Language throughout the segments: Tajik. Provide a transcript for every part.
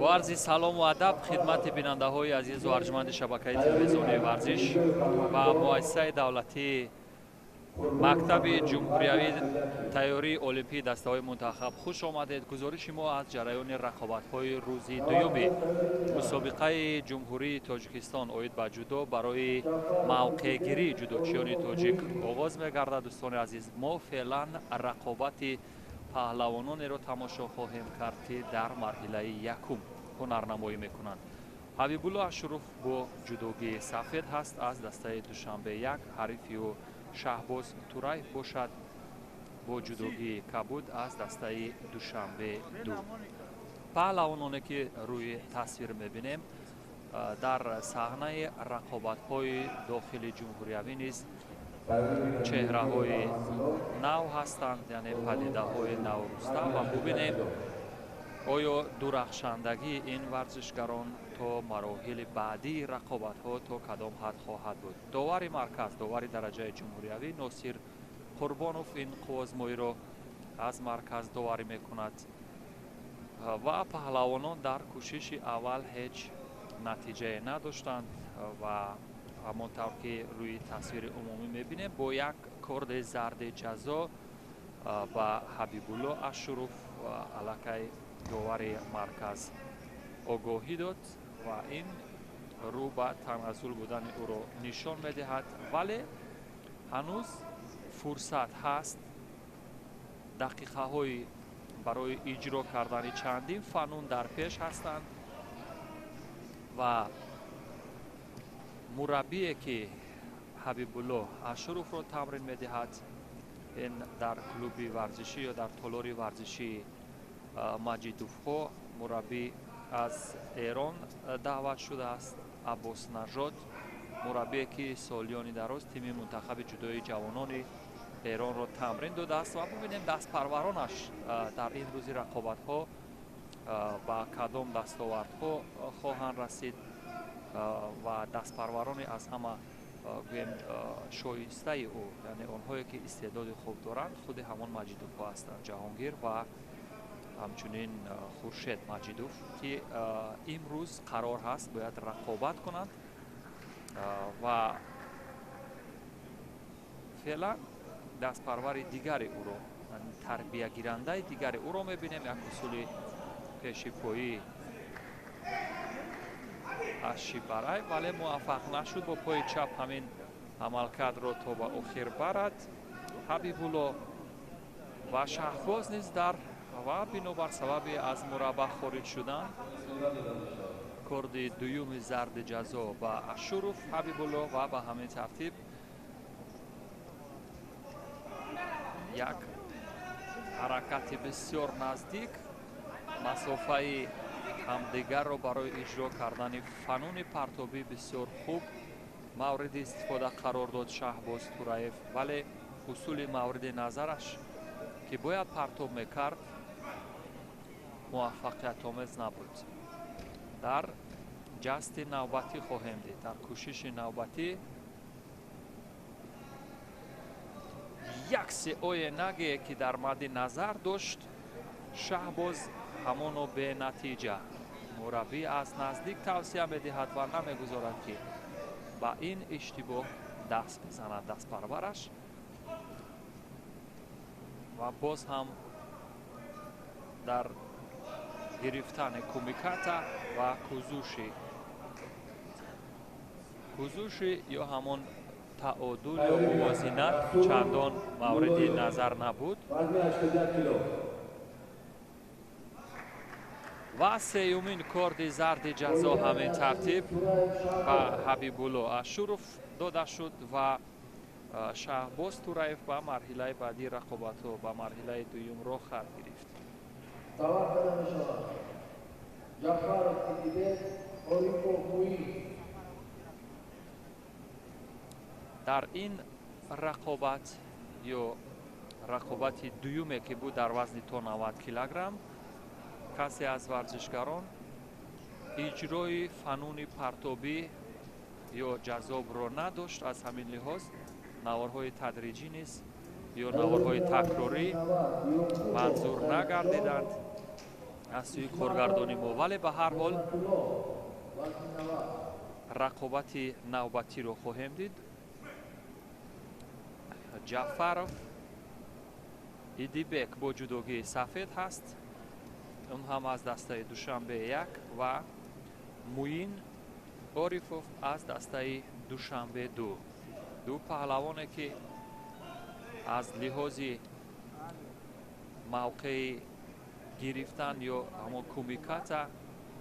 Бо арзи салому адаб хидмати бинандаҳои азизу арҷманди шабакаи телевизионии Варзиш ва муассисаи давлатии мактаби ҷумҳуриявии тайёрии олимпии дастаҳои мунтахаб хуш омадед. Гузориши мо аз ҷараёни рақобатҳои рӯзи дуюми мусобиқаи Ҷумҳурии Тоҷикистон оид ба ҷудо барои мавқеъгирии ҷудочиёни тоҷик оғоз мегардад. Дӯстони азиз, мо феълан рақобати паҳлавононеро тамошо хоҳем кард, ки дар марҳилаи якум ҳунарнамоӣ мекунанд. Ҳабибулло Ашуров бо ҷудогии сафед ҳаст аз дастаи Душанбе 1, ҳарифи ӯ Шаҳбоз Тураев бошад бо ҷудогии кабуд аз дастаи Душанбе 2. Паҳлавононе ки рӯи тасвир мебинем, дар саҳнаи рақобатҳои дохили ҷумҳуриявӣ низ чеҳраҳои нав ҳастанд, яъне падидаҳои навруста, ва бубинем, оё дурахшандагии ин варзишгарон то мароҳили баъдии рақобатҳо то кадом ҳад хоҳад буд. Довари марказ, довари дараҷаи ҷумҳуриявӣ Носир Қурбонов ин қуввозмоиро аз марказ доварӣ мекунад ва паҳлавонон дар кӯшиши аввал ҳеҷ натиҷае надоштанд ва ҳамон тавр ки рӯи тасвири умумӣ мебинем, бо як корди зарди ҷазо ба Ҳабибулло Ашуров аллакай довари марказ огоҳӣ дод ва ин рӯ ба таназзул будани ӯро нишон медиҳад, вале ҳанӯз фурсат ҳаст. Дақиқаҳои барои иҷро кардани чандин фанун дар пеш ҳастанд ва мураббие ки Ҳабибулло Ашуровро тамрин медиҳад, ин дар клуби варзишӣ ё дар толори варзишии Маҷидовҳо мураббӣ аз Эрон даъват шудааст, Аббос Нажод, мураббие ки солиёни дароз тими мунтахаби ҷудои ҷавонони Эронро тамрин додааст ва бубинем дастпарваронаш дар ин рӯзи рақобатҳо ба кадом дастовардҳо хоҳанд расид ва дастпарварони аз ҳама гӯем шоистаи ӯ, яъне онҳое ки истеъдоди хуб доранд, худи ҳамон Маҷидовҳо ҳастанд, Ҷаҳонгир ва ҳамчунин Хуршед Маҷидов, ки имрӯз қарор ҳаст бояд рақобат кунанд ва феълан дастпарвари дигари ӯро, тарбиягирандаи дигари ӯро мебинем. Як усули пешипоӣ аз Шибарай, вале муваффақ нашуд бо пои чап ҳамин амалкардро то ба охир барад Ҳабибулло ва Шаҳбоз низ дар ва бинобар сабаби аз мураббаъ хориҷ шудан корди дуюми зарди ҷазо ба Ашуров Ҳабибулло ва ба ҳамин тартиб як ҳаракати бисёр наздик, масофаи ҳамдигарро барои иҷро кардани фануни партобӣ бисёр хуб мавриди истифода қарор дод Шаҳбоз Тураев, вале усули мавриди назараш ки бояд партоб мекард муваффақиятомез набуд. Дар ҷасти навбатӣ хоҳем дид, дар кӯшиши навбатӣ як сеое нагее ки дар мадди назар дошт Шаҳбоз, ҳамоно бенатиҷа. Мураббӣ аз наздик тавсия медиҳад ва намегузорад ки ба ин иштибоҳ даст бизанад дастпарвараш ва боз ҳам дар гирифтани кумиката ва кузуши ё ҳамон таодул ё мувозинат чандон мавриди назар набуд. Ва сеюмин корди зарди ҷазо ҳамин тартиб ба Ҳабибулло Ашуров дода шуд ва Шаҳбоз Тураев ба марҳилаи баъдии рақобатҳо, ба марҳилаи дуюм роҳ хат гирифт. Дар ин рақобат ё рақобати дуюме ки буд дар вазни то 90 килограмм, касе аз варзишгарон иҷрои фануни партобӣ ё ҷазобро надошт. Аз ҳамин лиҳоз наворҳои тадриҷӣ низ ё наворҳои такрорӣ манзур нагардиданд. Аз сӯи коргардони мо, вале ба ҳар ҳол рақобати навбатиро хоҳем дид. Ҷаъфаров Идибек бо ҷудогии сафед ҳаст, он ҳам аз дастаи Душанбе 1 ва Муин Орифов аз дастаи Душанбе 2. Ду паҳлавоне ки аз лиҳози мавқеи гирифтан ё ҳамон кумиката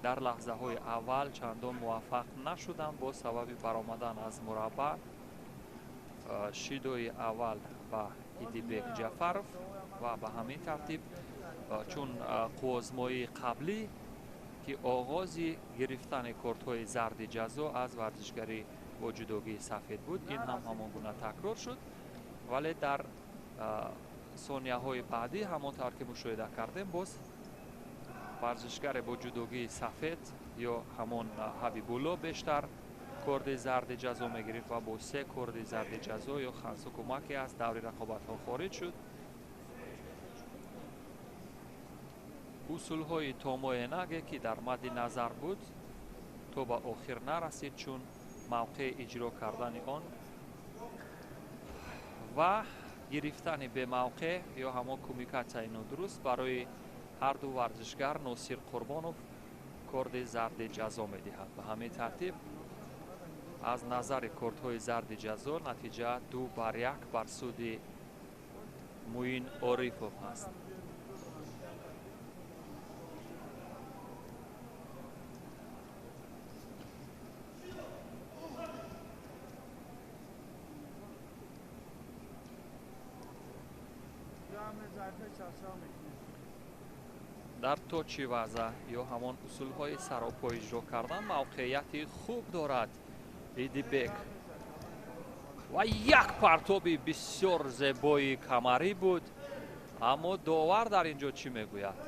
дар лаҳзаҳои аввал чандон муваффақ нашуданд бо сабаби баромадан аз мураббаъ. Шидои аввал ба Идибек Ҷаъфаров ва ба ҳамин тартиб чун қуввозмоии қаблӣ ки оғози гирифтани кортҳои зарди ҷазо аз варзишгари бо ҷудогии сафед буд, ин ҳам ҳамон гуна такрор шуд, вале дар сонияҳои баъдӣ ҳамон тавр ки мушоҳида кардем, боз варзишгаре бо ҷудогии сафед ё ҳамон Ҳабибулло бештар корди зарди ҷазо мегирифт ва бо се корди зарди ҷазо ё хансукумаке аз даври рақобатҳо хориҷ шуд. Усулҳои томоенаге ки дар мадди назар буд то ба охир нарасид, чун мавқеи иҷро кардани он ва гирифтани бемавқеъ ё ҳамон кумикатсияи нодуруст барои ҳарду варзишгар Носир Қурбонов корди зарди ҷазо медиҳад. Ба ҳамин тартиб аз назари кордҳои зарди ҷазо натиҷа 2-1 бар суди Муин Орифов ҳаст. Дар точи ваза ё ҳамон усулҳои саропо иҷро кардан мавқеияти хуб дорад Идибек ва як партоби бисёр зебои камарӣ буд, аммо довар дар ин ҷо чӣ мегӯяд?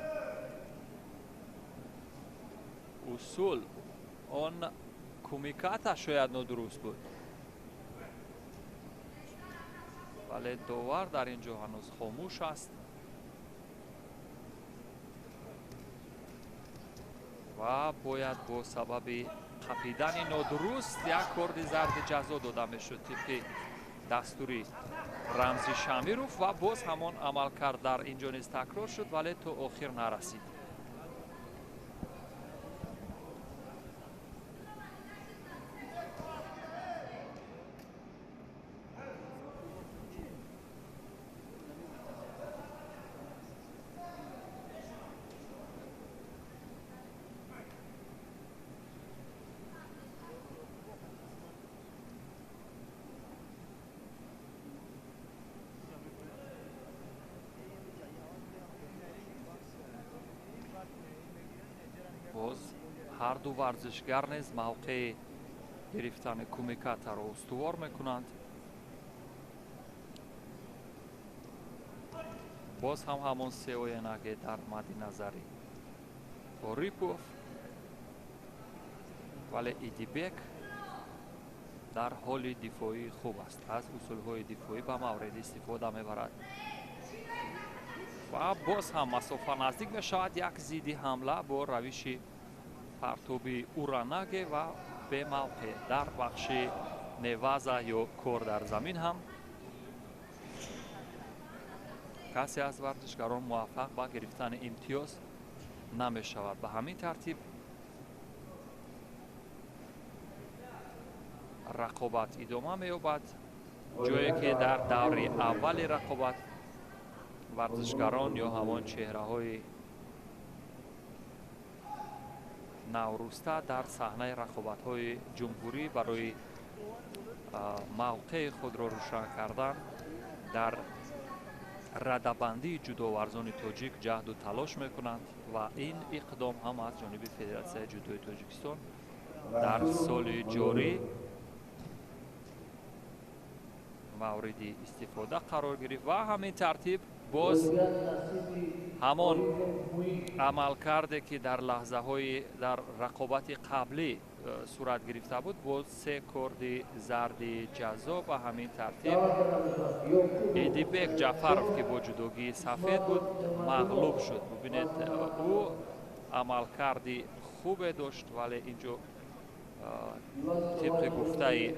Усул он кумиката шояд нодуруст буд, вале довар дар ин ҷо ҳанӯз хомӯш аст ва бояд бо сабаби қапидани нодуруст як корди зарди ҷазо дода мешуд тибқи дастури Рамзи Шамиров ва боз ҳамон амалкард дар ин ҷо низ такрор шуд, вале то охир нарасид. Боз ҳарду варзишгар низ мавқеи гирифтани кумикатаро устувор мекунанд. Боз ҳам ҳамон сеоенаге дар мадди назари Орипов, вале Идибек дар ҳоли дифоӣ хуб аст, аз усулҳои дифоӣ ба маврид истифода мебарад ва боз ҳам масофа наздик мешавад. Як зидди ҳамла бо равиши партоби уранаге ва бемавқеъ дар бахши неваза ё кор дар замин ҳам касе аз варзишгарон муваффақ ба гирифтани имтиёз намешавад. Ба ҳамин тартиб рақобат идома меёбад, ҷое ки дар даври аввали рақобат варзишгарон ё ҳамон чеҳраҳои наврӯста дар саҳнаи рақобатҳои ҷумҳурӣ барои мавқеи худро рӯшан кардан дар радабандии ҷудоварзони тоҷик ҷаҳду талош мекунанд ва ин иқдом ҳам аз ҷониби Федератсияи ҷудои Тоҷикистон дар соли ҷорӣ мавриди истифода қарор гирифт ва ҳамин тартиб боз ҳамон амалкарде ки дар лаҳзаҳои дар рақобати қаблӣ сурат гирифта буд, боз се корди зарди ҷазо. Ба ҳамин тартиб Идибек Ҷаъфаров ки бо ҷудогии сафед буд мағлуб шуд. Бубинед, ӯ Амалкарди хубе дошт, вале инҷо тибқи гуфтаи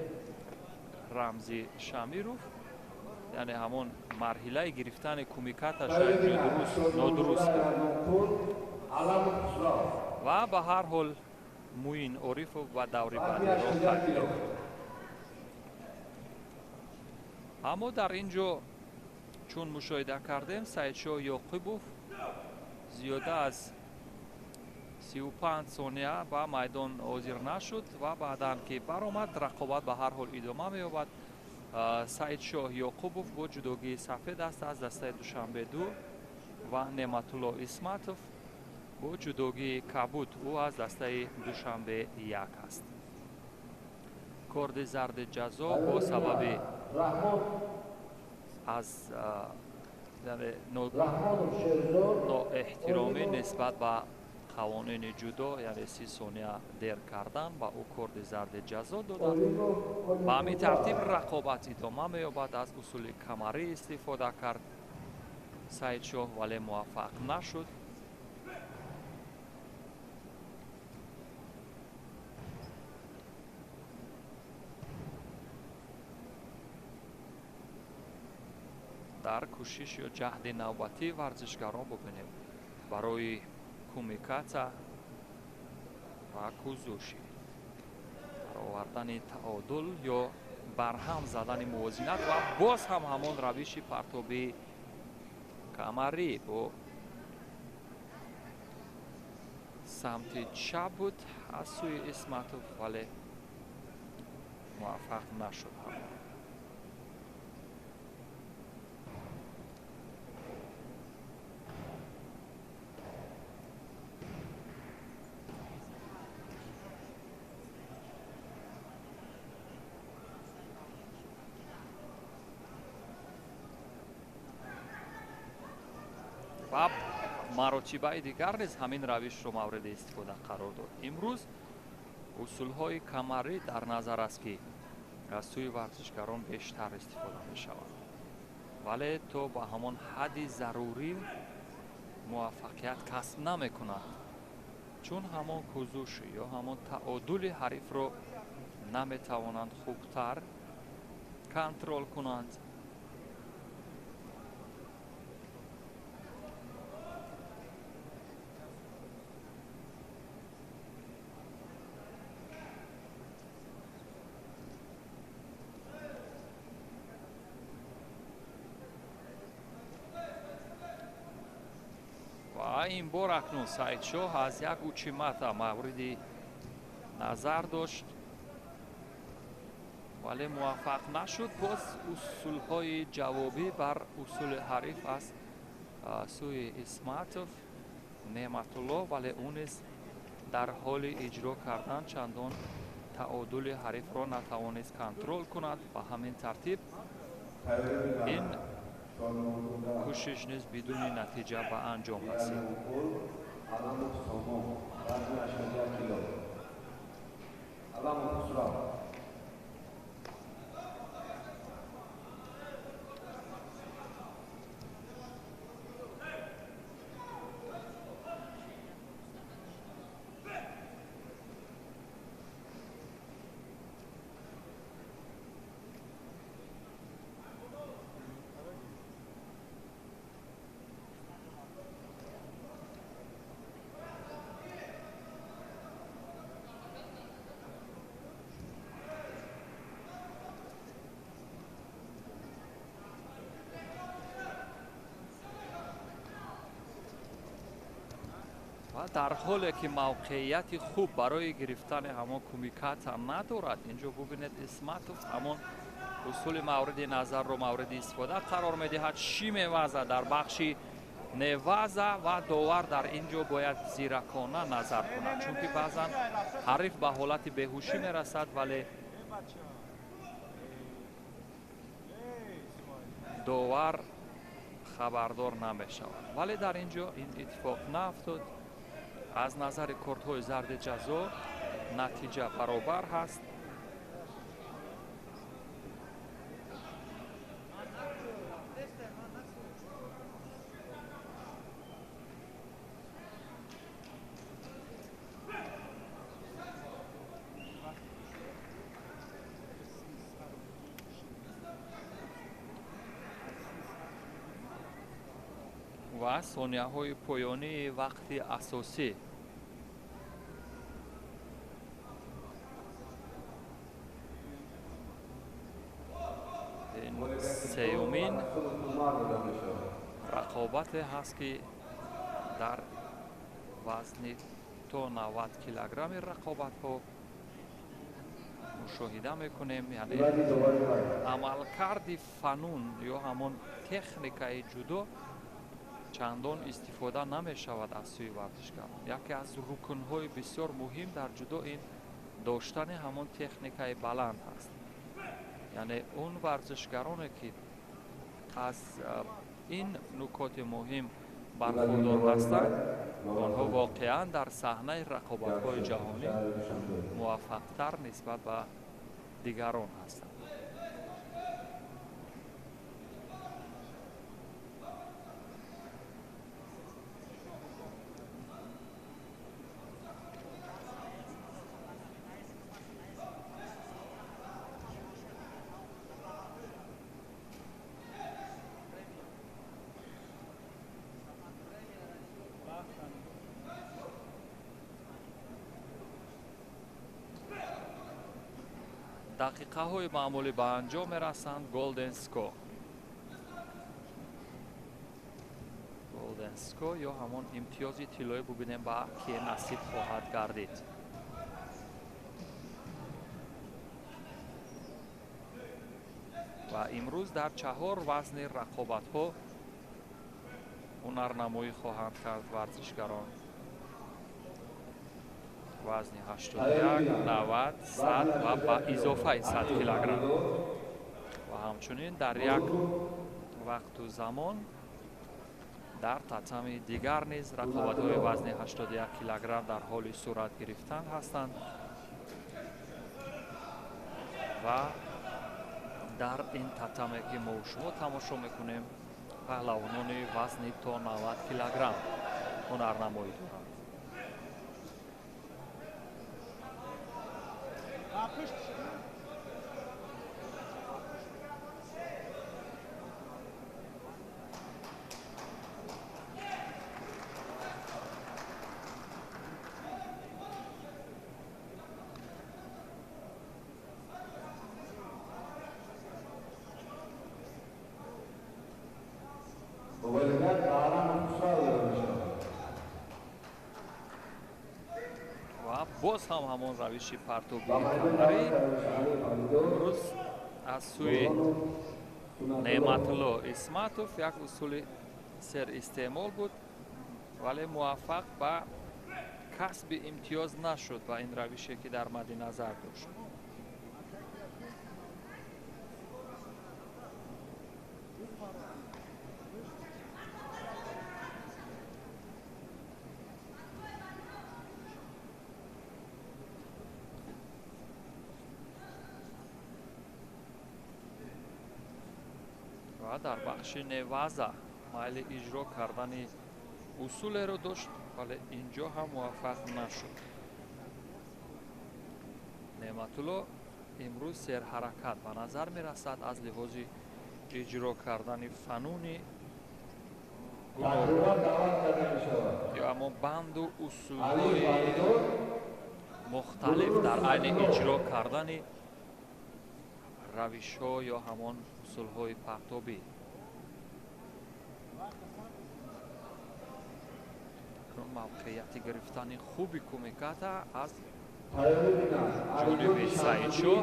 Рамзи Шамиров, яъне ҳамон марҳилаи гирифтани кумикаташ инҷо дуруст нодуруст буд. Ва ба ҳар ҳол Муин Орифов ба даври баъдӣ роҳ ёфт. Аммо дар ин ҷо чун мушоҳида кардем, Саидшоҳ Ёқубов зиёда аз 35 сония ба майдон ҳозир нашуд ва баъдан ки баромад, рақобат ба ҳар ҳол идома меёбад. Саидшоҳ Ёқубов бо ҷудогии сафед аст аз дастаи Душанбе 2 ва Неъматулло Исматов бо ҷудогии кабуд, ӯ аз дастаи Душанбе 1 аст. Корди зарди ҷазо бо сабаби аз ноэҳтиромӣ нисбат ба қавонини ҷудо, яъне 30 сония дер кардан, ба ӯ корди зарди ҷазо доданд. Ба ҳамин тартиб рақобат идома меёбад. Аз усули камарӣ истифода кард Саидшоҳ, вале муваффақ нашуд. Дар кӯшиш ё ҷаҳди навбатии варзишгарон бубинем барои кумиката ва кузуши, баровардани таодул ё барҳам задани мувозинат ва боз ҳам ҳамон равиши партобии камарӣ бо самти чап буд аз сӯи Исматов, вале муваффақ нашуд ҳам. Ва маротибаи дигар низ ҳамин равишро мавриди истифода қарор дод. Имрӯз усулҳои камарӣ дар назар аст, ки аз сӯи варзишгарон бештар истифода мешаванд, вале то ба ҳамон ҳадди зарурӣ муваффақият касб намекунанд, чун ҳамон кузуш ё ҳамон таодули ҳарифро наметавонанд хубтар контрол кунанд. Ин бор акнун Саидшоҳ аз як учимата мавриди назар дошт, вале муваффақ нашуд. Боз усулҳои ҷавобӣ бар усули ҳариф аз сӯи Исматов Неъматулло, вале ӯ низ дар ҳоли иҷро кардан чандон таодули ҳарифро натавонист контрол кунад. Ба ҳамин тартиб ин кӯшиш низ бидуни натиҷа ба анҷом расид. Ва дар ҳоле ки мавқеияти хуб барои гирифтани ҳамон кумиката надорад, инҷо бубинед Исматов ҳамон усули мавриди назарро мавриди истифода қарор медиҳад. Ши меваза дар бахши неваза ва довар дар ин ҷо бояд зиракона назар кунад, чунки баъзан ҳариф ба ҳолати беҳушӣ мерасад, вале довар хабардор намешавад. Вале дар ин ҷо ин иттифоқ наафтод. Аз назари кортҳои зарди ҷазо натиҷа баробар ҳаст. Ва сонияҳои поёнии вақти асосӣ. Ин сеюмин рақобате ҳаст, ки дар вазни то 90 килограмми рақобатҳо мушоҳида мекунем. Яъне амалкарди фанун ё ҳамон техникаи ҷудо чандон истифода намешавад аз сӯи варзишгарон. Яке аз рукнҳои бисёр муҳим дар ҷудо ин доштани ҳамон техникаи баланд аст. Яъне он варзишгароне, ки аз ин нукоти муҳим бархурдор ҳастанд, онҳо воқеан дар саҳнаи рақобатҳои ҷаҳонӣ муваффақтар нисбат ба дигарон ҳастанд. Дақиқаҳои маъмулӣ ба анҷом мерасанд. Golden Score. Golden Score ё ҳамон имтиёзи тиллоӣ бубинем ба ки насиб хоҳад гардид. Ва имрӯз дар 4 вазни рақобатҳо ҳунарнамоӣ хоҳанд кард варзишгарон. Вазни 81, 90, 100 ва ба изофаи 100 килограмм. Ва ҳамчунин дар як вақту замон дар татами дигар низ рақобатҳои вазни 81 килограмм дар ҳоли сурат гирифтан ҳастанд ва дар ин татаме, ки мо шумо тамошо мекунем, паҳлавонони вазни то 90 килограмм ҳунарнамоӣ доранд. Боз ҳам ҳамон равиши партобии камарӣ имрӯз аз сӯи Неъматулло Исматов як усули серистеъмол буд, вале муваффақ ба касби имтиёз нашуд ба ин равише, ки дар мадди назар дошт. Ва дар бахши неваза майли иҷро кардани усулеро дошт, вале инҷо ҳам муваффақ нашуд. Неъматулло имрӯз серҳаракат ба назар мерасад аз лиҳози иҷро кардани фануни гуногун ё ҳамон банду усулҳои мухталиф дар айни иҷро кардани равишҳо ё ҳамон усулҳои партобӣ. Акнун мавқеияти гирифтани хуби кумиката аз ҷониби Саидшоҳ.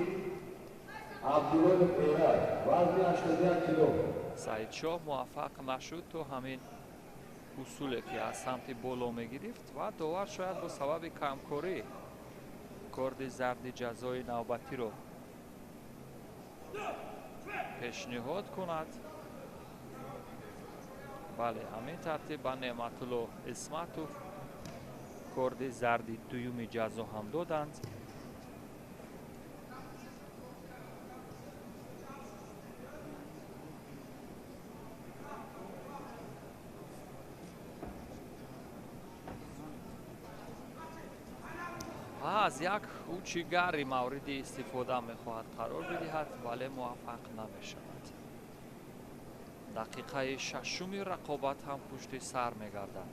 Саидшоҳ муваффақ нашуд то ҳамин усуле, ки аз самти боло мегирифт, ва довар шояд бо сабаби камкорӣ корди зарди ҷазои навбатиро пешниҳод кунад. Бале, ҳамин тартиб ба Неъматулло Исматов корди зарди дуюми ҷазо ҳам доданд. Ва аз як учигари мавриди истифода мехоҳад қарор бидиҳад, вале муваффақ намешавад. Дақиқаи шашуми рақобат ҳам пушти сар мегардад.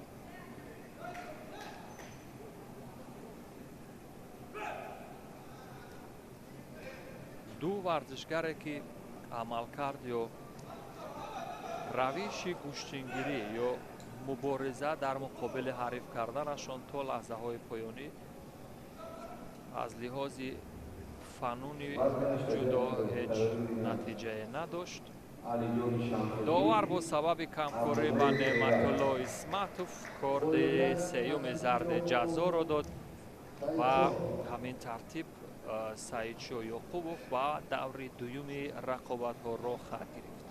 Ду варзишгаре ки амалкард ё равиши гӯштингирӣ ё мубориза дар муқобили ҳариф карданашон то лаҳзаҳои поёнӣ аз лиҳози фануни ҷудо ҳеҷ натиҷае надошт. Довар бо сабаби камкорӣ ба Неъматулло Исматов корди сеюми зарди ҷазоро дод ва ҳамин тартиб Саидшо Ёқубов ба даври дуюми рақобатҳо роҳ хат гирифт.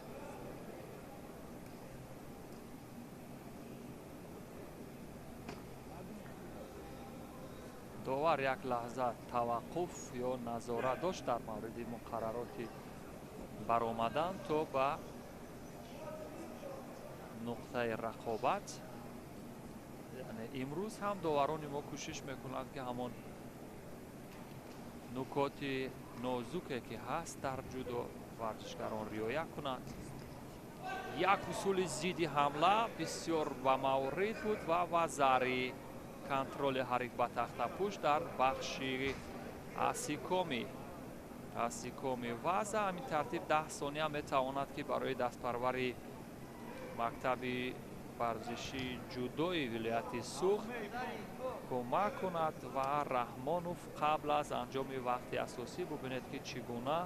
Довар як лаҳза таваққуф ё назорат дошт дар мавриди муқаррароти баромадан то ба нуқтаи рақобат. Яъне имрӯз ҳам доварони мо кӯшиш мекунанд, ки ҳамон нукоти нозуке ки ҳаст дар ҷудо варзишгарон риоя кунанд. Як усули зидди ҳамла бисёр ба маврид буд ва вазари контроли ҳариф ба тахтапӯш дар бахши асикоми ваза. Ҳамин тартиб 10 сония метавонад ки барои дастпарвари мактаби варзишии ҷудои вилояти Суғд кӯмак кунад ва Раҳмонов қабл аз анҷоми вақти асосӣ бубинед ки чӣ гуна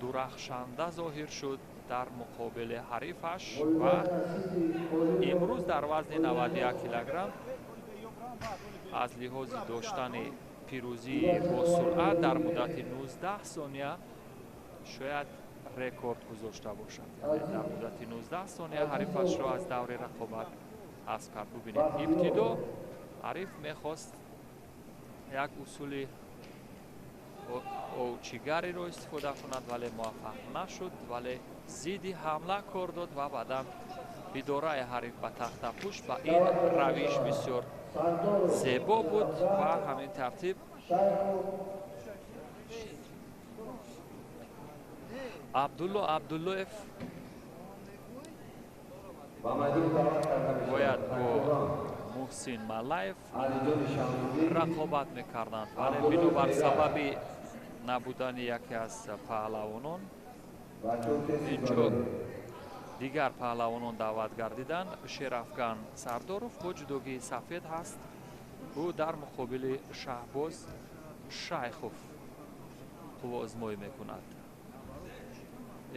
дурахшанда зоҳир шуд дар муқобили ҳарифаш ва имрӯз дар вазни 91 килограмм аз лиҳози доштани пирӯзии бо суръат дар муддати 19 сония шояд рекорд гузошта бошад. Яъне дар муддати 19 сония ҳарифашро аз даври рақобат ҳазф кард. Бубинед, ибтидо ҳариф мехост як усули овчигариро истифода кунад, вале муваффақ нашуд, вале зидди ҳамла кор дод ва баъдан идораи ҳариф ба тахтапӯш ба ин равиш бисёр зебо буд ва ҳамин тартиб Абдулло Абдуллоев бояд бо Муҳсин Малаев рақобат мекарданд, вале бинобар сабаби набудани яке аз паҳлавонон инҷо дигар паҳлавонон даъват гардиданд. Шерафган Сардоров бо ҷудогии сафед ҳаст. Ӯ дар муқобили Шаҳбоз Шайхов қувваозмоӣ мекунад.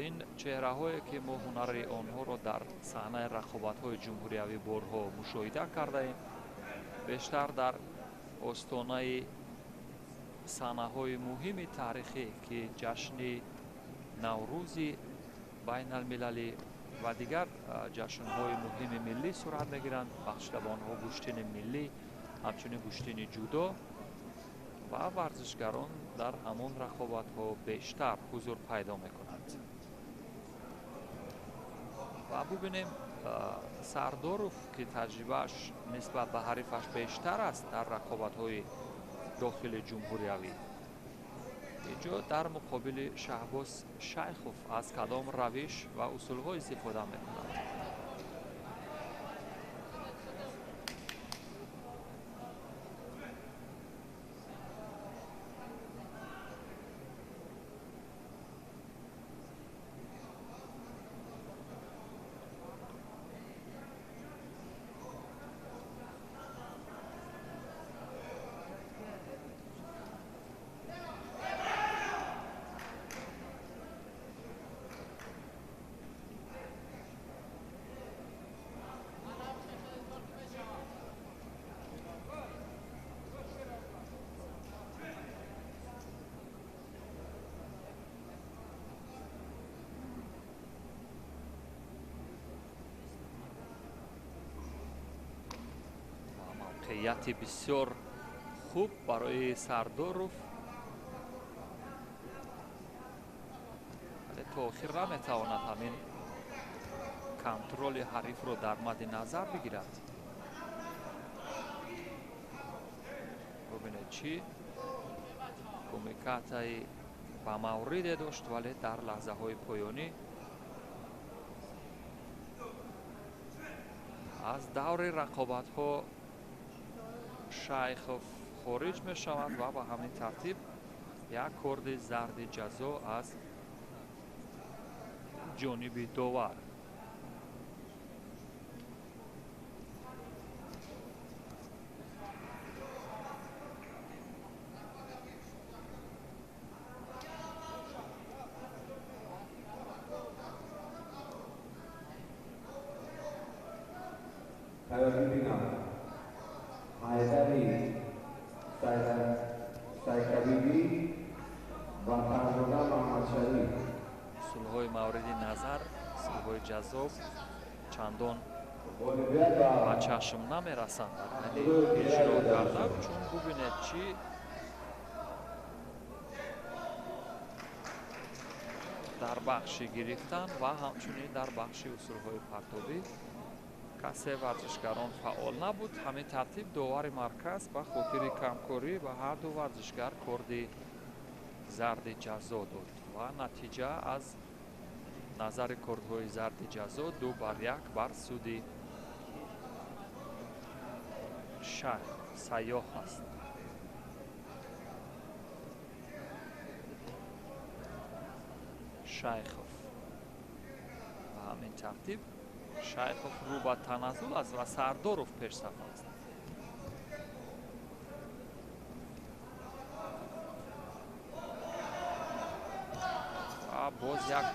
Ин чеҳраҳое ки мо ҳунари онҳоро дар саҳнаи рақобатҳои ҷумҳуриявӣ борҳо мушоҳида кардаем, бештар дар остонаи саҳнаҳои муҳими таърихӣ, ки ҷашни Наврӯзи байналмилалӣ ва дигар ҷашнҳои муҳими миллӣ сурат мегиранд, бахшида ба онҳо гӯштини миллӣ, ҳамчунин гӯштини ҷудо ва варзишгарон дар ҳамон рақобатҳо бештар ҳузур пайдо мекунанд. Ва бубинем Сардоров, ки таҷрибааш нисбат ба ҳарифаш бештар аст дар рақобатҳои дохили ҷумҳуриявӣ, инҷо дар муқобили Шаҳбоз Шайхов аз кадом равиш ва усулҳо истифода мекунад. Мавқеияти бисёр хуб барои Сардоров, вале то охир наметавонад ҳамин контроли ҳарифро дар мадди назар бигирад. Бубинед чӣ кумикатаи ба мавриде дошт, вале дар лаҳзаҳои поёнӣ Аз даври рақобатҳо Шайхов хориҷ мешавад ва ба ҳамин тартиб як корди зарди ҷазо аз ҷониби довар. Усулҳои мавриди назар, усулҳои ҷаззоб чандон ба чашм намерасанд дар айни иҷро кардан, чун бубинед чӣ дар бахши гирифтан ва ҳамчунин дар бахши усулҳои партобӣ касе варзишгарон фаъол набуд. Ҳамин тартиб довари марказ ба хотири камкорӣ ба ҳар ду варзишгар корди зарди ҷазо дод ва натиҷа аз назари кордҳои зарди ҷазо 2-1 бар суди Шайх Сайёҳ аст. Шайхов ба ҳамин тартиб Шайхов рӯ ба таназзул аст ва Сардоров пешсаф аст. Ва боз як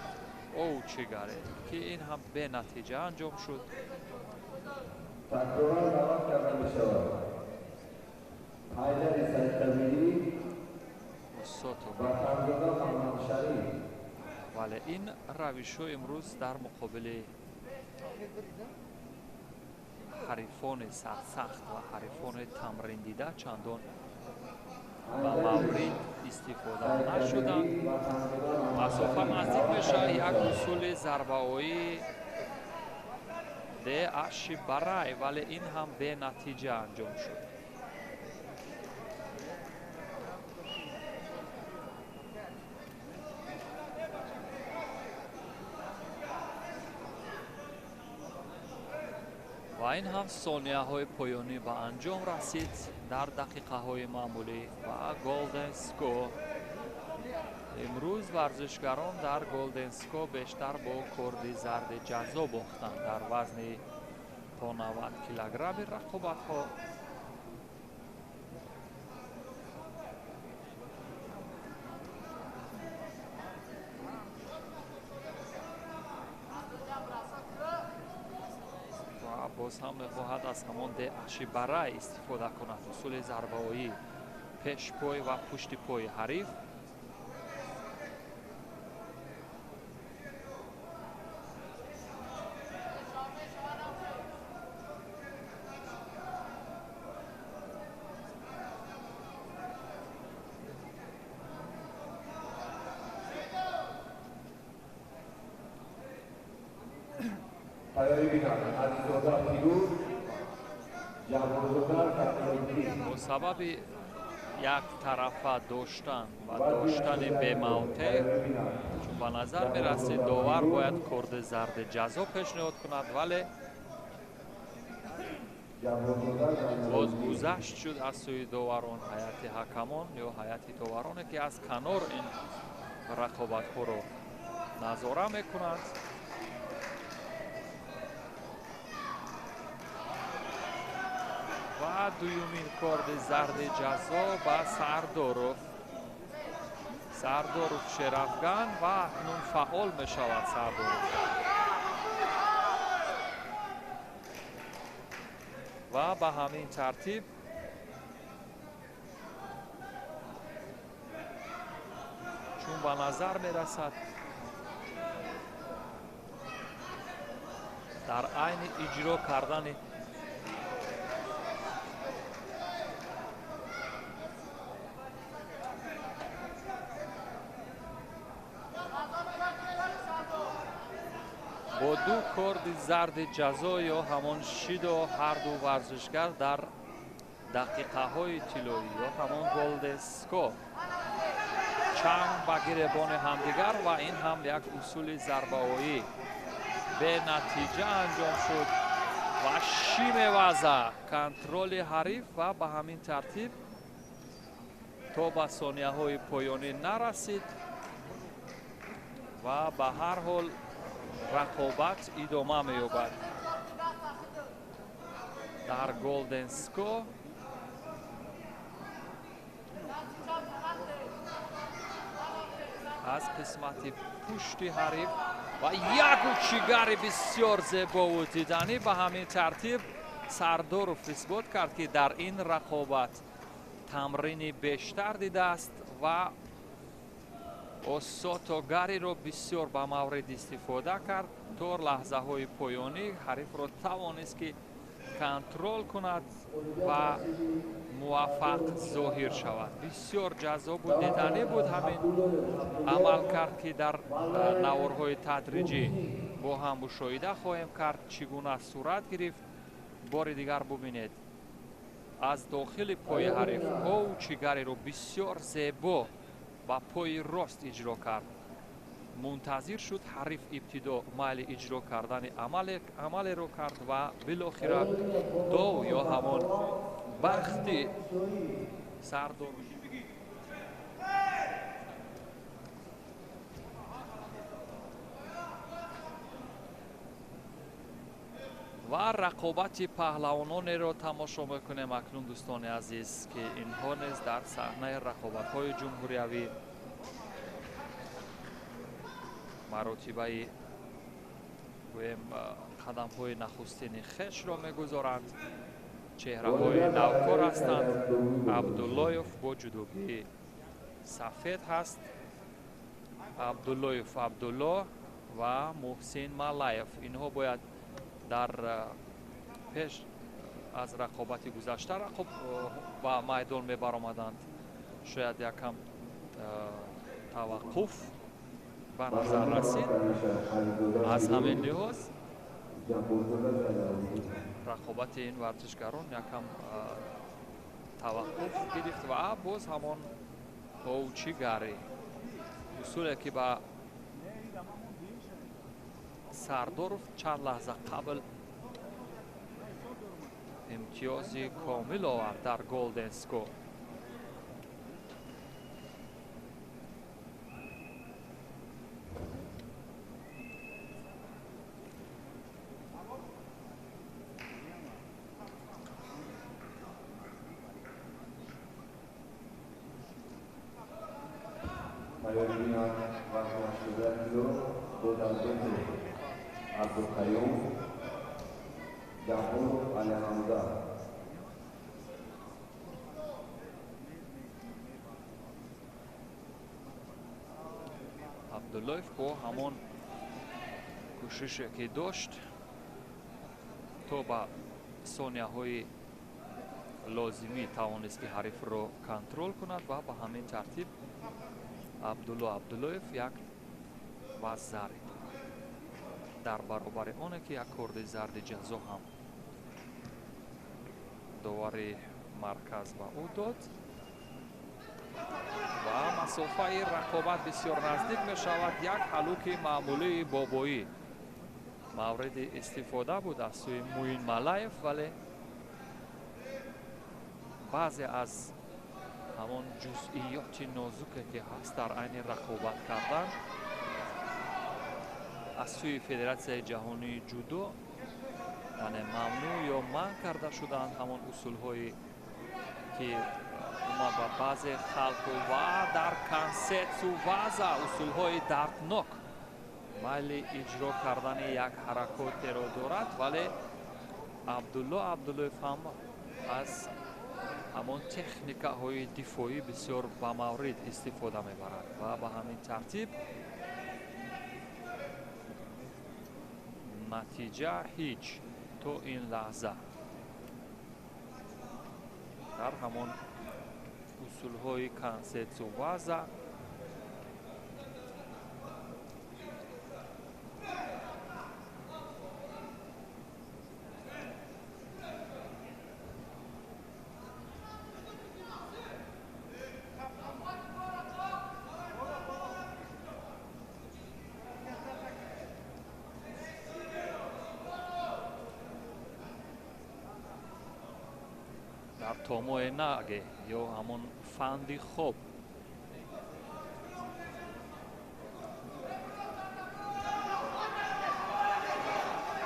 оучигаре ки ин ҳам бенатиҷа анҷом шуд. Такроран даъват карда мешавад Ҳайдари Сайдкабирӣ ва Фарзода Муҳаммадшариф. Вале ин равишҳо имрӯз дар муқобили ҳарифони сарсахт ва ҳарифони тамриндида чандон ба маврид истифода нашуданд. Масофа наздик мешавад, як усули зарбаоӣ деаши барай, вале ин ҳам бенатиҷа анҷом шуд. Ва ин ҳам сонияҳои поёнӣ ба анҷом расид дар дақиқаҳои маъмулӣ ва Golden Score. Имрӯз варзишгарон дар Golden Score бештар бо корди зарди ҷазо бохтанд дар вазни то 90 килограмми рақобатҳо. Боз ҳам мехоҳад аз ҳамон деаши барай истифода кунад, усули зарбаоӣ пешпой ва пушти пои ҳариф. Бо сабаби яктарафа доштан ва доштани бемавқеъ, чун ба назар мерасид довар бояд корди зарди ҷазо пешниҳод кунад, вале боз гузашт шуд аз сӯи доварон, ҳайати ҳакамон ё ҳайати довароне ки аз канор ин рақобатҳоро назора мекунанд. Ва дуюмин корди зарди ҷазо ба Сардоров. Сардоров шерафган ва акнун фаъол мешавад Сардоров. Ва ба ҳамин тартиб чун ба назар мерасад дар айни иҷро кардани бо ду корди зарди ҷазо ё ҳамон шидо ҳар ду варзишгар дар дақиқаҳои тиллоӣ ё ҳамон Golden Score чанг ба гиребони ҳамдигар ва ин ҳам як усули зарбаоӣ бенатиҷа анҷом шуд Ва шимеваза контроли ҳариф ва ба ҳамин тартиб то ба сонияҳои поёнӣ нарасид ва ба ҳар ҳол рақобат идома меёбад. Дар Golden Score аз қисмати пушти ҳариф ва як учигари бисёр зебову диданӣ. Ба ҳамин тартиб Сардоров исбот кард, ки дар ин рақобат тамрини бештар дидааст ва осотогариро бисёр ба маврид истифода кард. То лаҳзаҳои поёнӣ ҳарифро тавонист, ки контрол кунад ва муваффақ зоҳир шавад. Бисёр ҷаззобу диданӣ буд ҳамин амал кард, ки дар наворҳои тадриҷӣ бо ҳам мушоҳида хоҳем кард, чӣ гуна сурат гирифт. Бори дигар бубинед, аз дохили пои ҳариф оучигариро бисёр зебо ба пои рост иҷро кард. Мунтазир шуд ҳариф ибтидо майли иҷро кардани амалеро кард ва билохира дов ё ҳамон бахти Сардор ва рақобати паҳлавононеро тамошо мекунем акнун, дӯстони азиз, ки инҳо низ дар саҳнаи рақобатҳои ҷумҳуриявӣ маротибаи гӯем қадамҳои нахустини хешро мегузоранд. Чеҳраҳои навкор ҳастанд. Абдуллоев бо ҷудогии сафед ҳаст, Абдуллоев Абдулло ва Муҳсин Малаев. Инҳо бояд дар пеш аз рақобати гузашта рақоб ба майдон мебаромаданд. Шояд якам таваққуф ба назар расид. Аз ҳамин лиҳоз рақобати ин варзишгарон якам таваққуф гирифт ва боз ҳамон оучигари усуле, ки ба Сардоров чанд лаҳза қабл имтиёзи комил овард дар Golden Score. Абдуллоев бо ҳамон кӯшише, ки дошт, то ба сонияҳои лозимӣ тавонист, ки ҳарифро контрол кунад ва ба ҳамин тартиб Абдулло Абдуллоев як ваззари дорад. Дар баробари оне, ки як корди зарди ҷазо ҳам довари марказ ба ӯ дод ва масофаи рақобат бисёр наздик мешавад. Як ҳалуки маъмулии бобоӣ мавриди истифода буд аз сӯи Муин Малаев, вале баъзе аз ҳамон ҷузъиёти нозуке, ки ҳаст дар айни рақобат кардан аз сӯи Федератсияи ҷаҳонии ҷудо, яъне мамнӯъ ё манъ карда шудаанд ҳамон усулҳое, ки ма ба баъзе халқу ва дар кансетсу ваза усулҳои дарднок майли иҷро кардани як ҳаракотеро дорад, вале Абдулло Абдуллоев ҳам аз ҳамон техникаҳои дифоӣ бисёр ба маврид истифода мебарад ва ба ҳамин тартиб натиҷа ҳеҷ то ин лаҳза дар ҳамон усулҳои кансетсу ваза Дар томои наге ё ҳамон фанди хоб.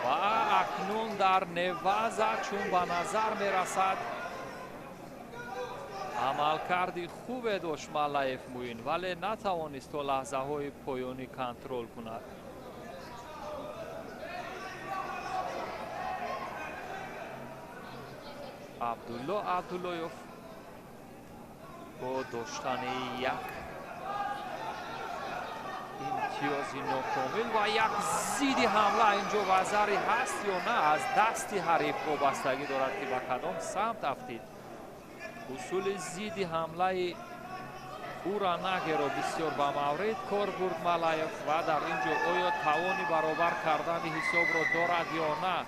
Ва акнун дар неваза чун ба назар мерасад амалкарди хубе дошт Малаев Муин, вале натавонист то лаҳзаҳои поёнӣ контрол кунад. Абдулло Абдуллоев бо доштани як имтиёзи нокомил ва як зидди ҳамла инҷо вазари ҳаст ё на аз дасти ҳариф вобастагӣ дорад ки ба кадом самт афтид. Усули зидди ҳамлаи уранагеро бисёр ба маврид кор бурд Малаев ва дар ин ҷо оё тавони баробар кардани ҳисобро дорад ё на.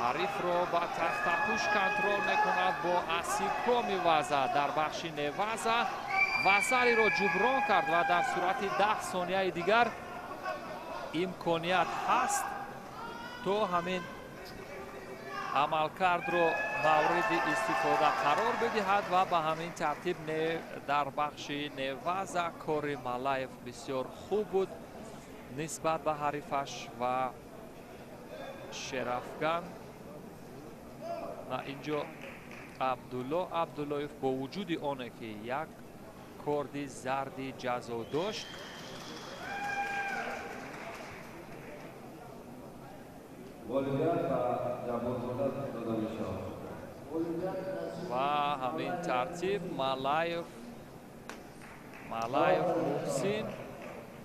Ҳарифро ба тахтапӯш контрол мекунад бо асикоми ваза. Дар бахши неваза вазариро ҷуброн кард ва дар сурати 10 сонияи дигар имконият ҳаст то ҳамин амалкардро мавриди истифода қарор бидиҳад ва ба ҳамин тартиб дар бахши неваза кори Малаев бисёр хуб буд нисбат ба ҳарифаш ва Шерафган. На инҷо Абдулло Абдуллоев бо вуҷуди оне ки як корди зарди ҷазо дошт, ва ҳамин тартиб Малаев Муҳсин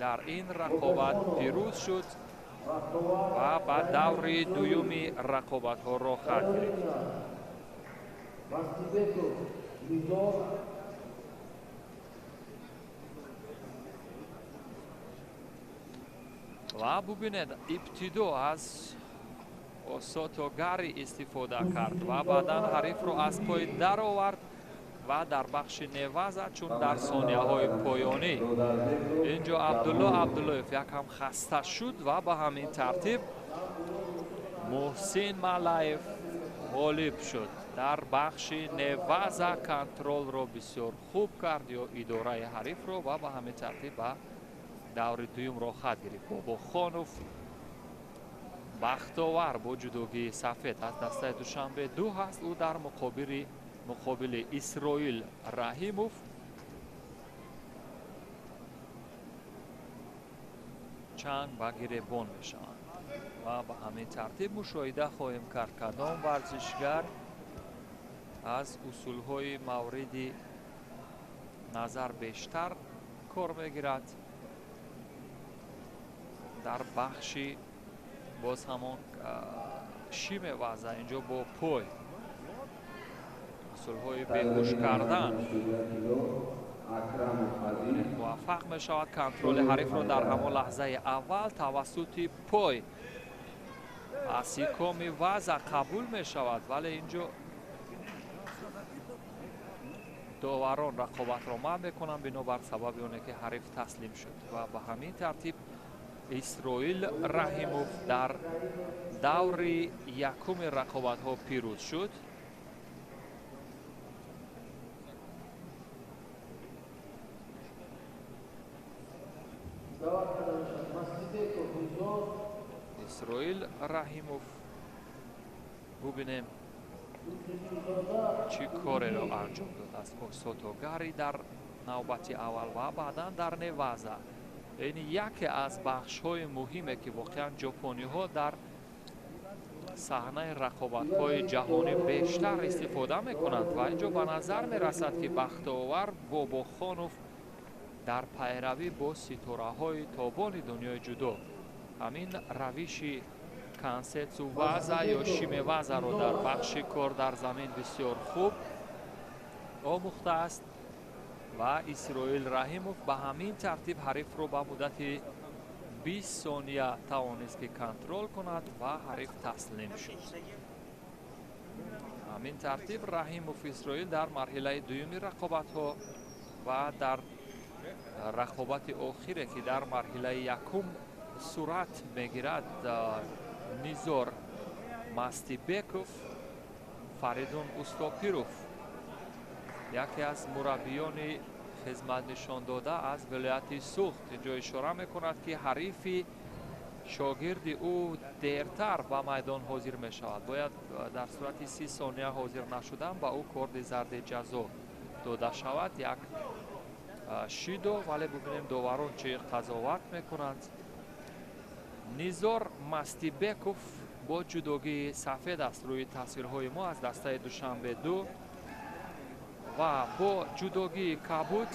дар ин рақобат пирӯз шуд ва ба даври дуюми рақобатҳо роҳхат гирифт. Ва бубинед, ибтидо аз осотогари истифода кард ва баъдан ҳарифро аз пой даровард ва дар бахши неваза чун дар сонияҳои поёнӣ инҷо Абдулло Абдуллоев якам хаста шуд ва ба ҳамин тартиб Муҳсин Малаев ғолиб шуд. Дар бахши неваза контролро бисёр хуб кард ё идораи ҳарифро ва ба ҳамин тартиб ба даври дуюм роҳхат гирифт. Бобохонов Бахтовар бо ҷудогии сафед аз дастаи Душанбе 2 ҳаст. Ӯ дар муқобили Исроил Раҳимов чанг ба гиребон мешаванд ва ба ҳамин тартиб мушоҳида хоҳем кард кадом варзишгар аз усулҳои мавриди назар бештар кор мегирад дар бахши боз ҳамон шимеваза инҷо бо пой усулҳои беҳуш кардан муваффақ мешавад. Контроли ҳарифро дар ҳамон лаҳзаи аввал тавассути пой асикоми ваза қабул мешавад, вале инҷо доварон рақобатро манъ мекунанд бинобар сабаби оне ки ҳариф таслим шуд ва ба ҳамин тартиб Исроил Раҳимов дар даври якуми рақобатҳо пирӯз шуд. Исроил Раҳимов бубинем чӣ кореро анҷом дод аз осотогари дар навбати аввал ва баъдан дар неваза. Ин яке аз бахшҳои муҳиме ки воқеан ҷопониҳо дар саҳнаи рақобатҳои ҷаҳонӣ бештар истифода мекунанд ва инҷо ба назар мерасад ки Бахтовар Бобохонов дар пайравӣ бо ситораҳои тобони дунёи ҷудо ҳамин равиши кансетсу ваза ё шимевазаро дар бахши кор дар замин бисёр хуб омӯхтааст ва Исроил Раҳимов ба ҳамин тартиб ҳарифро ба муддати 20 сония тавонист ки контрол кунад ва ҳариф таслим шуд. Ҳамин тартиб Раҳимов Исроил дар марҳилаи дуюми рақобатҳо ва дар рақобати охире ки дар марҳилаи якум сурат мегирад Низор Мастибеков, Фаридун Устопиров Яке аз мураббиёни хизматнишондода аз вилояти Суғд инҷо ишора мекунад, ки ҳарифи шогирди ӯ дертар ба майдон ҳозир мешавад. Бояд дар сурати 30 сония ҳозир нашудан ба ӯ корди зарди ҷазо дода шавад. Як шидо, вале бубинем доварон чӣ қазоват мекунанд. Низор Мастибеков бо ҷудогии сафед аст рӯи тасвирҳои мо аз дастаи Душанбе 2 ва бо ҷудогии кабуд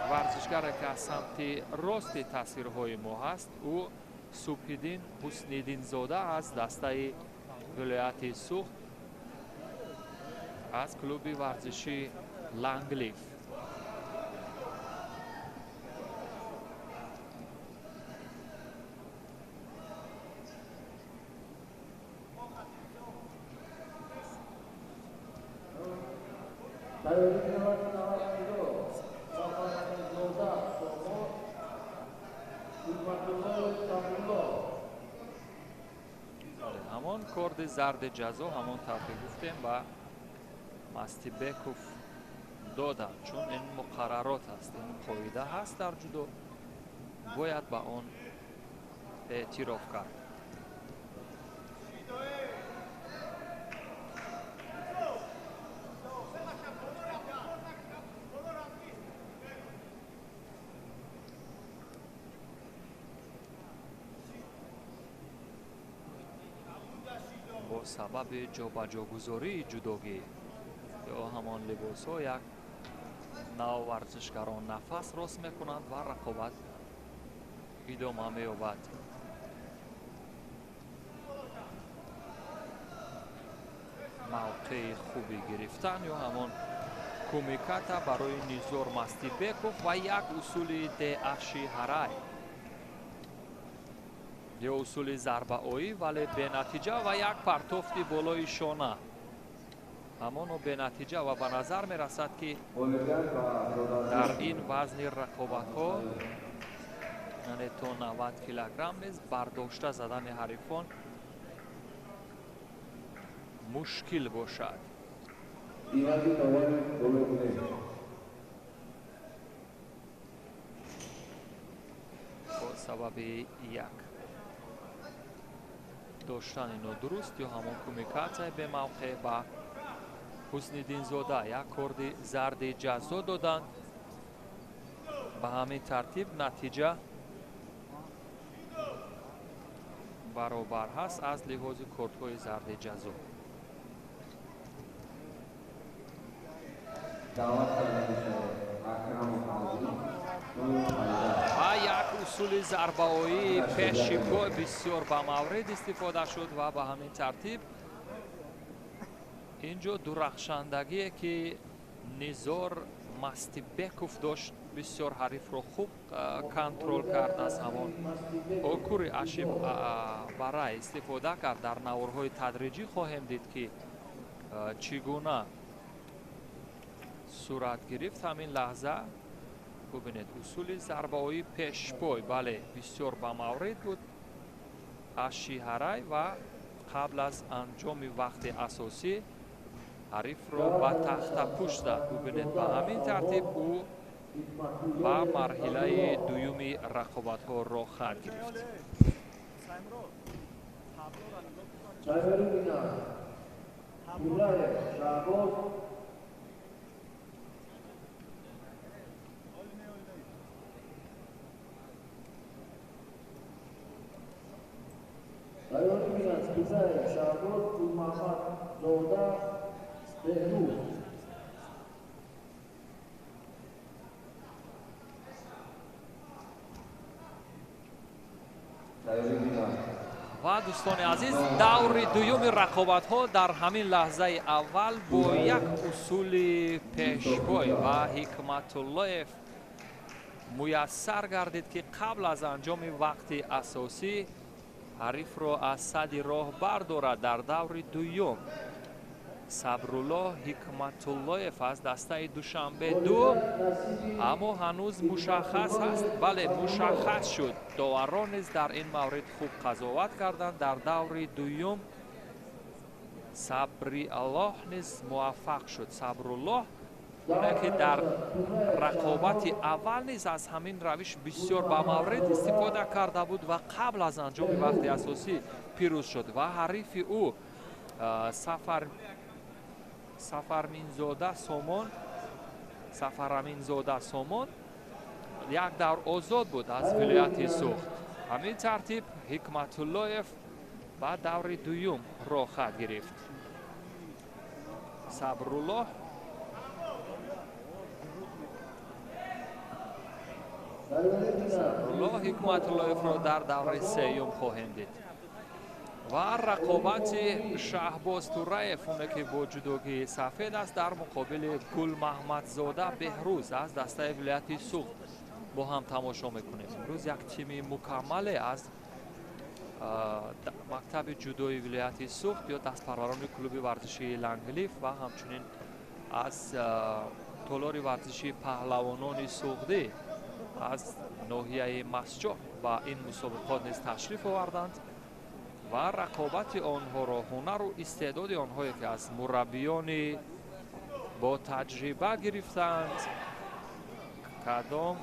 варзишгаре ки аз самти рости тасвирҳои мо ҳаст, ӯ Субҳиддин Ҳусниддинзода аз дастаи вилояти Суғд аз клуби варзиши Ланглиф. Ҳамон корди зарди ҷазо, ҳамон тавр ки гуфтем, ба Мастибеков доданд, чун ин муқаррарот аст, ин қоида ҳаст дар ҷудо, бояд ба он эътироф кард. Бо сабаби ҷобаҷогузории ҷудогӣ ё ҳамон либосҳо як нав варзишгарон нафас рост мекунанд ва рақобат идома меёбад. Мавқеи хуби гирифтан ё ҳамон кумиката барои Низор Мастибеков ва як усули деаши ҳарай ё усули зарбаоӣ, вале бенатиҷа ва як партофти болои шона, ҳамоно бенатиҷа. Ва ба назар мерасад, ки дар ин вазни рақобатҳо, яъне то 90 килограмм низ бардошта задани ҳарифон мушкил бошад. Бо сабаби як доштани нодуруст ё ҳамон кумикатсияи бемавқеъ ба Ҳусниддинзода як корди зарди ҷазо доданд. Ба ҳамин тартиб натиҷа баробар ҳаст аз лиҳози кордҳои зарди ҷазо. Ва як усули зарбаоии пеши пой бисёр ба маврид истифода шуд ва ба ҳамин тартиб инҷо дурахшандагие ки Низор Мастибеков дошт, бисёр ҳарифро хуб контрол кард, аз ҳамон окури ашиб барай истифода кард. Дар наворҳои тадриҷӣ хоҳем дид, ки чӣ гуна сурат гирифт ҳамин лаҳза. Бубинед, усули зарбаоии пешпой, бале, бисёр ба маврид буд аши ҳарай ва қабл аз анҷоми вақти асосӣ ҳарифро ба тахтапӯш зад. Бубинед, ба ҳамин тартиб ӯ ба марҳилаи дуюми рақобатҳо роҳ хоҳад гирифт. Ва дӯстони азиз, даври дуюми рақобатҳо дар ҳамин лаҳзаи аввал бо як усули пешпой ва Ҳикматуллоев муяссар гардид, ки қабл аз анҷоми вақти асосӣ ҳарифро аз сади роҳ бардорад. Дар даври дуюм Сабруллоҳ Ҳикматуллоев аз дастаи Душанбе 2, аммо ҳанӯз мушаххас ҳаст. Бале, мушаххас шуд. Доварон низ дар ин маврид хуб қазоват карданд. Дар даври дуюм Сабриаллоҳ низ муваффақ шуд. Сабруллоҳ Оне ки дар рақобати аввал низ аз ҳамин равиш бисёр ба маврид истифода карда буд ва қабл аз анҷоми вақти асосӣ пирӯз шуд ва ҳарифи ӯ Сафараминзода Сомон як давр озод буд аз вилояти Суғд. Ҳамин тартиб Ҳикматуллоев ба даври дуюм роҳхат гирифт. Сабруллоҳ Ҳикматуллоевро дар даври сеюм хоҳем дид. Ва рақобати Шаҳбоз Тураев, оне ки бо ҷудогии сафед аст, дар муқобили Гулмаҳмадзода Беҳрӯз аз дастаи вилояти Суғд бо ҳам тамошо мекунем. Имрӯз як тими мукаммале аз мактаби ҷудои вилояти Суғд ё дастпарварони клуби варзишии Ланглиф ва ҳамчунин аз толори варзишии паҳлавонони суғдӣ аз ноҳияи Масҷоҳ ба ин мусобиқот низ ташриф оварданд ва рақобати онҳоро, ҳунару истеъдоди онҳое ки аз мураббиёни бо таҷриба гирифтаанд, кадом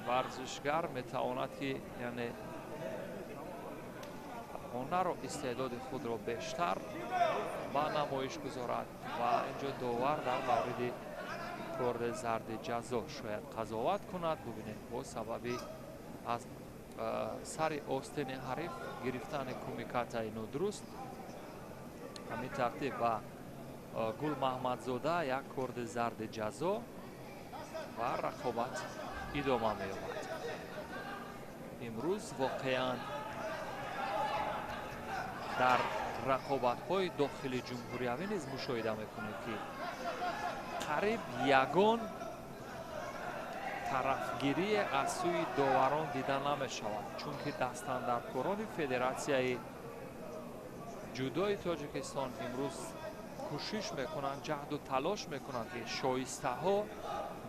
варзишгар метавонад ки яъне ҳунару истеъдоди худро бештар ба намоиш гузорад ва инҷо довар дар мавриди корди зарди ҷазо шояд қазоват кунад. Бубинед, бо сабаби аз сари остини ҳариф гирифтани кумикатаи нодуруст, ҳамин тартиб ба Гулмаҳмадзода як корди зарди ҷазо ва рақобат идома меёбад. Имрӯз воқеан дар рақобатҳои дохили ҷумҳуриявӣ низ мушоҳида мекунем, ки қариб ягон тарафгирие аз сӯи доварон дида намешавад, чунки дастандаркорони федератсияи ҷудои Тоҷикистон имрӯз кӯшиш мекунанд, ҷаҳду талош мекунанд, ки шоистаҳо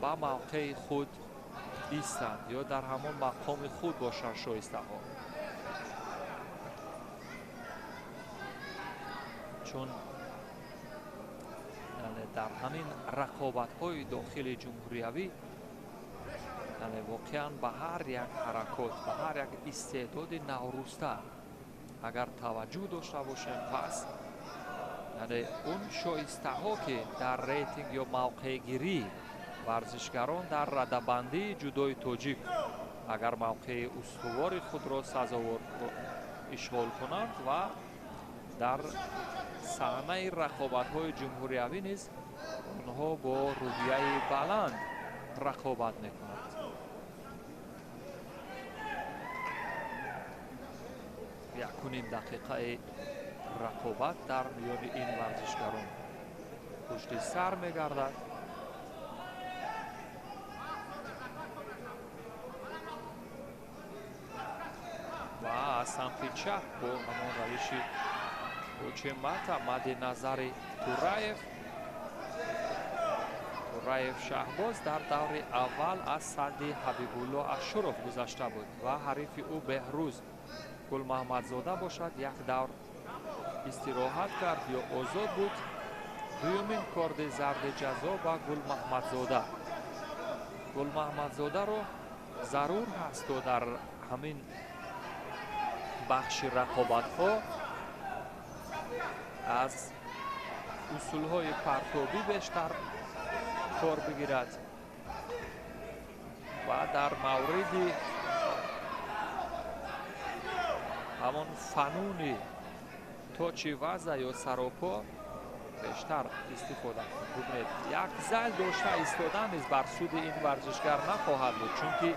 ба мавқеи худ истанд ё дар ҳамон мақоми худ бошанд шоистаҳо. Чун дар ҳамин рақобатҳои дохили ҷумҳуриявӣ воқеан ба ҳар як ҳаракот, ба ҳар як истеъдоди наврӯста агар таваҷҷӯҳ дошта бошем, пас он шоистаҳо ки дар рейтинг ё мавқеъгирӣ варзишгарон дар радабандии ҷудои тоҷик агар мавқеи устувори худро сазовор ишғол кунанд ва дар саҳнаи рақобатҳои ҷумҳуриявӣ низ онҳо бо рӯҳияи баланд рақобат мекунанд. Якуним дақиқаи рақобат дар миёни ин варзишгарон пушти сар мегардад. Ва аз самти чап бо ҳамон равиши Учемата мадди назари Тураев. Тураев Шаҳбоз дар даври аввал аз садди Ҳабибулло Ашуров гузашта буд ва ҳарифи ӯ Беҳрӯз Гулмаҳмадзода бошад як давр истироҳат кард ё озод буд. Дуюмин корди зарди ҷазо ба Гулмаҳмадзода. Гулмаҳмадзодаро зарур ҳаст то дар ҳамин бахши рақобатҳо аз усулҳои партобӣ бештар кор бигирад ва дар мавриди ҳамон фануни точи ваза ё саропо бештар истифода кунад. Бубинед, як зал дошта истодан низ бар суди ин варзишгар нахоҳад буд, чунки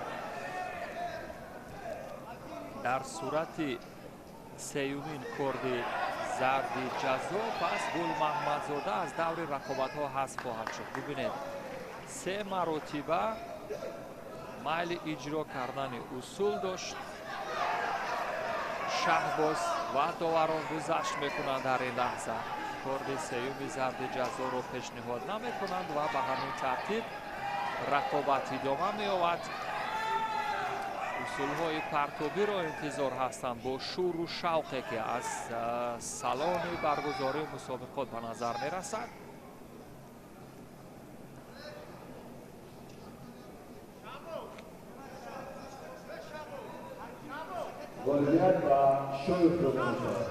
дар сурати сеюмин корди зарди ҷазо пас Гулмаҳмадзода аз даври рақобатҳо ҳазф хоҳад шуд. Бубинед, се маротиба майли иҷро кардани усул дошт Шаҳбоз ва доварон гузашт мекунанд. Дар ин лаҳза корди сеюми зарди ҷазоро пешниҳод намекунанд ва ба ҳамин тартиб рақобат идома меёбад. Усулҳои партобиро интизор ҳастанд бо шӯру шавқе ки аз салони баргузории мусобиқот ба назар мерасад. Ғолибият ба Шоев дода мешавад.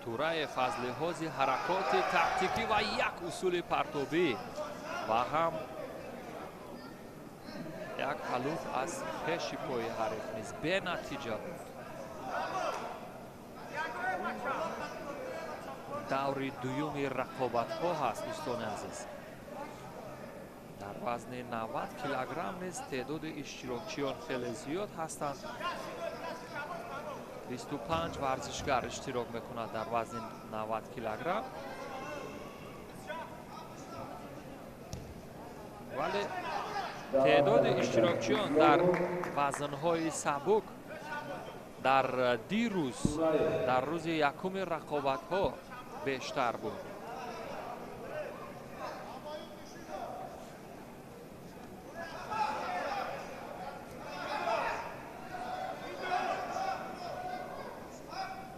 Тураев аз лиҳози ҳаракоти тактикӣ ва як усули партобӣ ва ҳам як ҳалуф аз пеши пои ҳариф низ бенатиҷа буд. Даври дуюми рақобатҳо ҳаст, дӯстони азиз. Дар вазни 90 килограмм низ теъдоди иштирокчиён хеле зиёд ҳастанд. 25 варзишгар иштирок мекунад дар вазни 90 килограмм. Вале теъдоди иштирокчиён дар вазнҳои сабук дар дирӯз, дар рӯзи якуми рақобатҳо бештар буд.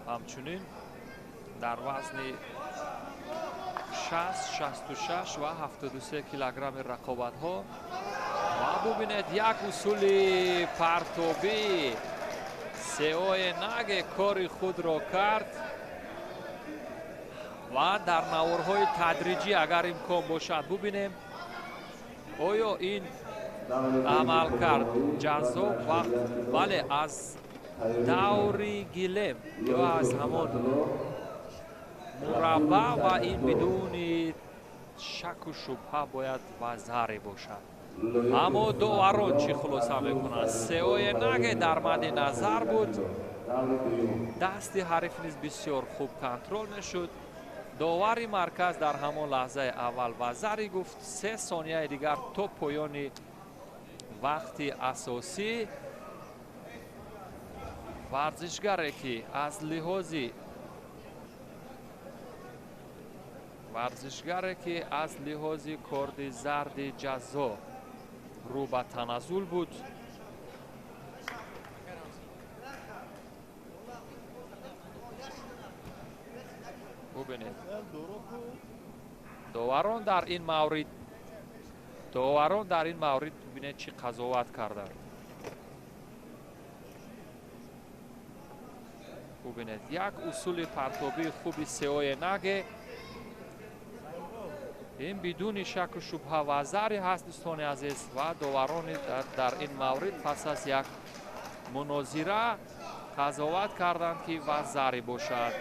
Ҳамчунин дар вазни 60, 66 ва 73 килограмми рақобатҳо. Ва бубинед, як усули партобӣ Сеое Наге кори худро кард ва дар наворҳои тадриҷӣ агар имкон бошад бубинем, оё ин амалкард ҷаззоб ва бале аз даври гилем ё аз ҳамон мураббаъ ва ин бидуни шаку шубҳа бояд вазаре бошад. Аммо доварон чӣ хулоса мекунанд? Сеое Наге дар мадди назар буд, дасти ҳариф низ бисёр хуб контрол мешуд. Довари марказ дар ҳамон лаҳзаи аввал вазари гуфт. 3 сонияи дигар то поёни вақти асосӣ. Варзишгаре ки аз лиҳози корди зарди ҷазо рӯ ба таназзул буд, бубинед, доварон дар ин маврид бубинед чӣ қазоват карданд. Бубинед, як усули партобии хуби Сеое Наге, ин бидуни шаку шубҳа вазаре ҳаст, дӯстони азиз, ва доварони дар ин маврид пас аз як мунозира қазоват карданд, ки вазаре бошад.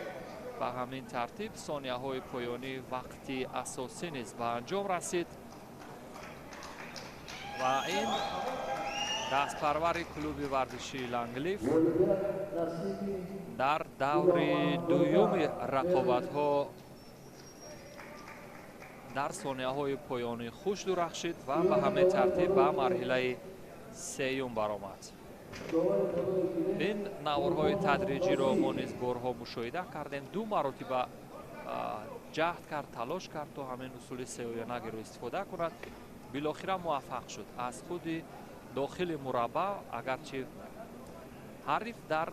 Ба ҳамин тартиб сонияҳои поёнии вақти асосӣ низ ба анҷом расид ва ин дастпарвари клуби варзишии Ланглиф дар даври дуюми рақобатҳо дар сонияҳои поёнӣ хуш дурахшид ва ба ҳамин тартиб ба марҳилаи сеюм баромад. Ин наворҳои тадриҷиро мо низ борҳо мушоҳида кардем. Ду маротиба ҷаҳд кард, талош кард то ҳамин усули Сеое Нагеро истифода кунад. Билохира муваффақ шуд. Аз худи дохили мураббаъ, агарчи ҳариф дар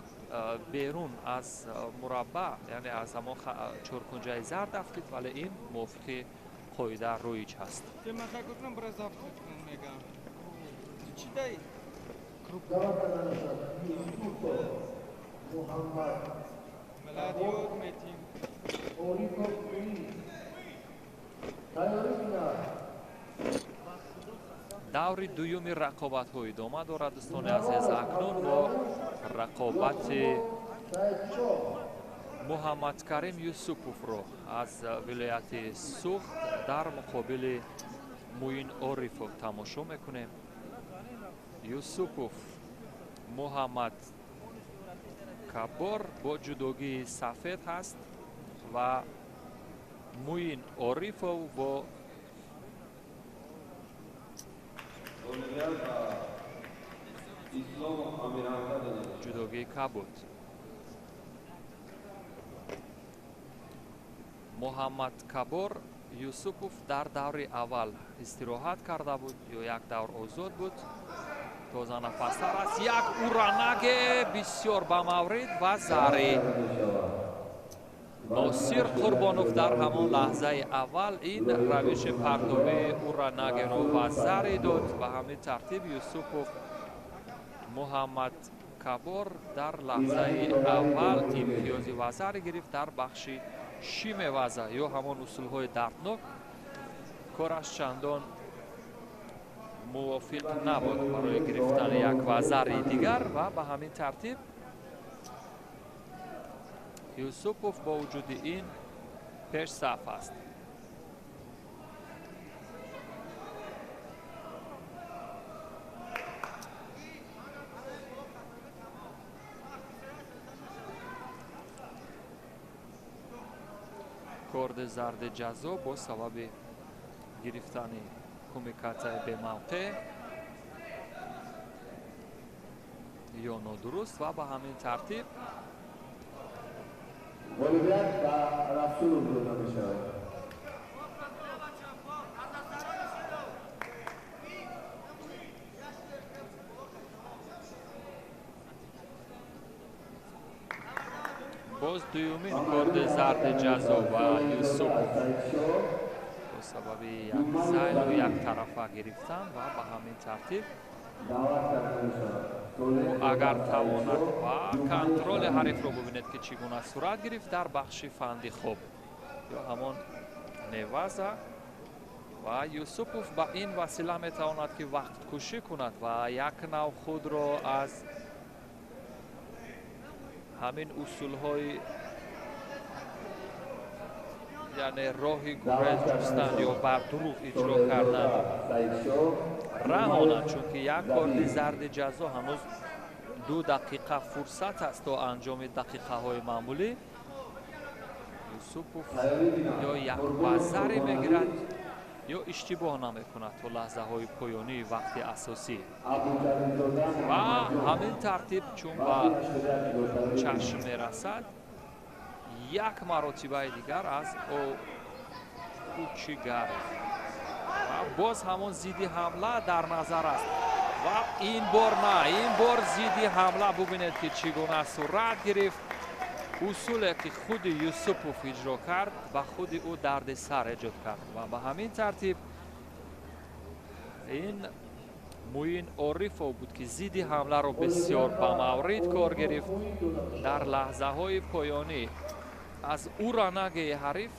берун аз мураббаъ, яъне аз ҳамон чоркунҷаи зард афтид, вале ин мувофиқи қоида роиҷ ҳаст. Даври дуюми рақобатҳо идома дорад, дӯстони азиз. Акнун мо рақобати Муҳаммадкарим Юсуповро аз вилояти Суғд дар муқобили Муин Орифов тамошо мекунем. Юсупов Муҳаммад Кабор бо ҷудогии сафед ҳаст ва Муин Орифов бо ҷудогии кабуд. Муҳаммад Кабор Юсупов дар даври аввал истироҳат карда буд ё як давр озод буд. Тозанафастар аст. Як уранаге бисёр ба маврид ва зари. Носир Қурбонов дар ҳамон лаҳзаи аввал ин равиши партобии уранагеро ба зари дод. Ба ҳамин тартиб Юсупов Муҳаммад Кабор дар лаҳзаи аввал имтиёзи вазари гирифт дар бахши шимеваза ё ҳамон усулҳои дарднок. Кораш чандон мувофиқ набуд барои гирифтани як вазари дигар ва ба ҳамин тартиб Юсупов бо вуҷуди ин пешсаф аст. Корди зарди ҷазо бо сабаби гирифтани кумикатаи бемавқеъ ё нодуруст ва ба ҳамин тартиб ғолибият ба Расулов дода мешавад. Боз дуюмин корди зарди ҷазо ба Юсупов бо сабаби як зайлу як тарафа гирифтан ва ба ҳамин тартиб агар тавонад ва контроли ҳарифро бубинед ки чӣ гуна сурат гирифт дар бахши фанди хоб ё ҳамон неваза ва Юсупов ба ин васила метавонад ки вақткушӣ кунад ва як нав худро аз ҳамин усулҳои яъне роҳи гурез ҷустан ё бардурӯғ иҷро кардан раҳонад, чунки як корди зарди ҷазо ҳанӯз 2 дақиқа фурсат аст то анҷоми дақиқаҳои маъмулӣ. Юсупов ё як вазаре мегирад ё иштибоҳ намекунад то лаҳзаҳои поёнии вақти асосӣ ва ҳамин тартиб чун ба чашм мерасад як маротибаи дигар аз Учигар ва боз ҳамон зидди ҳамла дар назар аст ва ин бор на, ин бор зидди ҳамла бубинед ки чӣ гуна сурат гирифт. Усуле ки худи Юсупов иҷро кард ба худи ӯ дарди сар эҷод кард ва ба ҳамин тартиб ин Муин Орифов буд ки зидди ҳамларо бисёр ба маврид кор гирифт. Дар лаҳзаҳои поёнӣ аз уранаги ҳариф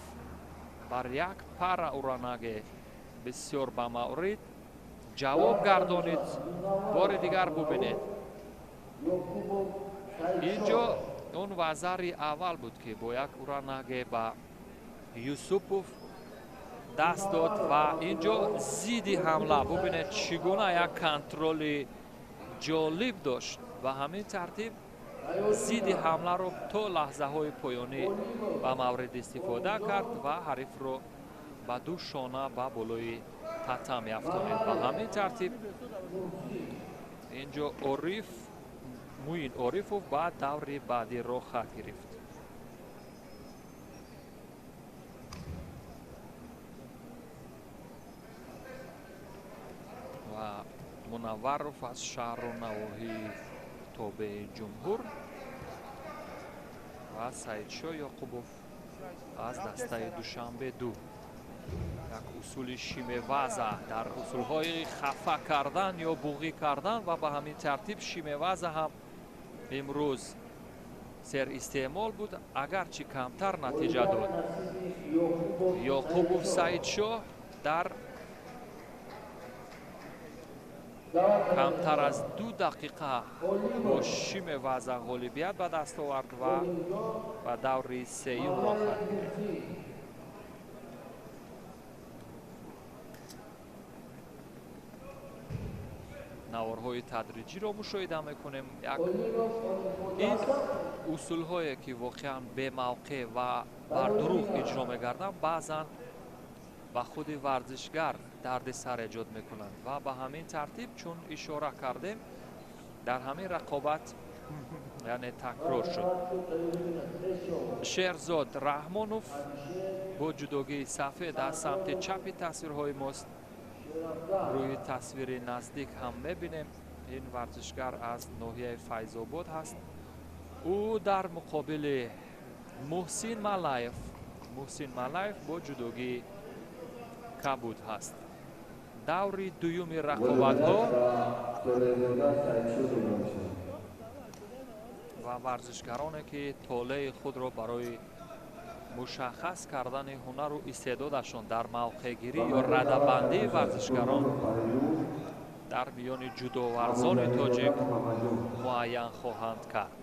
бар як пара уранаге бисёр ба маврид ҷавоб гардонид. Бори дигар бубинед, инҷо он вазари аввал буд ки бо як уранаге ба Юсупов даст дод ва инҷо зидди ҳамла бубинед чӣ гуна як контроли ҷолиб дошт ва ҳамин тартиб зидди ҳамларо то лаҳзаҳои поёнӣ ба маврид истифода кард ва ҳарифро ба ду шона ба болои татами афтонид. Ба ҳамин тартиб инҷо Муин Орифов ба даври баъдӣ роҳ гирифт. Ва Мунавваров аз шаҳру навоҳии тобеи ҷумҳур ва Саидшоҳ Ёқубов аз дастаи Душанбе 2. Як усули шимеваза дар усулҳои хафа кардан ё буғӣ кардан ва ба ҳамин тартиб шимеваза ҳам имрӯз серистеъмол буд, агарчи камтар натиҷа дод. Ёқубов Саидшоҳ дар камтар аз 2 дақиқа бо шимеваза ғолибият ба даст овард ва ба даври сеюм роҳ гирифт. Наворҳои тадриҷиро мушоҳида мекунем. Ин усулҳое ки воқеан бемавқеъ ва бардурӯғ иҷро мегарданд, баъзан ба худи варзишгар дарди сар эҷод мекунанд ва ба ҳамин тартиб чун ишора кардем дар ҳамин рақобат яъне такрор шуд. Шерзод Раҳмонов бо ҷудогии сафед аз самти чапи тасвирҳои мост. Рӯи тасвири наздик ҳам мебинем. Ин варзишгар аз ноҳияи Файзобод ҳаст. Ӯ дар муқобили Муҳсин Малаев, Муҳсин Малаев бо ҷудогии кабуд ҳаст. Даври дуюми рақобатҳо ва варзишгароне, ки толеи худро барои мушаххас кардани ҳунару истеъдодашон дар мавқеъгирӣ ё радабандии варзишгарон дар миёни ҷудоварзони тоҷик муайян хоҳанд кард.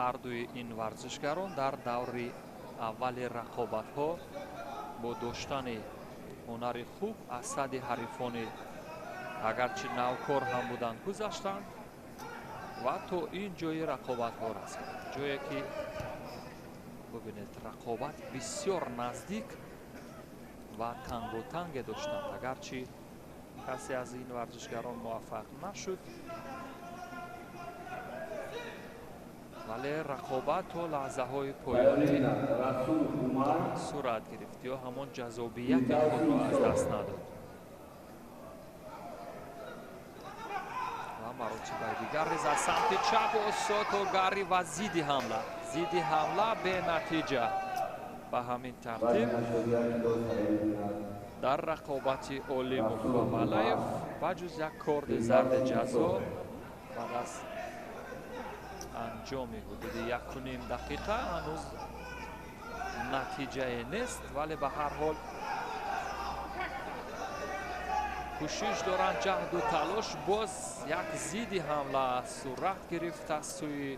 Ҳардуи ин варзишгарон дар даври аввали рақобатҳо бо доштани ҳунари хуб аз сади ҳарифони агарчи навкор ҳам буданд гузаштанд ва то ин ҷои рақобатҳо расиданд, ҷое ки бубинед рақобат бисёр наздик ва танготанге доштанд. Агарчи касе аз ин варзишгарон муваффақ нашуд, вале рақобат то лаҳзаҳои поёнӣ сурат гирифт ё ҳамон ҷаззобияти худро аз даст надод. Ва маротибаи дигар низ аз самти чап Осотогари ва зидди ҳамла, зидди ҳамла бенатиҷа. Ба ҳамин тартиб дар рақобати Олимов ва Малаев ба ҷуз як корди зарди ҷазо баъд аз анҷоми ҳудуди 1,5 дақиқа ҳанӯз натиҷае нест, вале ба ҳар ҳол кӯшиш доранд, ҷаҳду талош. Боз як зидди ҳамла сурат гирифт аз сӯи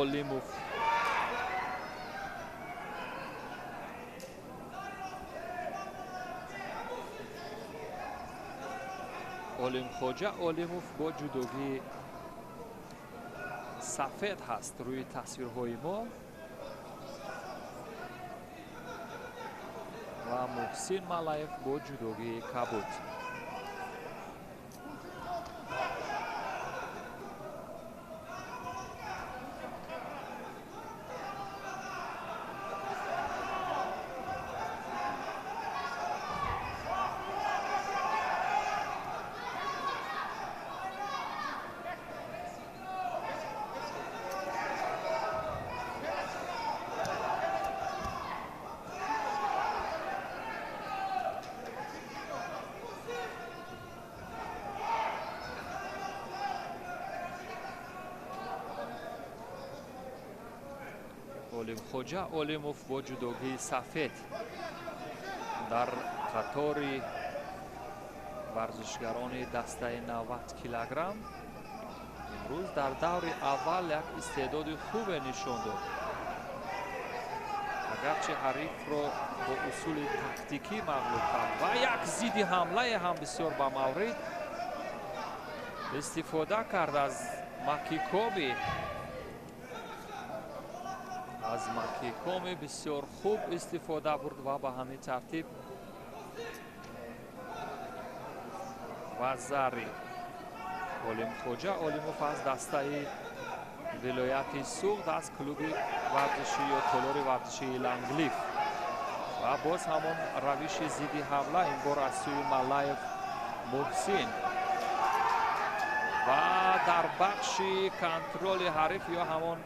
Олимов. Олимхоҷа Олимов бо ҷудогии сафед ҳаст рӯи тасвирҳои мо ва Муҳсин Малаев бо ҷудогии кабуд. Олимхоҷа Олимов бо ҷудогии сафед дар қатори варзишгарони дастаи 90 килограмм имрӯз дар даври аввал як истеъдоди хубе нишон дод. Агарчи ҳарифро бо усули тактикӣ мағлуб кард ва як зидди ҳамлае ҳам бисёр ба маврид истифода кард аз макикоби, аз макикоми бисёр хуб истифода бурд ва ба ҳамин тартиб вазари Олимхоҷа Олимов аз дастаи вилояти Суғд аз клуби варзишӣ ё толори варзишии Ланглиф ва боз ҳамон равиши зидди ҳамла ин бор аз сӯи Малаев Муҳсин ва дар бахши контроли ҳариф ё ҳамон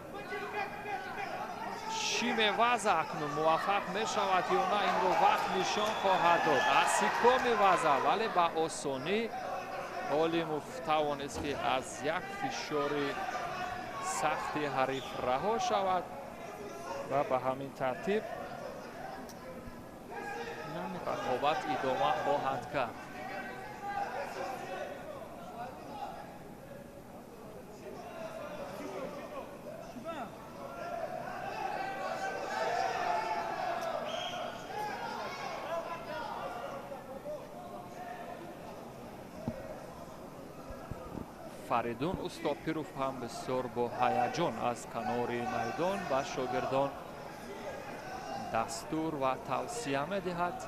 шиме ваза акнун муваффақ мешавад ё на, инро вақт нишон хоҳад дод. Асикоми ваза, вале ба осонӣ Олимов тавонист, ки аз як фишори сахти ҳариф раҳо шавад ва ба ҳамин тартиб рақобат идома хоҳад кард. Фаридун Устопиров ҳам бисёр бо ҳаяҷон аз канори майдон ба шогирдон дастур ва тавсия медиҳад.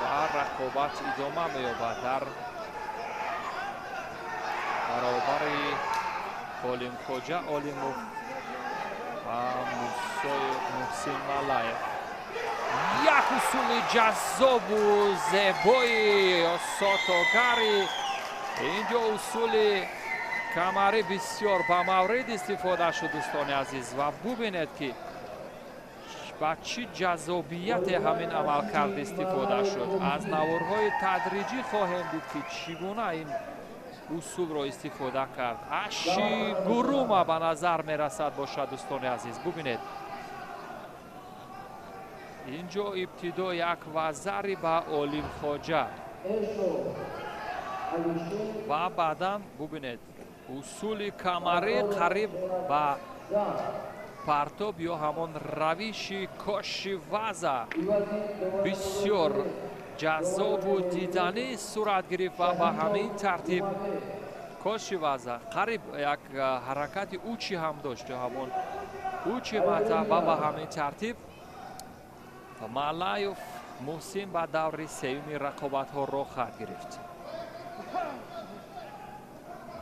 Ва рақобат Рақобат идома меёбад дар баробари Олимхоҷа Олимов ва Муҳсин Малаев. Як усули ҷаззобу зебои Сотогари. Инҷо усули камарӣ бисёр ба маврид истифода шуд, дӯстони азиз, ва бубинед ки ба чӣ ҷаззобияте ҳамин амалкард истифода шуд. Аз наворҳои тадриҷӣ хоҳем дид ки чӣ гуна ин усулро истифода кард. Аши гурума ба назар мерасад бошад, дӯстони азиз. Бубинед, инҷо ибтидо як вазари ба Олимхоҷа ва баъдан бубинед усули камарӣ қариб ба партоб ё ҳамон равиши коши ваза бисёр ҷаззобу диданӣ сурат гирифт ва ба ҳамин тартиб коши ваза қариб як ҳаракати учи ҳам дошт, ё ҳамон учи мата, ва ба ҳамин тартиб Малаев Муҳсин ба даври сеюми рақобатҳо роҳ хоҳад гирифт.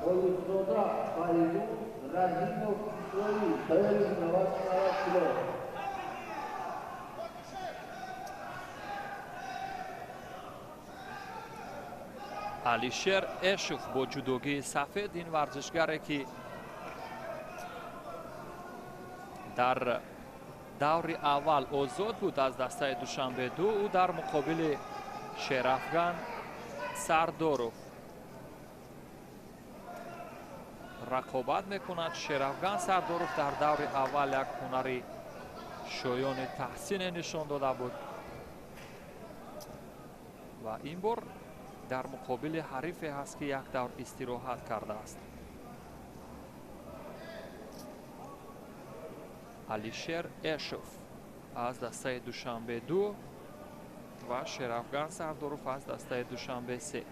Олимзода Фаридун Раҳимов Исроил, тайёри 90 кило. Алишер Эшов бо ҷудогии сафед, ин варзишгаре ки дар даври аввал озод буд аз дастаи Душанбе 2, ӯ дар муқобили Шерафган Сардоров рақобат мекунад. Шерафган Сардоров дар даври аввал як ҳунари шоёни таҳсине нишон дода буд ва ин бор дар муқобили ҳарифе ҳаст ки як давр истироҳат кардааст. Алишер Эшов аз дастаи Душанбе 2 ва Шерафган Сардоров аз дастаи Душанбе 3.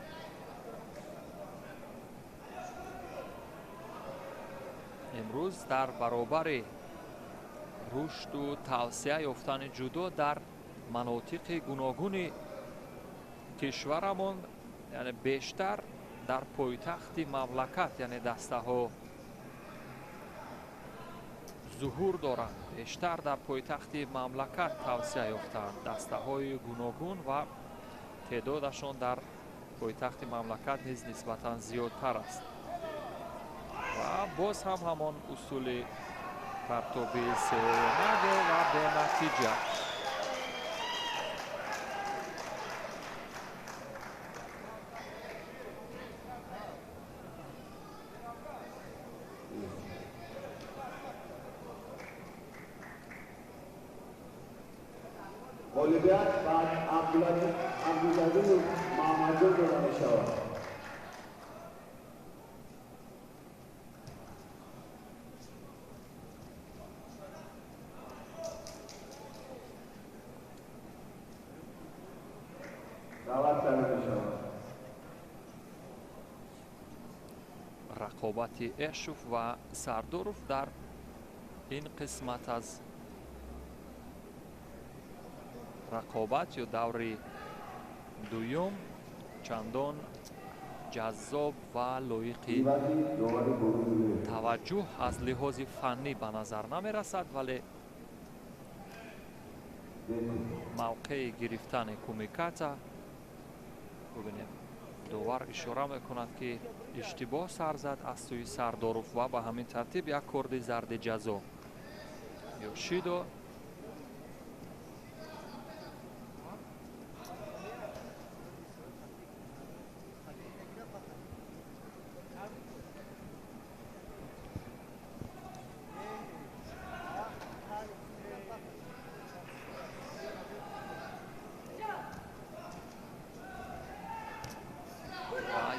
Имрӯз дар баробари рушду тавсеа ёфтани ҷудо дар манотиқи гуногуни кишварамон, яъне бештар дар пойтахти мамлакат, яъне дастаҳо зуҳур доранд, бештар дар пойтахти мамлакат тавсеа ёфтаанд дастаҳои гуногун ва теъдодашон дар пойтахти мамлакат низ нисбатан зиёдтар аст. Ва боз ҳам ҳамон усули партоби сеонаго ва бенатиҷа. Ғолибият ба Абдулазиз Маҳмадҷон дода мешавад. Даъват карда мешавад. Рақобати Эшов ва Сардоров дар ин қисмат аз рақобат ё даври дуюм чандон ҷаззоб ва лоиқи таваҷҷӯҳ аз лиҳози фаннӣ ба назар намерасад, вале мавқеи гирифтани кумиката бубинем, довар ишора мекунад ки иштибоҳ сар зад аз сӯи Сардоров ва ба ҳамин тартиб як корди зарди ҷазо ё шидо.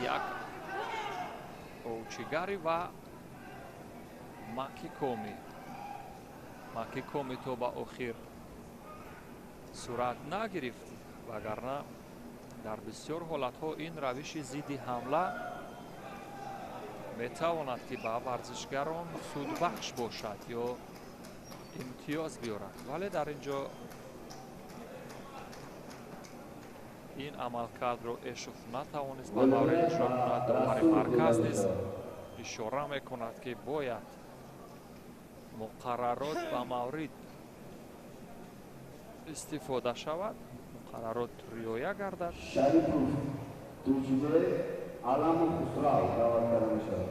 Як овчигари ва макикоми. Макикоми то ба охир сурат нагирифт, вагарна дар бисёр ҳолатҳо ин равиши зидди ҳамла метавонад ки ба варзишгарон судбахш бошад ё имтиёз биёрад, вале дар ин ҷо Ин амалкардро Эшов натавонист ба маврид иҷро кунад. Довари марказ низ ишора мекунад, ки бояд муқаррарот ба маврид истифода шавад, муқаррарот риоя гардад. Шарипов Туҷибек, Аламов Хусрав даъват карда мешавад.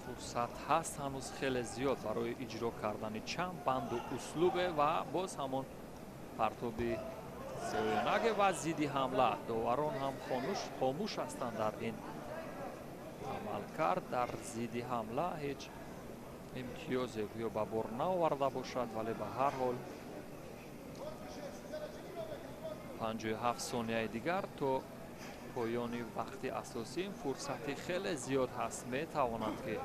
Фурсат ҳаст ҳанӯз хеле зиёд барои иҷро кардани чанд банду услубе ва боз ҳамон партоби зоёнаге ва зидди ҳамла. Доварон ҳам хомӯш ҳастанд дар ин амалкард. Дар зидди ҳамла ҳеҷ имтиёзе гӯё ба бор наоварда бошад, вале ба ҳар ҳол 57 сонияи дигар то поёни вақти асосӣ фурсати хеле зиёд ҳаст. Метавонанд ки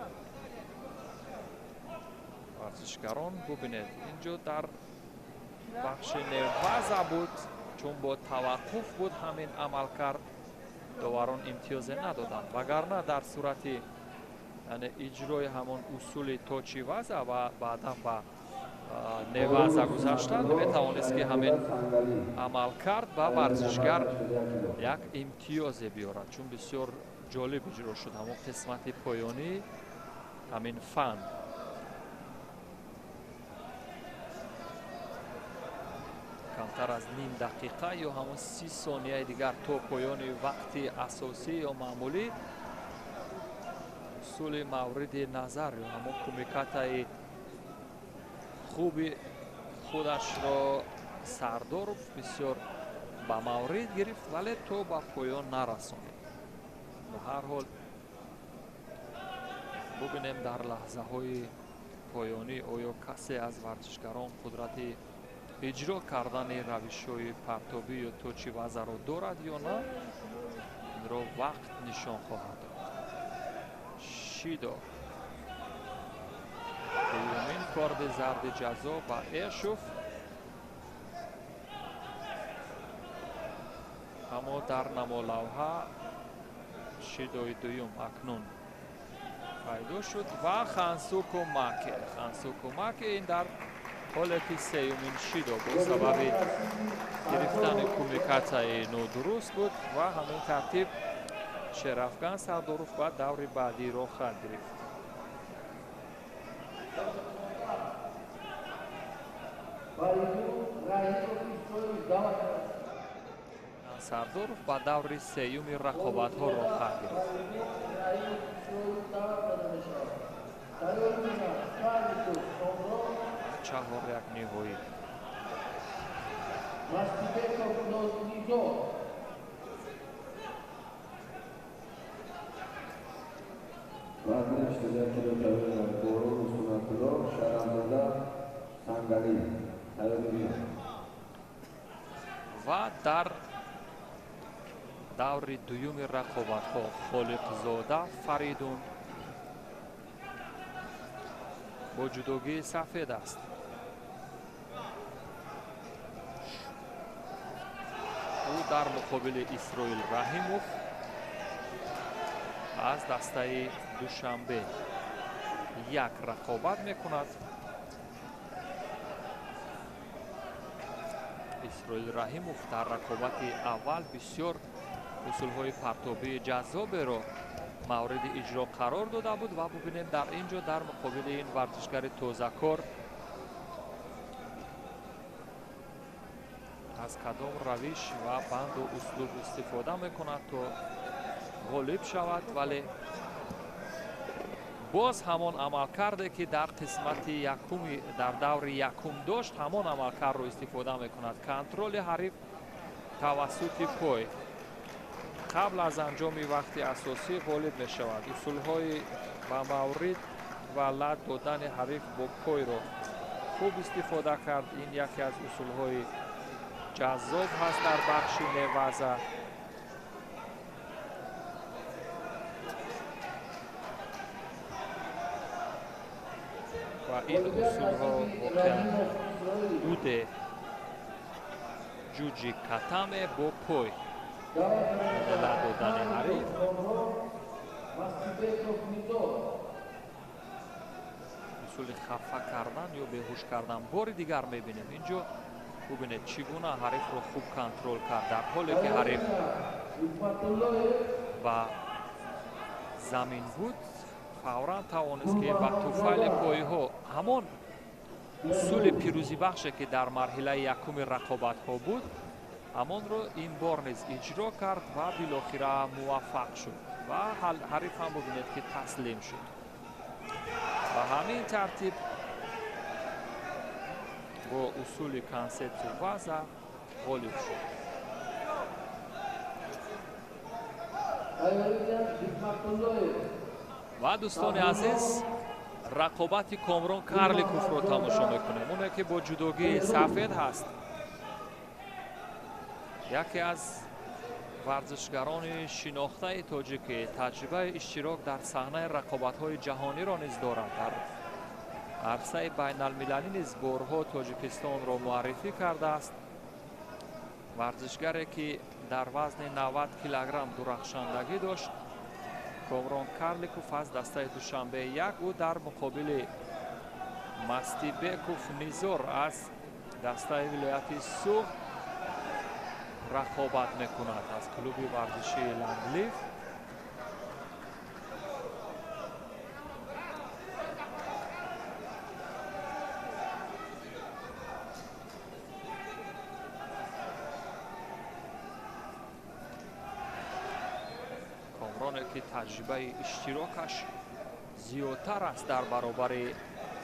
варзишгарон бубинед, инҷо дар бахши неваза буд, чун бо таваққуф буд ҳамин амалкард, доварон имтиёзе надоданд. Вагарна дар сурати яъне иҷрои ҳамон усули точи ваза ва баъдан ба неваза гузаштан метавонист ки ҳамин амалкард ба варзишгар як имтиёзе биёрад, чун бисёр ҷолиб иҷро шуд ҳамон қисмати поёнии ҳамин фан. Камтар аз ним дақиқа ё ҳамон 30 сонияи дигар то поёни вақти асосӣ ё маъмулӣ усули мавриди назар ё ҳамон кумикатаи хуби худашро Сардоров бисёр ба маврид гирифт, вале то ба поён нарасонид. Ба ҳар ҳол бубинем дар лаҳзаҳои поёнӣ оё касе аз варзишгарон қудрати иҷро кардани равишҳои партобӣ ё точи вазаро дорад ё на, инро вақт нишон хоҳад дод. Шидо дуюмин корди зарди ҷазо ба Эшов, аммо дар намолавҳа шидои дуюм акнун пайдо шуд ва Хансуку Маке. Хансуку Маке ин дар ҳоле ки сеюмин шидо бо сабаби гирифтани кумикатсияи нодуруст буд ва ҳамин тартиб Шерафган Сардоров ба даври баъдӣ роҳхат гирифт. Сардоров ба даври сеюми рақобатҳо роҳхат гирифт. 4-1 ниҳоӣ. Вазни 81 кило тайёр Борон Сунатулло, Шарамзода Сангалӣ тайёр. Ва дар даври дуюми рақобатҳо Холиқзода Фаридун бо ҷудогии сафед аст. Ӯ дар муқобили Исроил Раҳимов аз дастаи Душанбе як рақобат мекунад. Исроил Раҳимов дар рақобати аввал бисёр усулҳои партобии ҷаззоберо мавриди иҷро қарор дода буд ва бубинем дар ин ҷо дар муқобили ин варзишгари тозакор аз кадом равиш ва банду услуб истифода мекунад то ғолиб шавад, вале боз ҳамон амалкарде ки дар қисмати якуми дар даври якум дошт, ҳамон амалкардро истифода мекунад. Контроли ҳариф тавассути пой қабл аз анҷоми вақти асосӣ ғолиб мешавад. Усулҳои ба маврид ва лад додани ҳариф бо пойро хуб истифода кард. Ин яке аз усулҳои ҷаззоб ҳаст дар бахши неваза. Ва ин усулҳо воқеан уде ҷуҷи катаме бо пой. Додани ҳариф. Усули хафа кардан ё беҳуш кардан. Бори дигар мебинем инҷо, бубинед чӣ гуна ҳарифро хуб контрол кард, дар ҳоле ки ҳариф ба замин буд, фавран тавонист ки ба туфайли поиҳо ҳамон усули пирӯзибахше ки дар марҳилаи якуми рақобатҳо буд, ҳамонро ин бор низ иҷро кард ва билохира муваффақ шуд ва ҳариф ҳам бубинед ки таслим шуд. Ба ҳамин тартиб бо усули консепсию ваза ғолиб шуд. Ва дӯстони азиз, рақобати Комрон Карликовро тамошо мекунем, оне ки бо ҷудогии сафед ҳаст, яке аз варзишгарони шинохтаи тоҷикӣ, таҷрибаи иштирок дар саҳнаи рақобатҳои ҷаҳониро низ дорад. Дар арсаи байналмилалӣ низ борҳо Тоҷикистонро муаррифӣ кардааст. Варзишгаре ки дар вазни 90 килограмм дурахшандагӣ дошт, Комрон Карликов аз дастаи Душанбе 1, ӯ дар муқобили Мастибеков Низор аз дастаи вилояти Суғд рақобат мекунад аз клуби варзишии Ланглиф. Комроне ки таҷрибаи иштирокаш зиёдтар аст дар баробари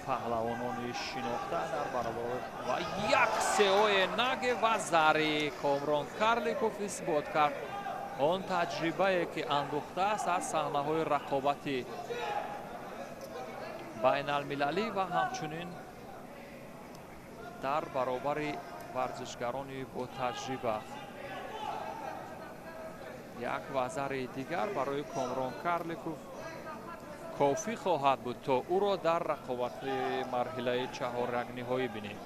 паҳлавонони шинохта, дар баробар ва як сеое наге ва зари Комрон Карликов исбот кард он таҷрибае ки андӯхтааст аз саҳнаҳои рақобати байналмилалӣ ва ҳамчунин дар баробари варзишгарони ботаҷриба. Як вазари дигар барои Комрон Карликов кофӣ хоҳад буд то ӯро дар рақобати марҳилаи чаҳорякниҳоӣ бинем.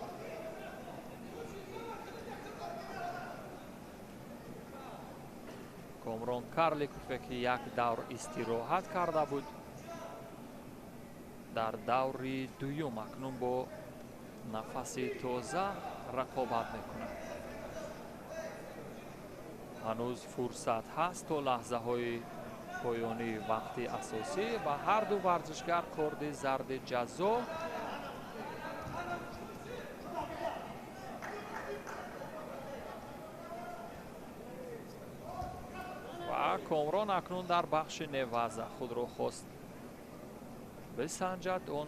Комрон Карликове ки як давр истироҳат карда буд, дар даври дуюм акнун бо нафаси тоза рақобат мекунад. Ҳанӯз фурсат ҳаст то лаҳзаҳои поёнии вақти асосӣ ва ҳар ду варзишгар корди зарди ҷазо. Ва Комрон акнун дар бахши неваза худро хост бисанҷад. Он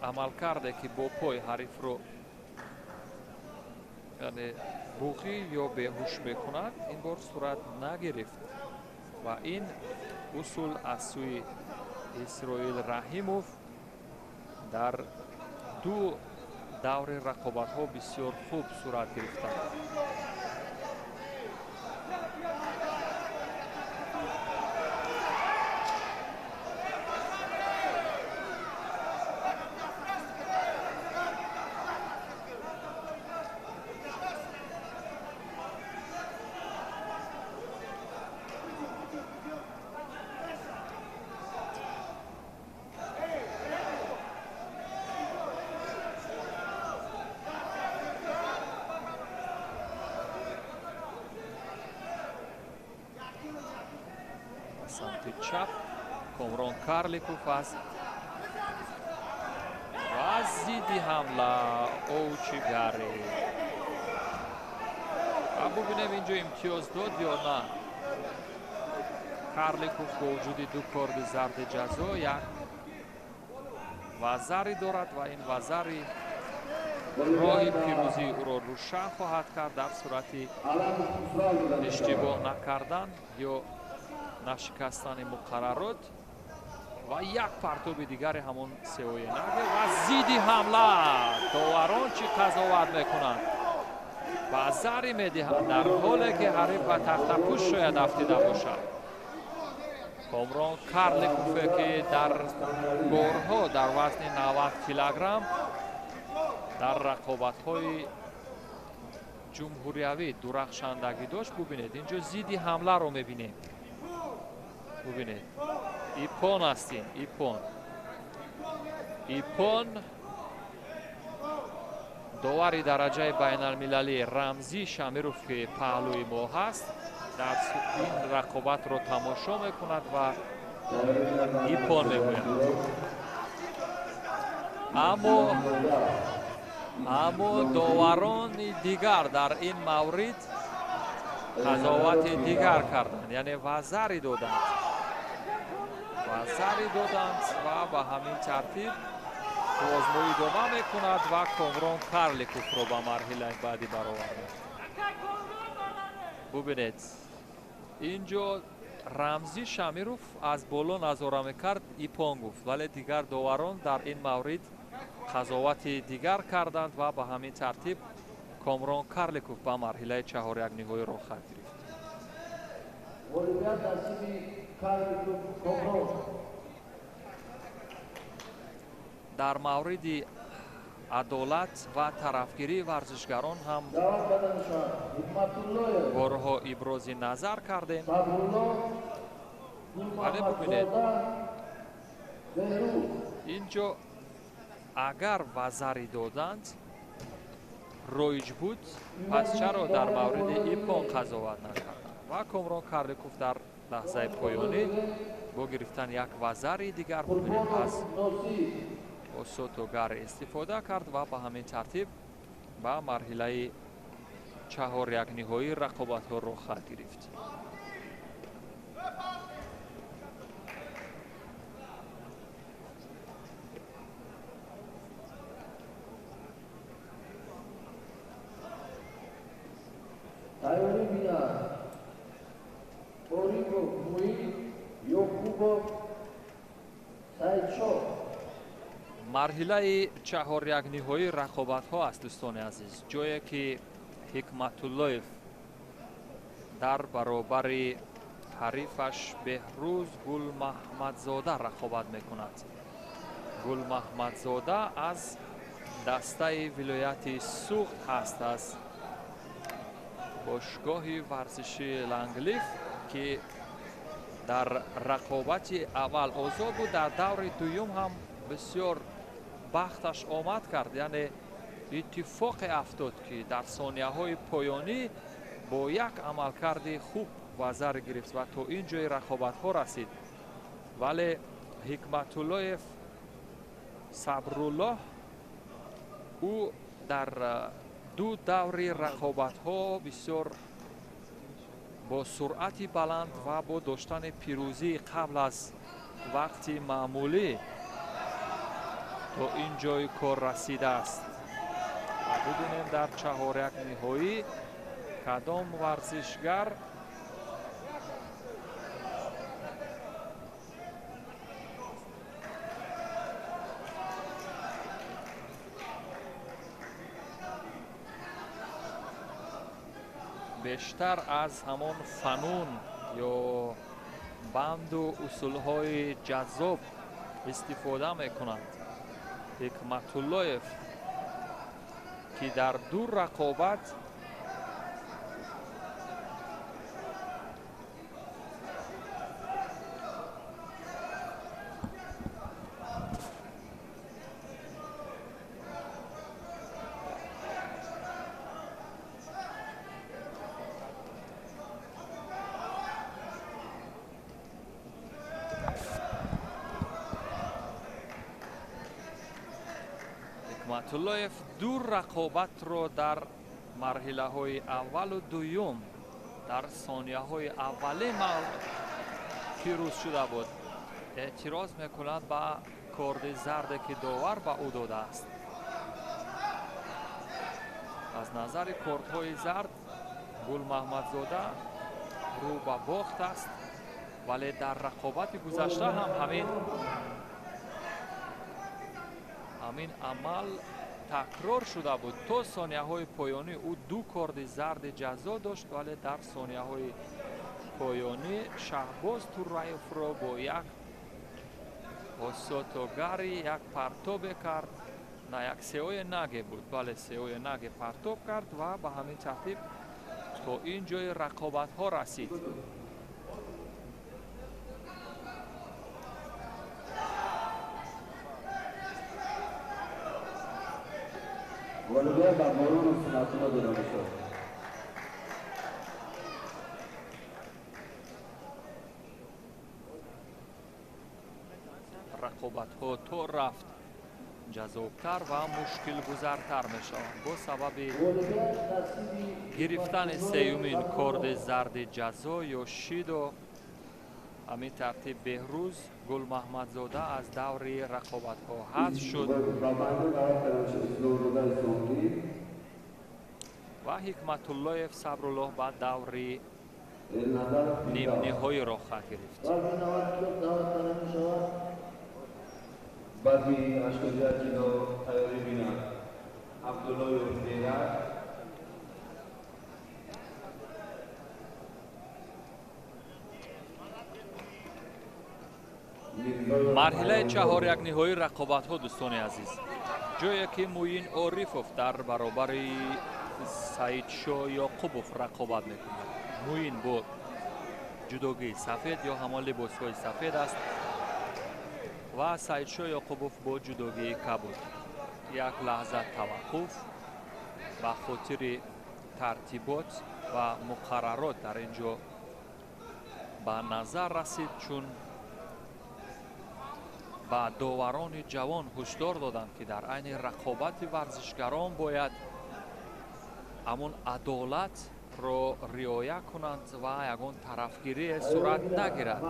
амалкарде ки бо пой ҳарифро яъне буғӣ ё беҳуш мекунад, ин бор сурат нагирифт ва ин усул аз сӯи Исроил Раҳимов дар ду даври рақобатҳо бисёр хуб сурат гирифтанд. Самти чап Комрон Карликов аст ва зидди ҳамла Оучигари. Ва бубинем инҷо имтиёз дод ё на. Карликов бо вуҷуди ду корди зарди ҷазо як вазари дорад ва ин вазари роҳи пирӯзии ӯро рӯшан хоҳад кард дар сурати иштибоҳ накардан ё нашикастани муқаррарот. Ва як партоби дигари ҳамон сеои наге ва зидди ҳамла. Доварон чӣ қазоват мекунанд? Ба зари медиҳанд, дар ҳоле ки ҳариф ба тахтапӯш шояд афтида бошад. Комрон Карликове ки дар борҳо дар вазни 90 килограмм дар рақобатҳои ҷумҳуриявӣ дурахшандагӣ дошт. Бубинед, инҷо зидди ҳамларо мебинем. Бубинед, иппон аст ин, иппон. Иппон довари дараҷаи байналмилалӣ Рамзӣ Шамиров, ки паҳлӯи мо ҳаст, дар ин рақобатро тамошо мекунад ва иппон мегӯяд. Аммо доварони дигар дар ин маврид қазовати дигар карданд, яъне вазари доданд. Вазари доданд ва ба ҳамин тартиб озмоӣ идома мекунад ва Комрон Карликовро ба марҳилаи баъдӣ баровард. Бубинед, инҷо Рамзӣ Шамиров аз боло назора мекард, иппон гуфт, вале дигар доварон дар ин маврид қазовати дигар карданд ва ба ҳамин тартиб Комрон Карликов ба марҳилаи чаҳорякниҳоӣ роҳ хат гирифт. Дар мавриди адолат ва тарафгирии варзишгарон ҳам борҳо ибрози назар кардем. Вале бубинед, инҷо агар вазари доданд роиҷ буд, пас чаро дар мавриди иппон қазоват накарданд? Ва Комрон Карликов дар лаҳзаи поёнӣ бо гирифтан як вазари дигар, бубинед, аз осотогари истифода кард ва ба ҳамин тартиб ба марҳилаи чаҳорякниҳоӣ рақобатҳо роҳ хат гирифт. Марҳилаи чаҳорякниҳоии рақобатҳо аст, дӯстони азиз, ҷое ки Ҳикматуллоев дар баробари ҳарифаш Беҳрӯз Гулмаҳмадзода рақобат мекунад. Гулмаҳмадзода аз дастаи вилояти Суғд ҳаст, аз бошгоҳи варзишии Ланглиф, ки дар рақобати аввал озод буд, дар даври дуюм ҳам бисёр бахташ омад кард, яъне иттифоқе афтод, ки дар сонияҳои поёнӣ бо як амалкарди хуб вазар гирифт ва то ин ҷои рақобатҳо расид. Вале Ҳикматуллоев Сабруллоҳ ӯ дар ду даври рақобатҳо бисёр бо суръати баланд ва бо доштани пирӯзии қабл аз вақти маъмулӣ то ин ҷои кор расидааст. Ва бубинем дар чаҳоряк ниҳоӣ кадом варзишгар бештар аз ҳамон фанун ё банду усулҳои ҷаззоб истифода мекунанд. Ҳикматуллоев, ки дар ду рақобат Ҳикматуллоев ду рақобатро дар марҳилаҳои аввалу дуюм дар сонияҳои аввали пирӯз шуда буд. Эътироз мекунад ба корди зарде, ки довар ба ӯ додааст. Аз назари кордҳои зард Гулмаҳмадзода рӯ ба бохт аст, вале дар рақобати гузашта ҳам ҳамин амал такрор шуда буд. То сонияҳои поёнӣ ӯ ду корди зарди ҷазо дошт, вале дар сонияҳои поёнӣ Шаҳбоз Тураевро бо як осотогари як партобе кард, На, як сеои наге буд. Бале, сеои наге партоб кард ва ба ҳамин тартиб то ин ҷои рақобатҳо расид. Ғолибият ба Борунов Сунатулло дода мешавад. Рақобатҳо то рафт ҷаззобтар ва мушкилгузартар мешаванд бо сабаби гирифтани сеюмин корди зарди ҷазо ё шидо. Ҳамин тартиб Беҳрӯз Гулмаҳмадзода аз даври рақобатҳо ҳазф шуд ва Ҳикматуллоев Сабруллоҳ ба даври нимниҳоӣ роҳ хоҳад гирифт. Вазни 81 кило тайёрӣ бинад Абдуллоев Зерак. Марҳилаи чаҳорякниҳоии рақобатҳо, дӯстони азиз, ҷое ки Муин Орифов дар баробари Саидшо Ёқубов рақобат мекунад. Муин бо ҷудогии сафед ё ҳамон либосҳои сафед аст ва Саидшо Ёқубов бо ҷудогии кабуд. Як лаҳза таваққуф ба хотири тартибот ва муқаррарот дар ин ҷо ба назар расид, чун ба доварони ҷавон ҳушдор доданд, ки дар айни рақобати варзишгарон бояд ҳамон адолатро риоя кунанд ва ягон тарафгирие сурат нагирад,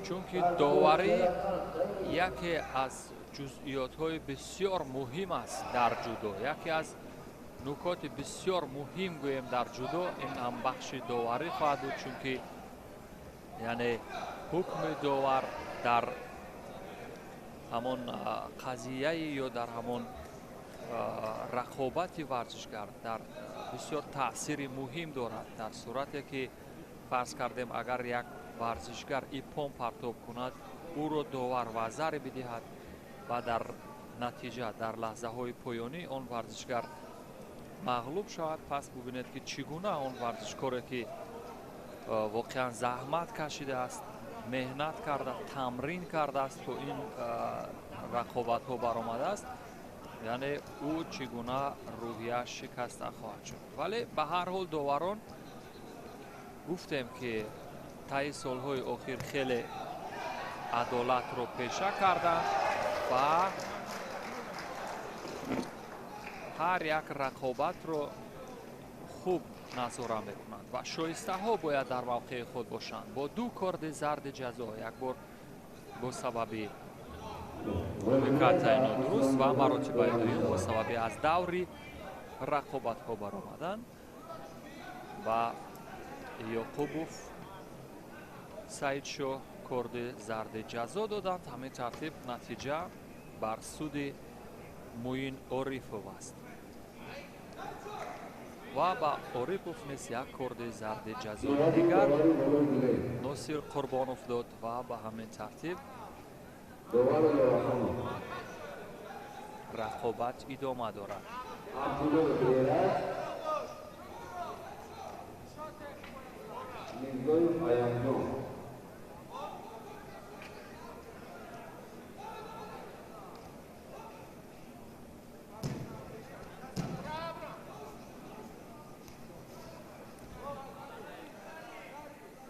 чунки доварӣ яке аз ҷузъиётҳои бисёр муҳим аст дар ҷудо. Яке аз нукоти бисёр муҳим гӯем дар ҷудо ин ҳам бахши доварӣ хоҳад буд, чунки яъне ҳукми довар дар ҳамон қазияи ё дар ҳамон рақобати варзишгар дар бисёр таъсири муҳим дорад. Дар сурате ки фарз кардем агар як варзишгар иппон партоб кунад, ӯро довар вазаре бидиҳад ва дар натиҷа дар лаҳзаҳои поёнӣ он варзишгар мағлуб шавад, пас бубинед ки чӣ гуна он варзишкоре ки воқеан заҳмат кашидааст, меҳнат карда, тамрин кардааст, то ин рақобатҳо баромадааст, яъне ӯ чӣ гуна рӯҳияш шикаста хоҳад шуд. Вале ба ҳар ҳол доварон гуфтем ки таи солҳои охир хеле адолатро пеша карданд ва ҳар як рақобатро хуб назора мекунанд ва шоистаҳо бояд дар мавқеи худ бошанд. Бо ду корди зарди ҷазо, як бор бо сабаби катаи нодуруст ва маротибаи дуюм бо сабаби аз даври рақобатҳо баромадан ва Ёқубов Саидшо корди зарди ҷазо доданд. Ҳамин тартиб натиҷа бар суди Муин Орифов аст ва ба Орипов низ як корди зарди ҷазои дигар Носир Қурбонов дод ва ба ҳамин тартиб рақобат идома дорад.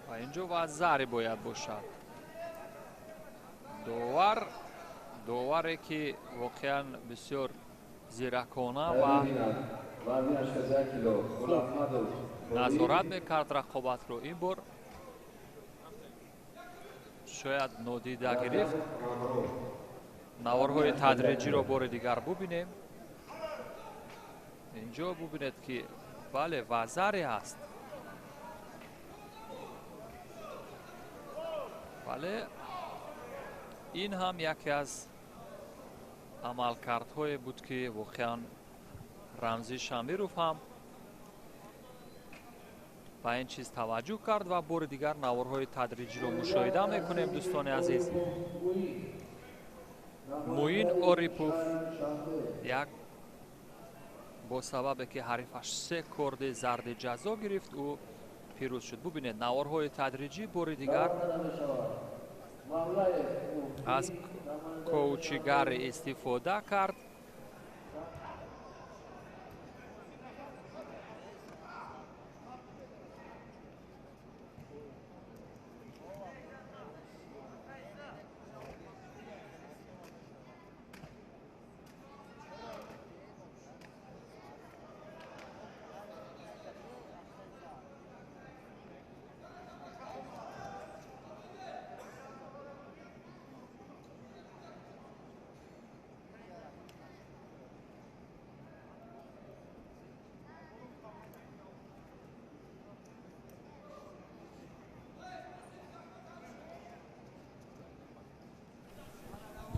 Ва инҷо вазаре бояд бошад. Доваре ки воқеан бисёр зиракона ва хуб назорат мекард рақобатро, ин бор шояд нодида гирифт. Наворҳои тадриҷиро бори дигар бубинем. Инҷо бубинед ки бале, вазаре ҳаст, вале ин ҳам яке аз амалкардҳое буд ки воқеан Рамзӣ Шамиров ҳам ба ин чиз таваҷҷӯҳ кард ва бори дигар наворҳои тадриҷиро мушоҳида мекунем, дӯстони азиз. Муин Орипов як бо сабабе ки ҳарифаш се корди зарди ҷазо гирифт, ӯ пирӯз шуд. Бубинед, наворҳои тадриҷӣ бори дигар аз коучигари истифода кард.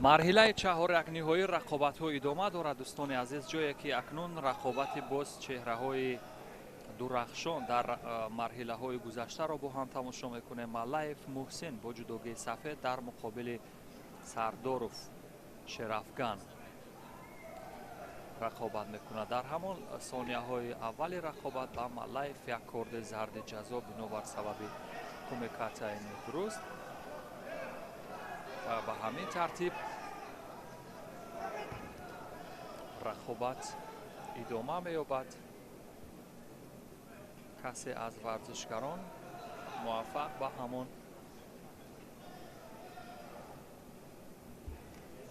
Марҳилаи чаҳорякниҳоии рақобатҳо идома дорад, дӯстони азиз, ҷое ки акнун рақобати боз чеҳраҳои дурахшон дар марҳилаҳои гузаштаро бо ҳам тамошо мекунем. Маллаев Муҳсин бо ҷудогии сафед дар муқобили Сардоров Шерафган рақобат мекунад. Дар ҳамон сонияҳои аввали рақобат ба Маллаев як корди зарди ҷазо бинобар сабаби кумикатаи нодуруст. Ба ҳамин тартиб рақобат идома меёбад. Касе аз варзишгарон муваффақ ба ҳамон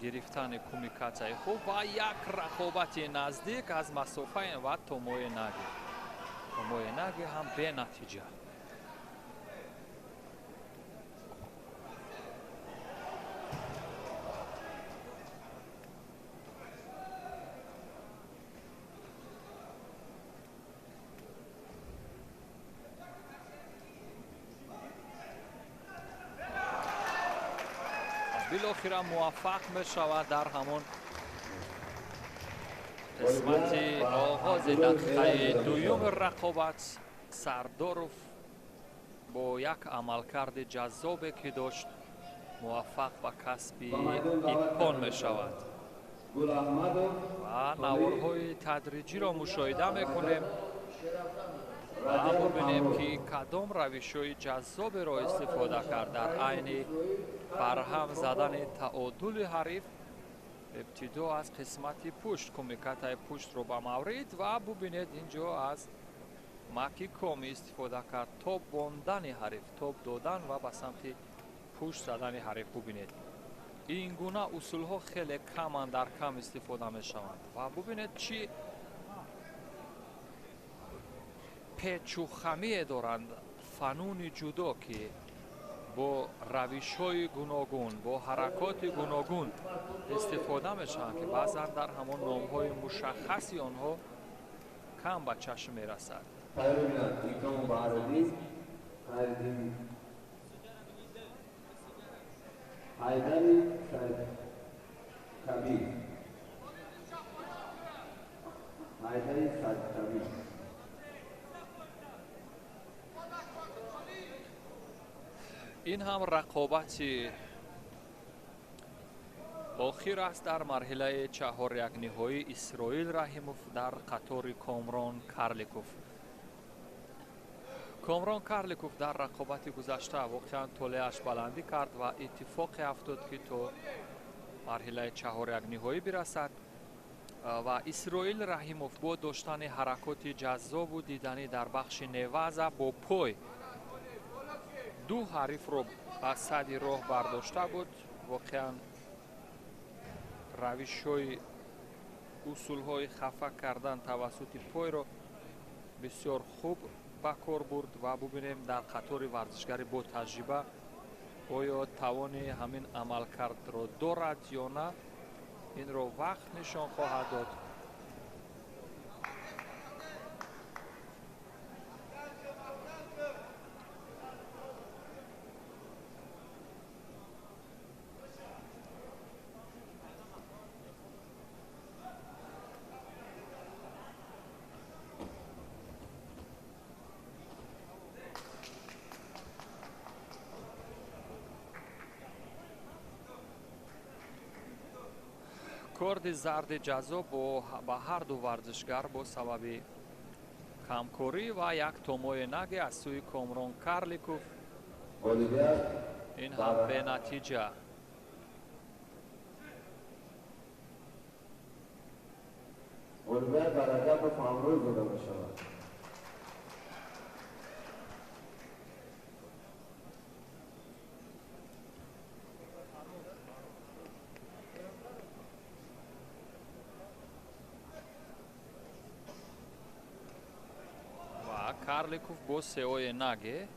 гирифтани кумикатаи хуб ва як рақобати наздик аз масофаи ва томои наги. Томои наги ҳам бенатиҷа. Билохира муваффақ мешавад дар ҳамон қисмати оғози дақиқаи дуюми рақобат. Сардоров бо як амалкарди ҷаззобе ки дошт муваффақ ба касби иппон мешавад. Ва наворҳои тадриҷиро мушоҳида мекунем ва бубинем ки кадом равишҳои ҷаззоберо истифода кард дар айни барҳам задани таодули ҳариф. Ибтидо аз қисмати пушт, кумикатаи пуштро ба маврид ва бубинед инҷо аз маки коми истифода кард, тоб бондани ҳариф, тоб додан ва ба самти пушт задани ҳариф. Бубинед, ин гуна усулҳо хеле каманд, дар кам истифода мешаванд ва бубинед чӣ печу хамие доранд фануни ҷудо, ки бо равишҳои гуногун, бо ҳаракоти гуногун истифода мешаванд, ки баъзан дар ҳамон номҳои мушаххаси онҳо кам ба чашм мерасад. Ин ҳам рақобати охир аст дар марҳилаи чаҳорякниҳоӣ. Исроил Раҳимов дар қатори Комрон Карликов. Комрон Карликов дар рақобати гузашта воқеан толеаш баландӣ кард ва иттифоқе афтод, ки то марҳилаи чаҳорякниҳоӣ бирасад ва Исроил Раҳимов бо доштани ҳаракоти ҷаззобу диданӣ дар бахши неваза бо пой ду ҳарифро аз сади роҳ бардошта буд. Воқеан равишҳои усулҳои хафа кардан тавассути пойро бисёр хуб ба кор бурд ва бубинем дар қатори варзишгари бо таҷриба оё тавони ҳамин амалкардро дорад ё на, инро вақт нишон хоҳад дод. Корди зарди ҷазо ба ҳар ду варзишгар бо сабаби камкорӣ ва як томои наге аз сӯи Комрон Карликов. Ин ҳам бенатиҷа. Ғолибият ба Раҷабов Ҳамрӯз дода мешавад. Ва Карликов бо сеои наге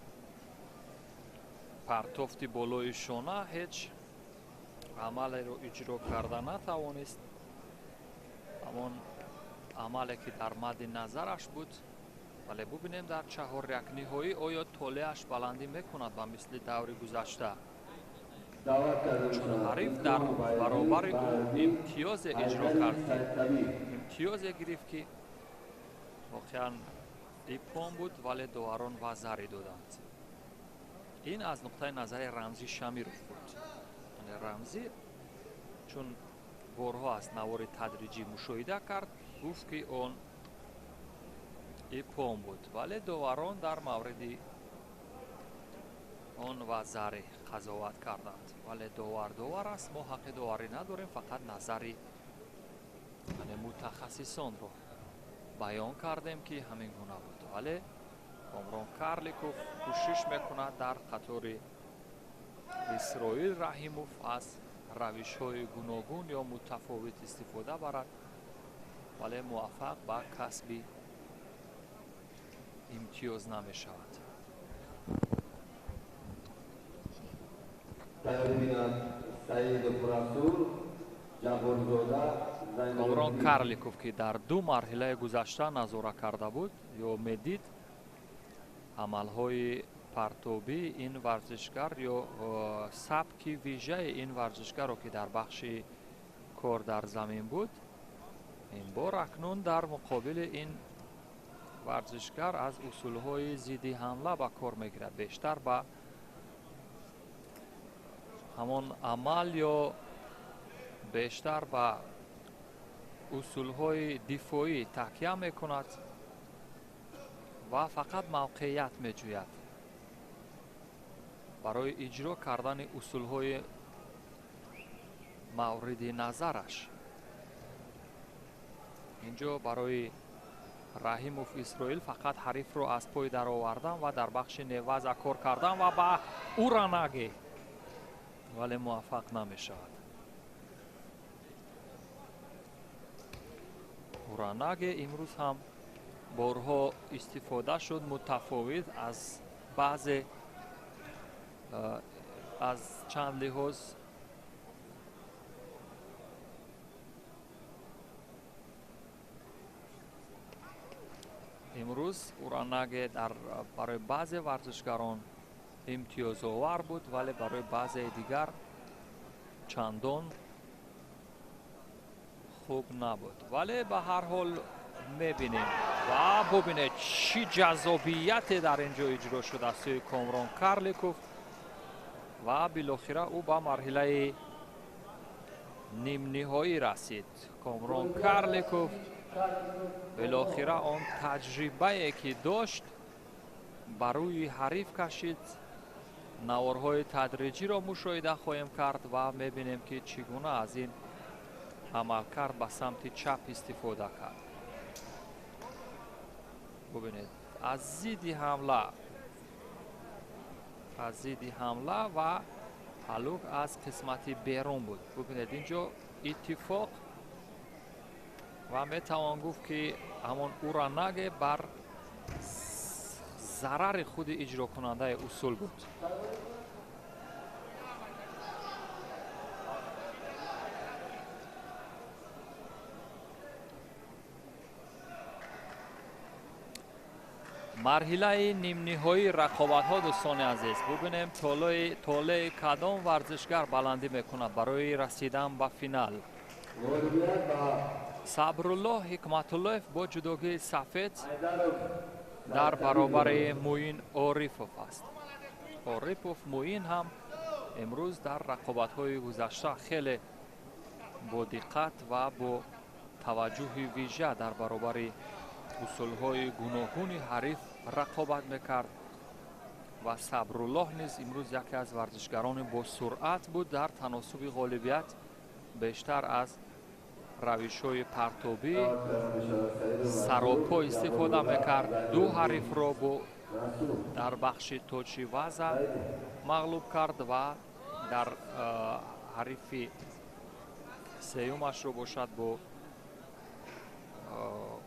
партофти болои шона ҳеҷ амалеро иҷро карда натавонист. Ҳамон амале ки дар мадди назараш буд, вале бубинем дар чаҳорякниҳоӣ оё толеаш баландӣ мекунад ба мисли даври гузашта. Чун ҳариф дар баробари ӯ имтиёзе иҷро кард, имтиёзе гирифт ки воқеан иппон буд, вале доварон вазари доданд. Ин аз нуқтаи назари Рамзӣ Шамиров буд. Рамзӣ чун борҳо аз навори тадриҷӣ мушоҳида кард, гуфт ки он иппон буд, вале доварон дар мавриди он вазари қазоват карданд. Вале довар довар аст, мо ҳаққи доварӣ надорем, фақат назари мутахассисонро баён кардем ки ҳамин гуна буд. Вале Комрон Карликов кӯшиш мекунад дар қатори Исроил Раҳимов аз равишҳои гуногун ё мутафовит истифода барад, вале муваффақ ба касби имтиёз намешавад. Комрон Карликов ки дар ду марҳилаи гузашта назора карда буд ё медид амалҳои партобии ин варзишгар ё сабки вижаи ин варзишгаро ки дар бахши кор дар замин буд, ин бор акнун дар муқобили ин варзишгар аз усулҳои зидди ҳамла ба кор мегирад, бештар ба ҳамон амал ё бештар ба усулҳои дифоӣ такя мекунад ва фақат мавқеият меҷӯяд барои иҷро кардани усулҳои мавриди назараш. Инҷо барои Раҳимов Исроил фақат ҳарифро аз пой даровардан ва дар бахши неваза кор кардан ва ба уранаге, вале муваффақ намешавад. Уранаге имрӯз ҳам борҳо истифода шуд, мутафовит аз баъзе аз чанд лиҳоз. Имрӯз уранаге барои баъзе варзишгарон имтиёзовар буд, вале барои баъзеи дигар чандон хуб набуд. Вале ба ҳар ҳол мебинем ва бубинед чӣ ҷаззобияте дар ин ҷо иҷро шуд аз сӯи Комрон Карликов ва билохира ӯ ба марҳилаи нимниҳоӣ расид. Комрон Карликов билохира он таҷрибае ки дошт ба рӯи ҳариф кашид. Наворҳои тадриҷиро мушоҳида хоҳем кард ва мебинем ки чӣ гуна аз ин амалкард ба самти чап истифода кард. Бубинед, аз зидди ҳамла ва ҳалук аз қисмати берун буд. Бубинед, инҷо иттифоқ ва метавон гуфт ки ҳамон уранаге бар зарари худи иҷрокунандаи усул буд. Марҳилаи нимниҳоии рақобатҳо, дӯстони азиз, бубинем толеи кадом варзишгар баландӣ мекунад барои расидан ба финал. Сабруллоҳ Ҳикматуллоев бо ҷудогии сафед дар баробари Муин Орифов аст. Орифов Муин ҳам имрӯз дар рақобатҳои гузашта хеле Бо диққат ва бо таваҷҷӯҳи вижа дар баробари усулҳои гуногуни ҳариф рақобат мекард ва Сабруллоҳ низ имрӯз яке аз варзишгарони босуръат буд дар таносуби ғолибият, бештар аз равишҳои партобӣ саропо истифода мекард. Ду ҳарифро бо дар бахши точи ваза мағлуб кард ва дар ҳарифи сеюмашро бошад бо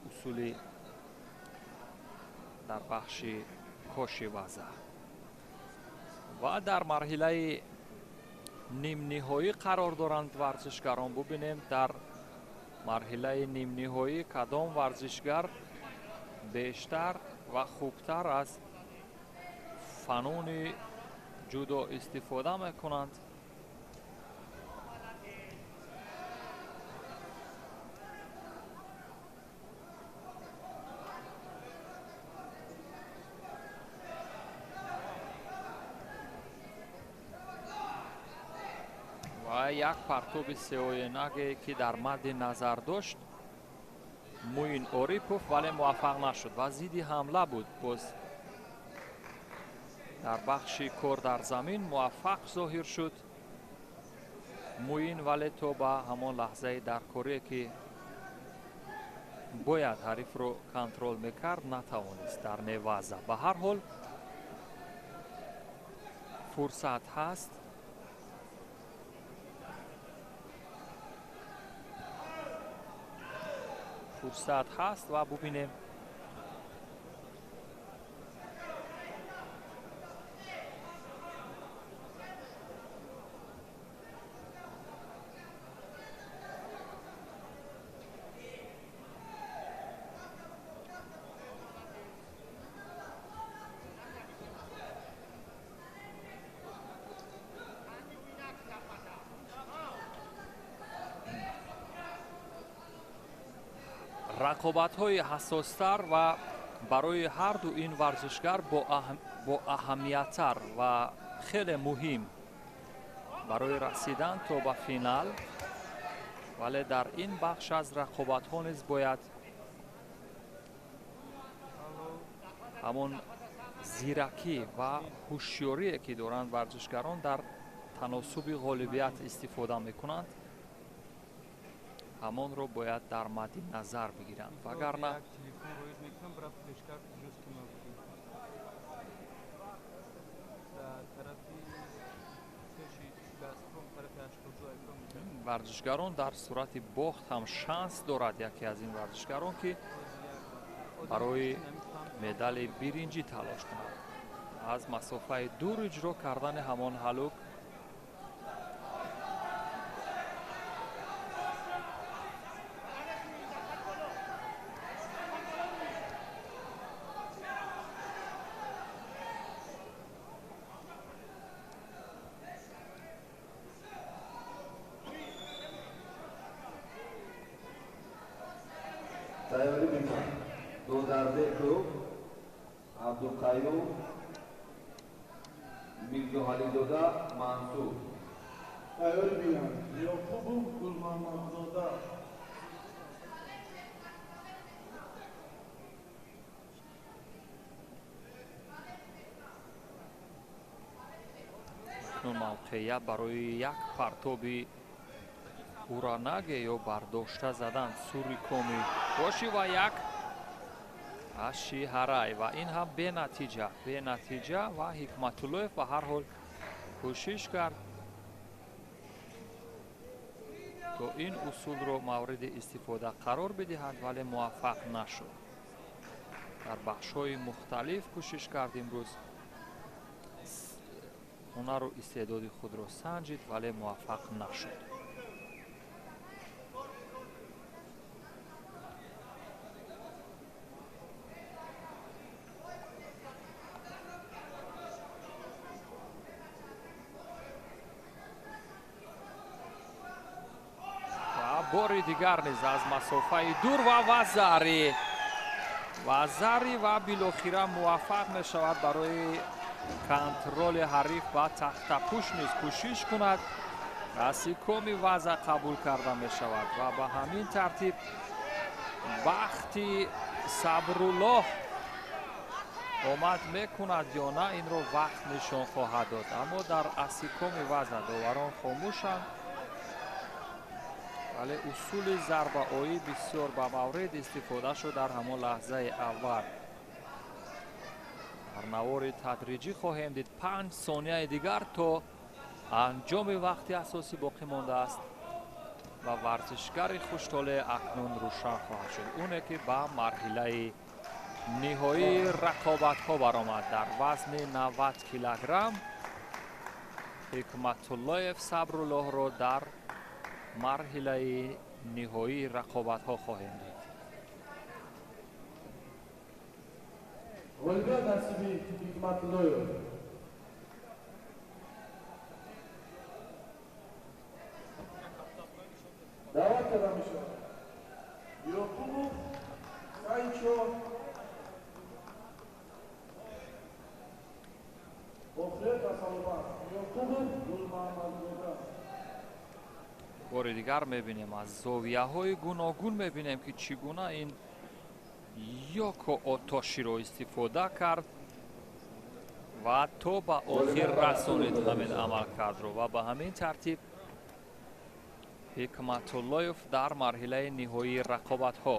усули дар бахши коши ваза. Ва дар марҳилаи нимниҳоӣ қарор доранд варзишгарон. Бубинем дар марҳилаи нимниҳоӣ кадом варзишгар бештар ва хубтар аз фануни ҷудо истифода мекунанд. Ва як партоби сеоенаге ки дар мадди назар дошт Муин Орипов, вале муваффақ нашуд ва зидди ҳамла буд. Боз дар бахши кор дар замин муваффақ зоҳир шуд Муин, вале то ба ҳамон лаҳзаи даркорие ки бояд ҳарифро контрол мекард натавонист дар неваза. Ба ҳар ҳол фурсат ҳаст. Фурсат ҳаст ва бубинем рақобатҳои ҳассостар ва барои ҳарду ин варзишгар бо аҳамияттар ва хеле муҳим барои расидан то ба финал, вале дар ин бахш аз рақобатҳо низ бояд ҳамон зиракӣ ва ҳушёрие ки доранд варзишгарон дар таносуби ғолибият истифода мекунанд, ҳамонро бояд дар мадди назар бигиранд, вагарна варзишгарон дар сурати бохт ҳам шанс дорад яке аз ин варзишгарон ки барои медали биринҷӣ талош кунад. Аз масофаи дур иҷро кардани ҳамон ҳалук Тайёрӣ бинанд Додарбеков Абдуқаюм Мирзоализода Мансур. Тайёрӣ бинанд Ёқубов Гулмамадзода. Акнун мавқеият барои як партоби уранаге ё бардошта задан сури коми боши ва як аши ҳарай ва ин ҳам бенатиҷа, бенатиҷа ва Ҳикматуллоев ба ҳар ҳол кӯшиш кард то ин усулро мавриди истифода қарор бидиҳад, вале муваффақ нашуд. Дар бахшҳои мухталиф кӯшиш кард имрӯз, ҳунару истеъдоди худро санҷид, вале муваффақ нашуд. Бори дигар низ аз масофаи дур ва вазари ва билохира муваффақ мешавад барои контроли ҳариф ва тахтапӯш низ кӯшиш кунад, Асикоми ваза қабул карда мешавад ва ба ҳамин тартиб бахти Сабруллоҳ омад мекунад ё на, инро вақт нишон хоҳад дод. Аммо дар асикоми ваза доварон хомӯшанд, вале усули зарбаоӣ бисёр ба маврид истифода шуд дар ҳамон лаҳзаи аввал. Дар навори тадриҷӣ хоҳем дид 5 сонияи дигар то анҷоми вақти асосӣ боқӣ мондааст ва варзишгари хуштоле акнун рӯшан хоҳад шуд, оне ки ба марҳилаи ниҳоии рақобатҳо баромад. Дар вазни 90 килограмм Ҳикматуллоев Сабруллоҳро дар марҳилаи ниҳоии рақобатҳо хоҳем дид. Ғолибият насиби Ҳикматуллоев. Даъват карда мешавад Ёқубов Сайчо Охират Асалобад, Ёқубов Гулмаҳмадзода. Бори дигар мебинем, аз зовияҳои гуногун мебинем, ки чӣ гуна ин Ёко Отоширо истифода кард ва то ба охир расонид ҳамин амалкардро ва ба ҳамин тартиб Ҳикматуллоев дар марҳилаи ниҳоии рақобатҳо.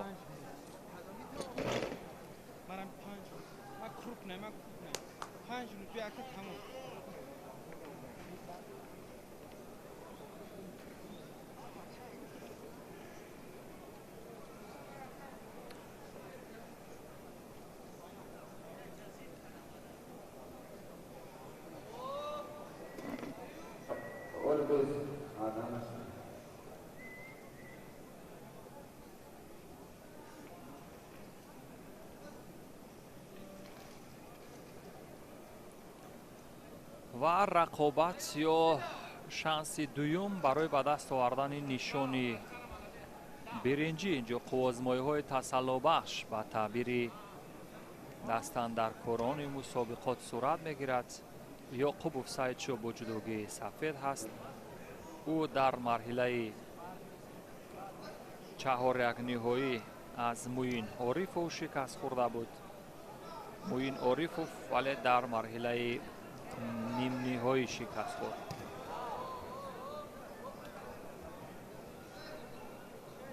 Ва рақобат ё шанси дуюм барои ба даст овардани нишони биринҷӣ. Инҷо қуввозмоиҳои тасаллобахш ба таъбири дастандаркорони мусобиқот сурат мегирад. Ёқубов Сайчо бо ҷудогии сафед ҳаст. Ӯ дар марҳилаи чаҳорякниҳоӣ аз Муин Орифов шикаст хӯрда буд. Муин Орифов вале дар марҳилаи нимниҳоӣ шикаст хӯрд.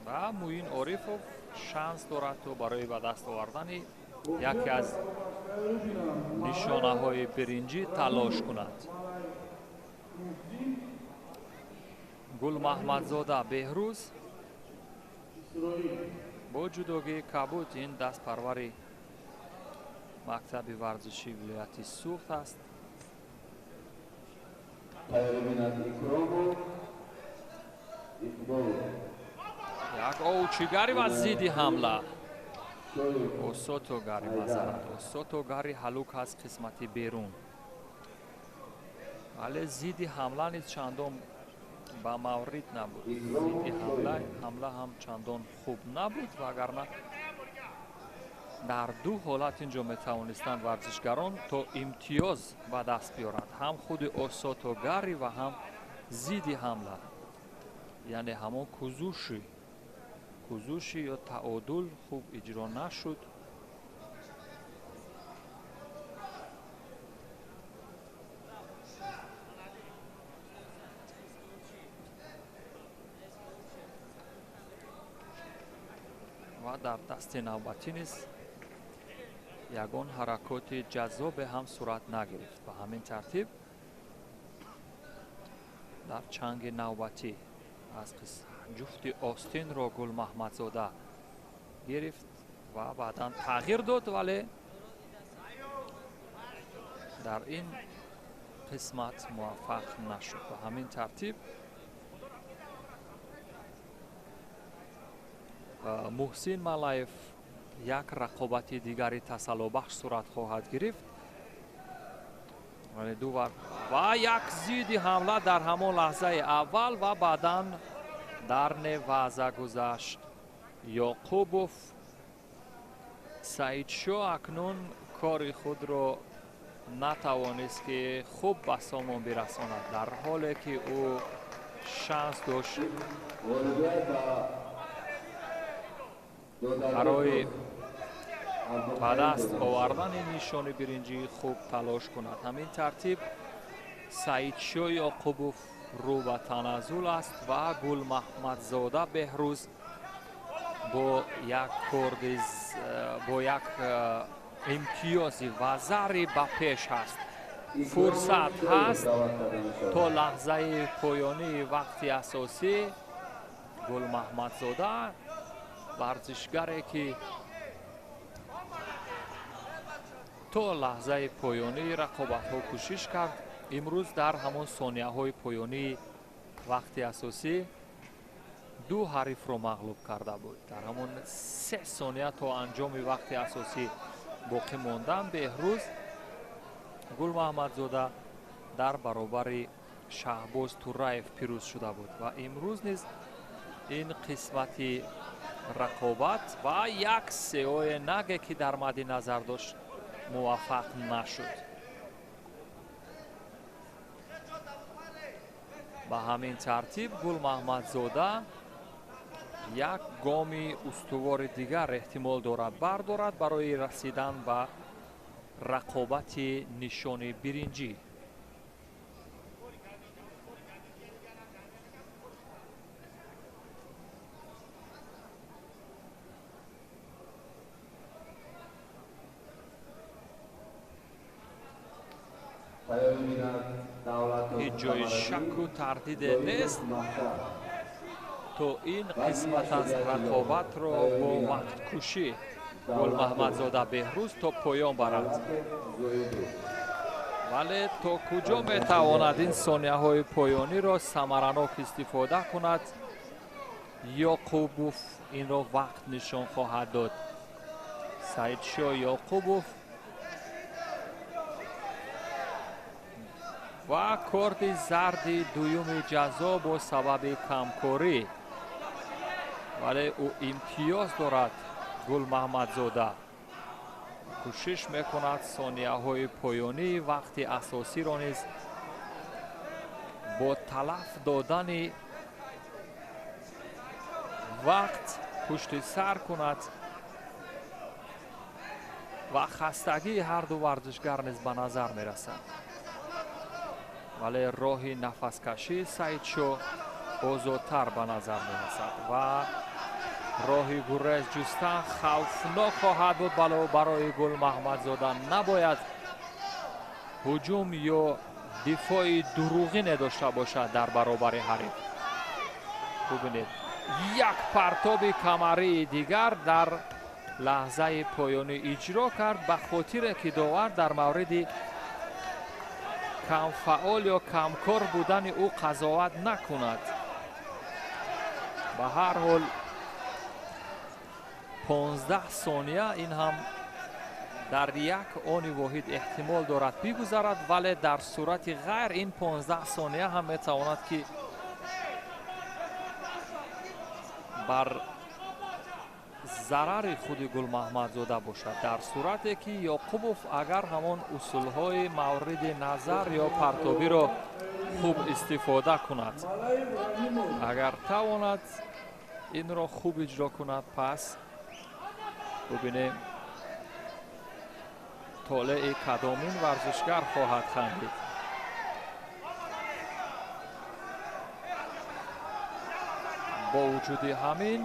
Ва Муин Орифов шанс дорад то барои ба даст овардани яке аз нишонаҳои биринҷӣ талош кунад. Гулмаҳмадзода Беҳрӯз бо ҷудогии кабуд, ин дастпарвари мактаби варзишии вилояти Суғд аст. Як овчигари ва зидди ҳамла. Осотогари мазарат. Осотогари ҳалук аз қисмати берун. Вале зидди ҳамла низ чандон ба маврид набуд. Зидди ҳамла ҳам чандон хуб набуд, вагарна дар ду ҳолат инҷо метавонистанд варзишгарон то имтиёз ба даст биёранд, ҳам худи осотогари ва ҳам зидди ҳамла, яъне ҳамон кузуши ё таодул хуб иҷро нашуд. Ва дар дасти навбатӣ низ ягон ҳаракоти ҷаззобе ҳам сурат нагирифт. Ба ҳамин тартиб дар чанги навбатӣ аз ҷуфти остинро Гулмаҳмадзода гирифт ва баъдан тағйир дод, вале дар ин қисмат муваффақ нашуд. Ба ҳамин тартиб Муҳсин Малаев як рақобати дигари тасаллобахш сурат хоҳад гирифт. Ва як зидди ҳамла дар ҳамон лаҳзаи аввал ва баъдан дар неваза гузашт. Ёқубов Саидшо акнун кори худро натавонист, ки хуб ба сомон бирасонад, дар ҳоле ки ӯ Шанс дошт барои ба даст овардани нишони биринҷӣ хуб талош кунад. Ҳамин тартиб Саидшо Ёқубов рӯ ба таназзул аст ва Гулмаҳмадзода Беҳрӯз бо як корди, бо як имтиёзи вазари ба пеш ҳаст. Фурсат ҳаст то лаҳзаи поёнии вақти асосӣ. Гулмаҳмадзода варзишгаре ки то лаҳзаи поёнии рақобатҳо кӯшиш кард, имрӯз дар ҳамон сонияҳои поёнии вақти асосӣ ду ҳарифро мағлуб карда буд. Дар ҳамон 3 сония то анҷоми вақти асосӣ боқӣ мондан Беҳрӯз Гулмаҳмадзода дар баробари Шаҳбоз Тураев пирӯз шуда буд ва имрӯз низ ин қисмати рақобат ва як сеои наге ки дар мадди назар дошт муваффақ нашуд. Ба ҳамин тартиб Гулмаҳмадзода як гоми устувори дигар эҳтимол дорад бардорад барои расидан ба рақобати нишони биринҷӣ. Ҳеҷ ҷои шакку тардиде нест то ин қисмат аз рақобатро бо вақткушӣ Гулмаҳмадзода Беҳрӯз то поён барад. Вале то куҷо метавонад ин сонияҳои поёниро самаранок истифода кунад, Ёқубов инро вақт нишон хоҳад дод. Саидшо Ёқубов ва корди зарди дуюми ҷазо бо сабаби камкорӣ, вале ӯ имтиёз дорад. Гулмаҳмадзода кӯшиш мекунад сонияҳои поёнии вақти асосиро низ бо талаф додани вақт пушти сар кунад ва хастагии ҳарду варзишгар низ ба назар мерасад. Вале роҳи нафаскашии Саидшо озодтар ба назар мерасад ва роҳи гурез ҷустан хавфнок хоҳад буд. Барои Гулмаҳмадзода набояд ҳуҷум ё дифои дуруғине дошта бошад дар баробари ҳариф. Бубинед, як партоби камарии дигар дар лаҳзаи поёнӣ иҷро кард, ба хотире ки довар дар мавриди камфаъол ё камкор будани ӯ қазоват накунад. Ба ҳар ҳол 15 сония ин ҳам дар як они воҳид эҳтимол дорад бигузарад, вале дар сурати ғайр ин 15 сония ҳам метавонад ки бар зарари худи Гулмаҳмадзода бошад, дар сурате ки Ёқубов агар ҳамон усулҳои мавриди назар ё партобиро хуб истифода кунад, агар тавонад инро хуб иҷро кунад, пас бубинем толеи кадомин варзишгар хоҳад хандид. Бо вуҷуди ҳамин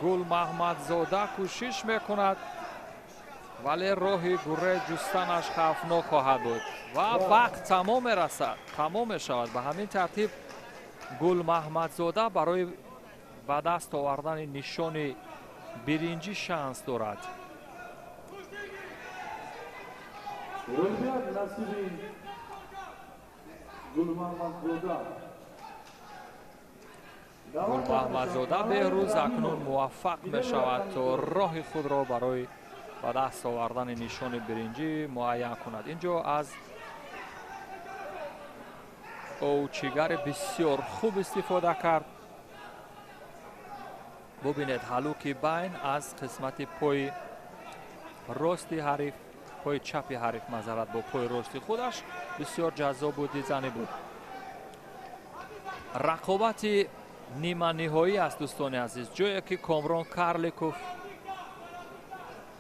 Гулмаҳмадзода кӯшиш мекунад, вале роҳи гурез ҷустанаш хавфнок хоҳад буд ва вақт тамом мерасад, тамом мешавад. Ба ҳамин тартиб Гулмаҳмадзода барои ба даст овардани нишони биринҷӣ шанс дорад. Гулмаҳмадзода Беҳрӯз акнун муваффақ мешавад то роҳи худро барои ба даст овардани нишони биринҷӣ муайян кунад. Инҷо аз овчигари бисёр хуб истифода кард. Бубинед, ҳалуки байн аз қисмати пои рости ҳариф, пои чапи ҳариф мазарат бо пои рости худаш бисёр ҷаззобу дизанӣ буд. Рақобати ниманиҳоӣ аст, дӯстони азиз, ҷое ки Комрон Карликов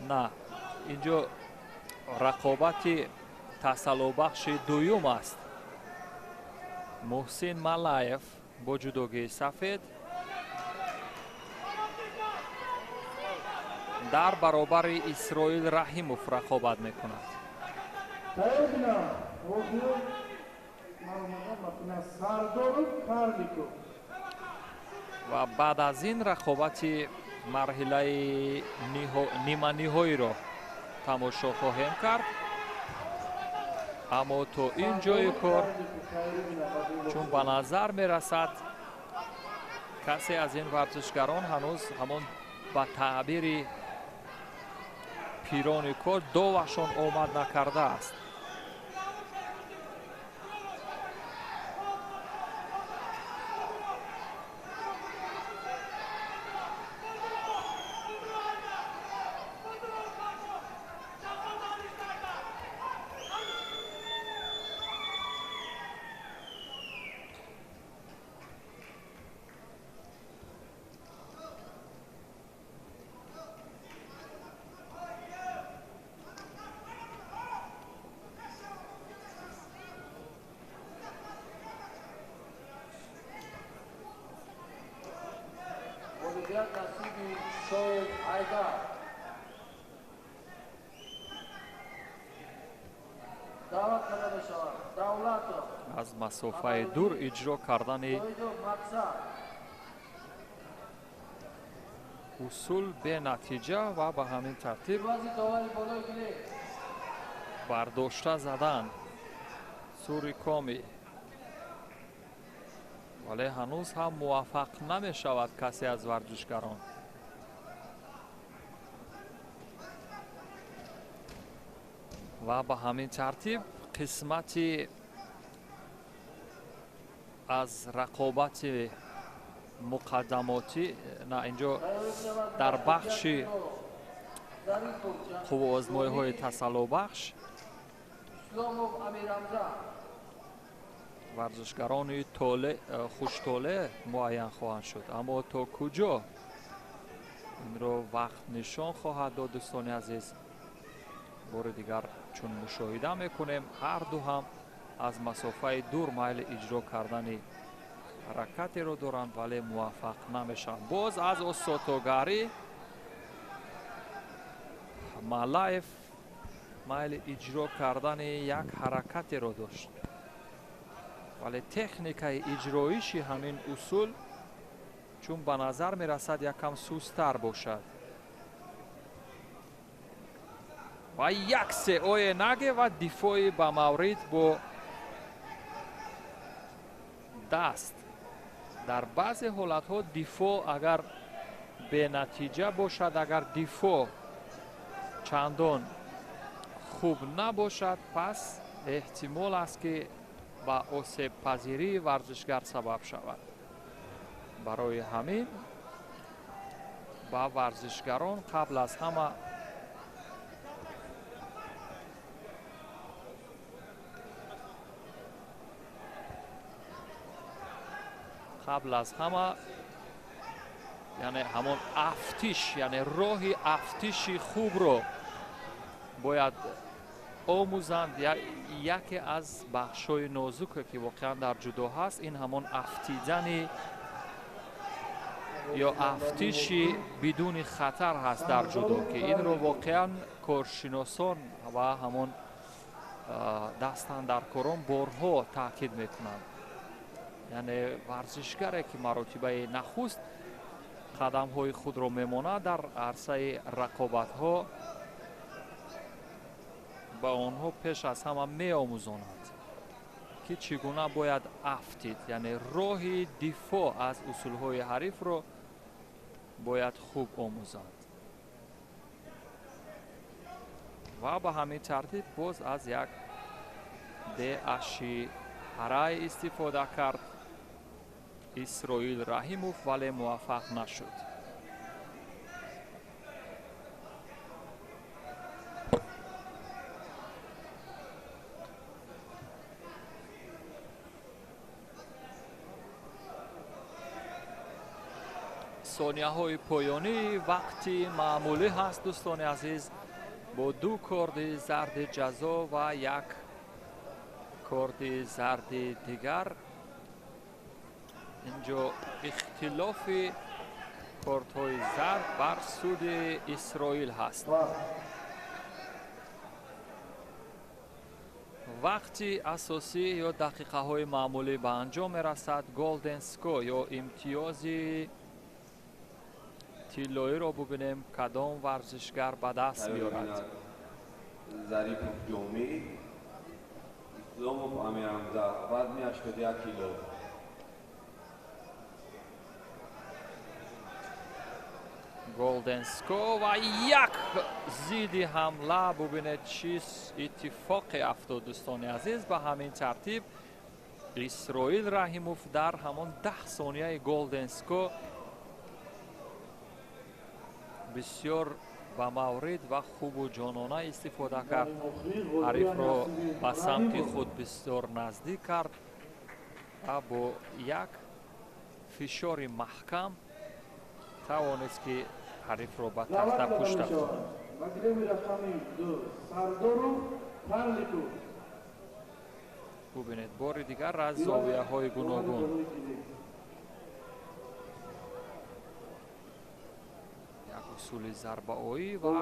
на, инҷо рақобати тасаллобахши дуюм аст. Муҳсин Малаев бо ҷудогии сафед дар баробари Исроил Раҳимов рақобат мекунад. Ва баъд аз ин рақобати марҳилаи ниманиҳоиро тамошо хоҳем кард. Аммо то ин ҷои кор, чун ба назар мерасад, касе аз ин варзишгарон ҳанӯз ҳамон ба таъбири пирони кор довашон омад накардааст. Аз масофаи дур иҷро кардани усул бенатиҷа ва ба ҳамин тартиб бардошта задан сури коми, вале ҳанӯз ҳам муваффақ намешавад касе аз варзишгарон. Ва ба ҳамин тартиб қисмати аз рақобати муқаддамотӣ на, инҷо дар бахши қувваозмоиҳои тасаллобахш варзишгарони хуштоле муайян хоҳанд шуд. Аммо то куҷо инро вақт нишон хоҳад дод, дӯстони азиз. Бори дигар чун мушоҳида мекунем, ҳар ду ҳам аз масофаи дур майли иҷро кардани ҳаракатеро доранд, вале муваффақ намешаванд. Боз аз осотогарӣ Малаев майли иҷро кардани як ҳаракатеро дошт, вале техникаи иҷроиши ҳамин усул чун ба назар мерасад якам сусттар бошад. Ва як сеое наге ва дифои ба маврид бо даст. Дар баъзе ҳолатҳо дифоъ агар бенатиҷа бошад, агар дифоъ чандон хуб набошад, пас эҳтимол аст ки ба осебпазирии варзишгар сабаб шавад. Барои ҳамин ба варзишгарон қабл аз ҳама яъне ҳамон афтиш, яъне роҳи афтиши хубро бояд омӯзанд. Яке аз бахшҳои нозуке ки воқеан дар ҷудо ҳаст, ин ҳамон афтидани ё афтиши бидуни хатар ҳаст дар ҷудо, ки инро воқеан коршиносон ва ҳамон дастандаркорон борҳо таъкид мекунанд. Яъне варзишгаре ки маротибаи нахуст қадамҳои худро мемонад дар арсаи рақобатҳо, ба онҳо пеш аз ҳама меомӯзонад ки чӣ гуна бояд афтид, яъне роҳи дифоъ аз усулҳои ҳарифро бояд хуб омӯзанд. Ва ба ҳамин тартиб боз аз як деаши ҳарай истифода кард Исроил Раҳимов, вале муваффақ нашуд. Сонияҳои поёнии вақти маъмулӣ ҳаст, дӯстони азиз, бо ду корди зарди ҷазо ва як корди зарди дигар. Инҷо ихтилофи кортҳои зард бар суди Исроил ҳаст. Вақти асосӣ ё дақиқаҳои маъмулӣ ба анҷом мерасад. Голден ско ё имтиёзи тиллоиро бубинем, кадом варзишгар ба даст меорад. Зарипов Ҷомӣ, Исломов Амирҳамза, вазни 81 кило. Голден ско ва як зидди ҳамла. Бубинед, чӣ иттифоқе афтод, дӯстони азиз. Ба ҳамин тартиб Исроил Раҳимов дар ҳамон 10 сонияи голден ско бисёр ба маврид ва хубу ҷонона истифода кард. Ҳарифро ба самти худ бисёр наздик кард ва бо як фишори маҳкам тавонист, ки ҳарифро ба тахта пушт афтод. Бубинед, бори дигар аз зовияҳои гуногун. Як усули зарбаоӣ ва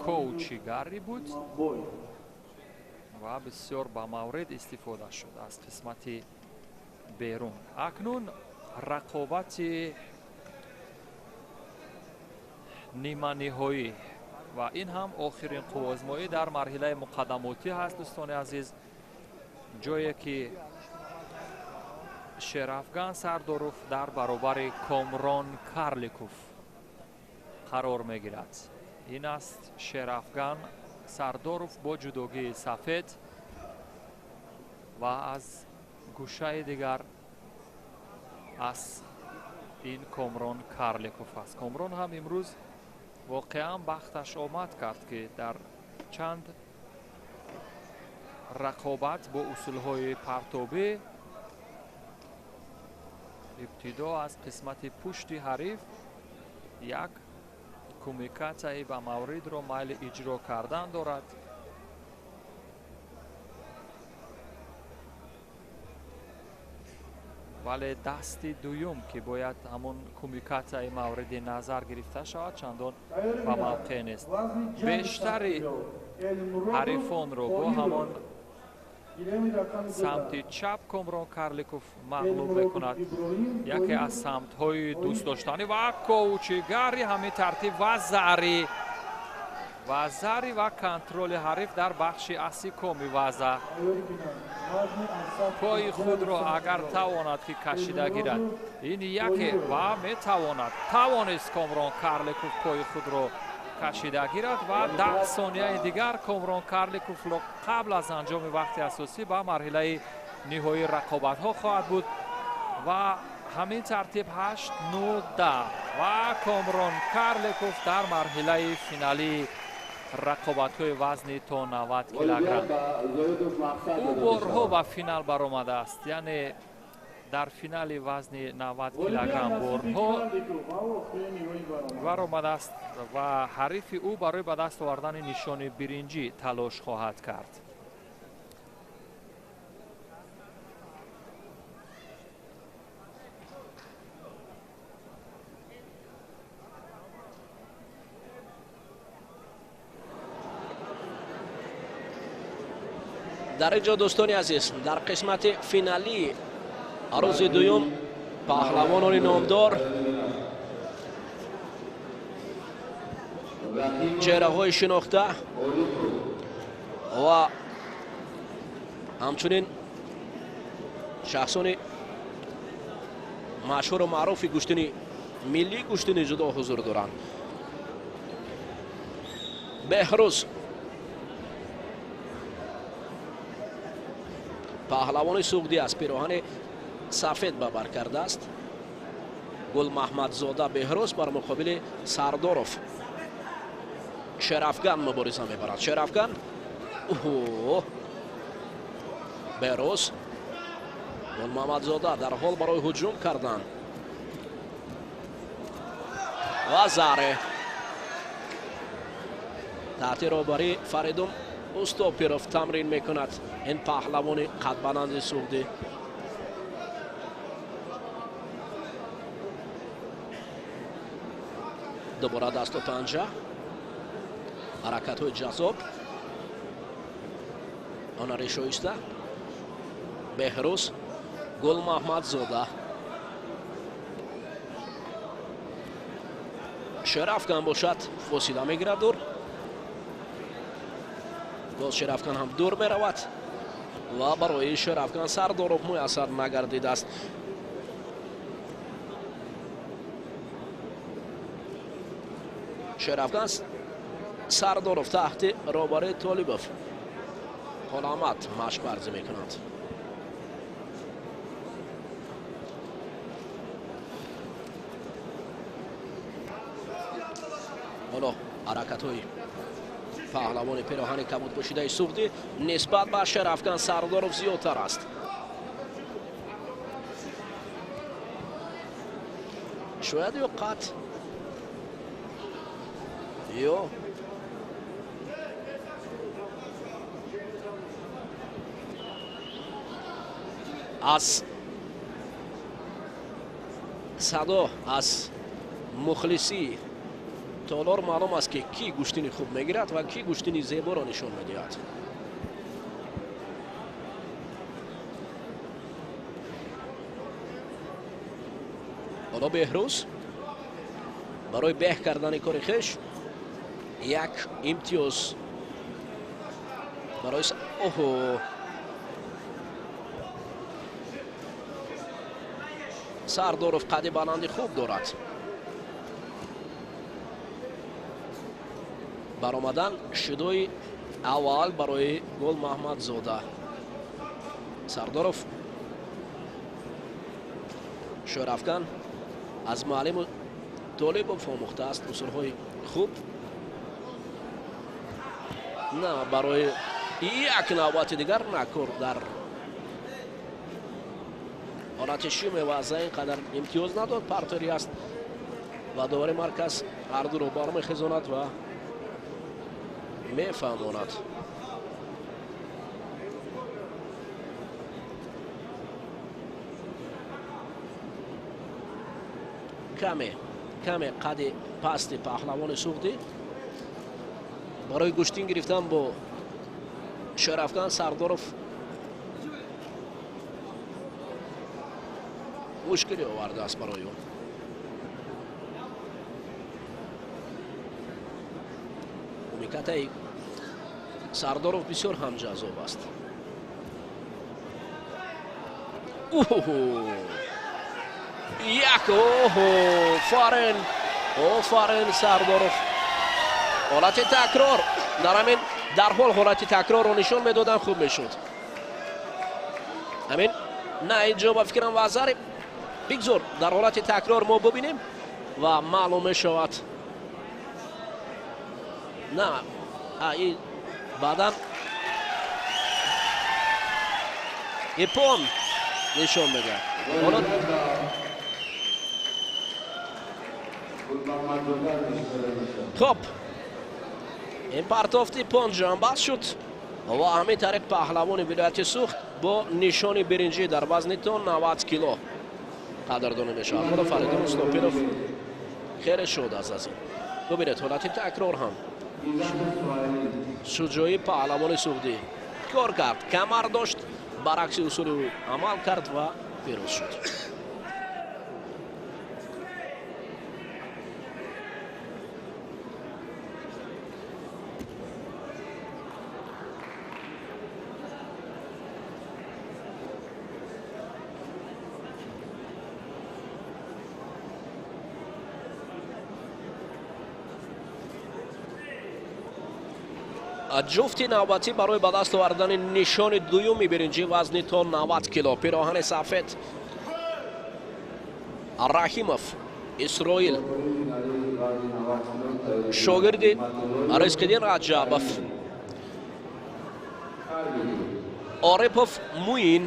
коучигарӣ буд ва бисёр ба маврид истифода шуд аз қисмати берун. Акнун рақобати ниманиҳоӣ ва ин ҳам охирин қувваозмоӣ дар марҳилаи муқаддамотӣ ҳаст, дӯстони азиз, ҷое ки Шерафган Сардоров дар баробари Комрон Карликов қарор мегирад. Ин аст Шерафган Сардоров бо ҷудогии сафед ва аз гӯшаи дигар аз ин Комрон Карликов аст. Комрон ҳам имрӯз воқеан бахташ омад кард, ки дар чанд рақобат бо усулҳои партобӣ ибтидо аз қисмати пушти ҳариф як кумикатсияи ба мавридро майли иҷро кардан дорад. Вале дасти дуюм, ки бояд ҳамон кумикатсияи мавриди назар гирифта шавад, чандон ба мавқеъ нест. Бештари ҳарифонро бо ҳамон самти чап Комрон Карликов мағлуб мекунад. Яке аз самтҳои дӯстдоштанӣ ва коучигари ҳамин тартиб ва зари ва контроли ҳариф дар бахши аси коми ваза. Пои худро агар тавонад, ки кашида гирад, ин яке ва метавонад. Тавонист Комрон Карликов пои худро кашида гирад ва 10 сонияи дигар Комрон Карликов қабл аз анҷоми вақти асосӣ ба марҳилаи ниҳоии рақобатҳо хоҳад буд ва ҳамин тартиб 8, 9, 10 ва Комрон Карликов дар марҳилаи финалии рақобатҳои вазни то 90 килограмм. Ӯ борҳо ба финал баромадааст, яъне дар финали вазни 90 килограмм борҳо баромадааст ва ҳарифи ӯ барои ба даст овардани нишони биринҷӣ талош хоҳад кард. Дар ин ҷо, дӯстони азиз, дар қисмати финалии рӯзи дуюм паҳлавонони номдор, чеҳраҳои шинохта ва ҳамчунин шахсони машҳуру маъруфи гӯштини миллии гӯштини ҷудо ҳузур доранд. Беҳрӯз паҳлавони суғдӣ аз пироҳани сафед ба бар кардааст. Гулмаҳмадзода Беҳрӯз бар муқобили Сардоров Шерафган мубориза мебарад. Шерафган Беҳрӯз Гулмаҳмадзода дар ҳол барои ҳуҷум кардан. Вазаре таҳти роҳбарии Фаридун Устопиров тамрин мекунад ин паҳлавони қадбаланди суғдӣ. Дубора дасту панҷа, ҳаракатҳои ҷаззоб, ҳунари шоиста. Беҳрӯз Гулмаҳмадзода. Шерафган бошад, фосила мегирад дур. Боз Шерафган ҳам дур меравад ва барои Шерафган Сардоров муяссар нагардидааст. Шерафган Сардоров таҳти роҳбарии Толибов Қоламат машқ варзӣ мекунанд. Ҳоло ҳаракатҳои паҳлавони пироҳани кабудпӯшидаи суғдӣ нисбат ба Шерафган Сардоров зиёдтар аст. Шояд ё қат ё аз садо, аз мухлисӣ толор маълум аст, ки кӣ гӯштини хуб мегирад ва кӣ гӯштини зеборо нишон медиҳад. Ҳоло Беҳрӯз барои беҳ кардани кори хеш як имтиёз барои оҳо Сардоров қади баланди хуб дорад. Баромадан шудои аввал барои Гулмаҳмадзода. Сардоров Шерафган аз муаллиму Толибов омӯхтааст усулҳои хуб. На барои як навбати дигар накор дар ҳолати шумеваза ин қадар имтиёз надод. Партери аст ва довари марказ ҳардуро бармехезонад ва мефаҳмонад. Каме қади пасти паҳлавони суғдӣ барои гӯштин гирифтан бо Шерафган Сардоров мушкилӣ овардааст барои ӯ. Умикатаи Сардоров бисёр ҳам ҷаззоб аст. Як оҳо фарен, офарин Сардоров. Ҳолати такрор дар ҳамин дарҳол ҳолати такрорро нишон медодан хуб мешуд. Ҳамин на инҷо ба фикрам вазари бигзор дар ҳолати такрор мо бубинем ва маълум мешавад. На баъдан ипон нишон медиҳад. Хоб, ин партофти ипон ҷамъбаст шуд ва ҳамин тариқ паҳлавони вилояти Суғд бо нишони биринҷӣ дар вазни то 90 кило қадрдонӣ мешавад. Ҳоло Фаридун Устопиров хеле шод аст аз ин. Бубинед ҳолати такрор ҳам. Шуҷои паҳлавони суғдӣ кор кард, камар дошт, баръакси усули ӯ амал кард ва пирӯз шуд. Ҷуфти навбатӣ барои ба даст овардани нишони дуюми биринҷӣ вазни то 90 кило пироҳани сафед Раҳимов Исроил, шогирди Ризқиддин Раҷабов, Орипов Муин,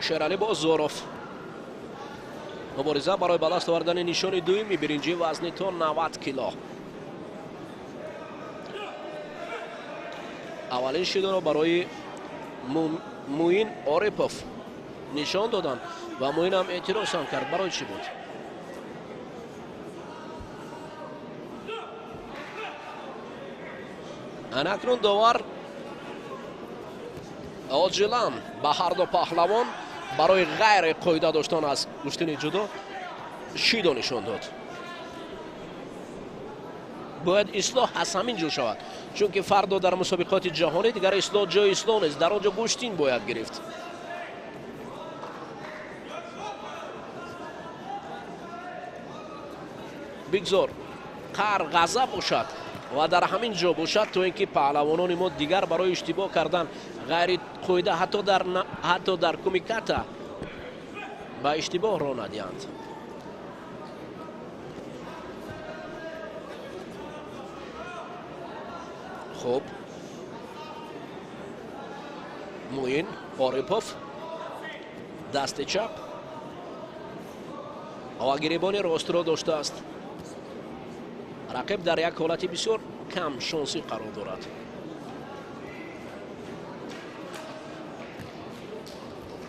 Шералӣ Бозоров. Мубориза барои ба даст овардани нишони дуюми биринҷӣ вазни то 90 кило. Аввалин шидоро барои Муин Орипов нишон доданд ва Муин ҳам эътироз ҳам кард. Барои чӣ буд? Анакнун довар оҷилан ба ҳар ду паҳлавон барои ғайри қоида доштан аз гӯштини ҷудо шидо нишон дод. Бояд ислоҳ аз ҳамин ҷо шавад, чунки фардо дар мусобиқоти ҷаҳонӣ дигар ислоҳ ҷои ислоҳ нест, дар он ҷо гӯштин бояд гирифт. Бигзор қаҳр ғазаб бошад ва дар ҳамин ҷо бошад, то ин ки паҳлавонони мо дигар барои иштибоҳ кардан ғайри қоида ҳатто дар кумиката ба иштибоҳ роҳ надиҳанд. Хуб, Муин Орипов дасти чап ва гиребони ростро доштааст. Рақиб дар як ҳолати бисёр кам шонсӣ қарор дорад.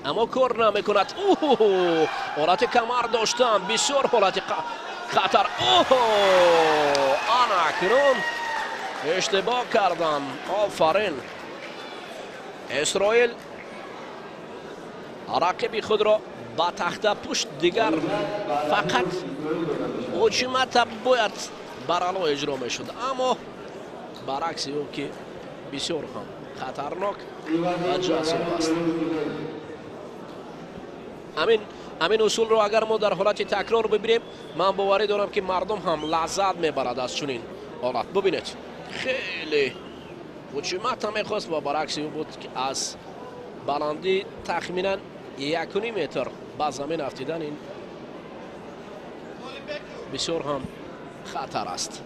Аммо кор намекунад. Ҳолати камар доштан бисёр ҳолати хатар. Ана акнун иштибоҳ кардам. Офарин. Исроил рақиби худро ба тахта пушт дигар фақат учимата бояд барало иҷро мешуд, аммо баръакси ӯ ки бисёр ҳам хатарнок ва ҷаззоб аст. Ҳамин усулро агар мо дар ҳолати такрор бибинем, ман боварӣ дорам ки мардум ҳам лаззат мебарад аз чунин ҳолат. Бибинед, хеле учимата мехост ва баръакси ӯ буд ки аз баландӣ тахминан 1.5 метр ба замин афтидан ин бисёр ҳам хатар аст.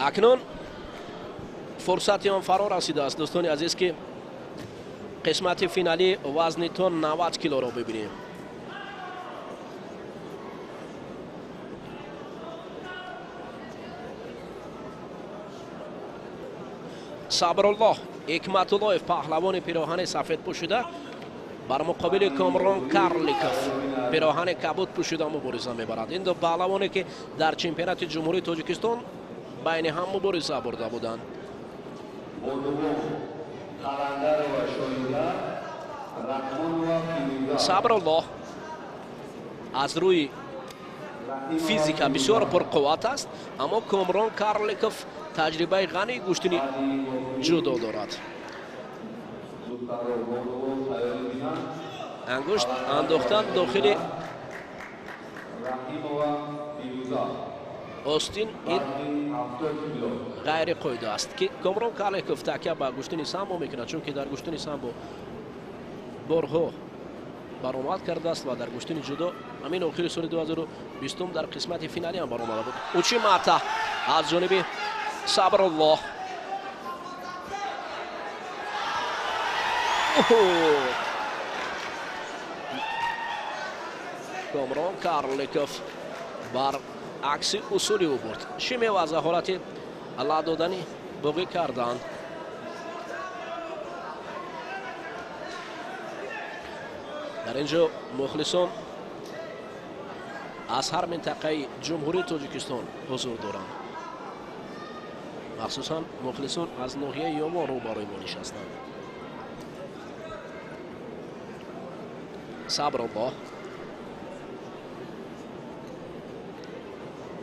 Акнун фурсати он фаро расидааст, дӯстони азиз, ки қисмати финалӣ вазни то 90 килоро бибинем. Сабруллоҳ Ҳикматуллоев паҳлавони пироҳани сафед пӯшида бар муқобили Комрон Карликов пироҳани кабуд пӯшида мубориза мебарад. Ин ду паҳлавоне ки дар чемпионати Ҷумҳурии Тоҷикистон байни ҳам мубориза бурда буданд. Сабруллоҳ аз рӯи физика бисёр пурқувват аст, аммо Комрон Карликов таҷрибаи ғании гӯштини ҷудо дорад. Ангушт андохтан дохили остин ин ғайриқоида аст, ки Комрон Карликов такя ба гӯштини самбо мекунад, чунки дар гӯштини самбо борҳо баромад кардааст ва дар гӯштини ҷудо ҳамин охири соли 2020 дар қисмати финалӣ ҳам баромада буд. Учимата аз ҷониби Сабруллоҳ. Комрон Карликов бар акси усули ӯ бурд. Чӣ меваза ҳолати ла додани боғӣ карданд. Дар ин ҷо мухлисон аз ҳар минтақаи Ҷумҳурии Тоҷикистон ҳузур доранд. Махсусан мухлисон аз ноҳияи Ёвон рӯбарӯи мо нишастанд. Сабруллоҳ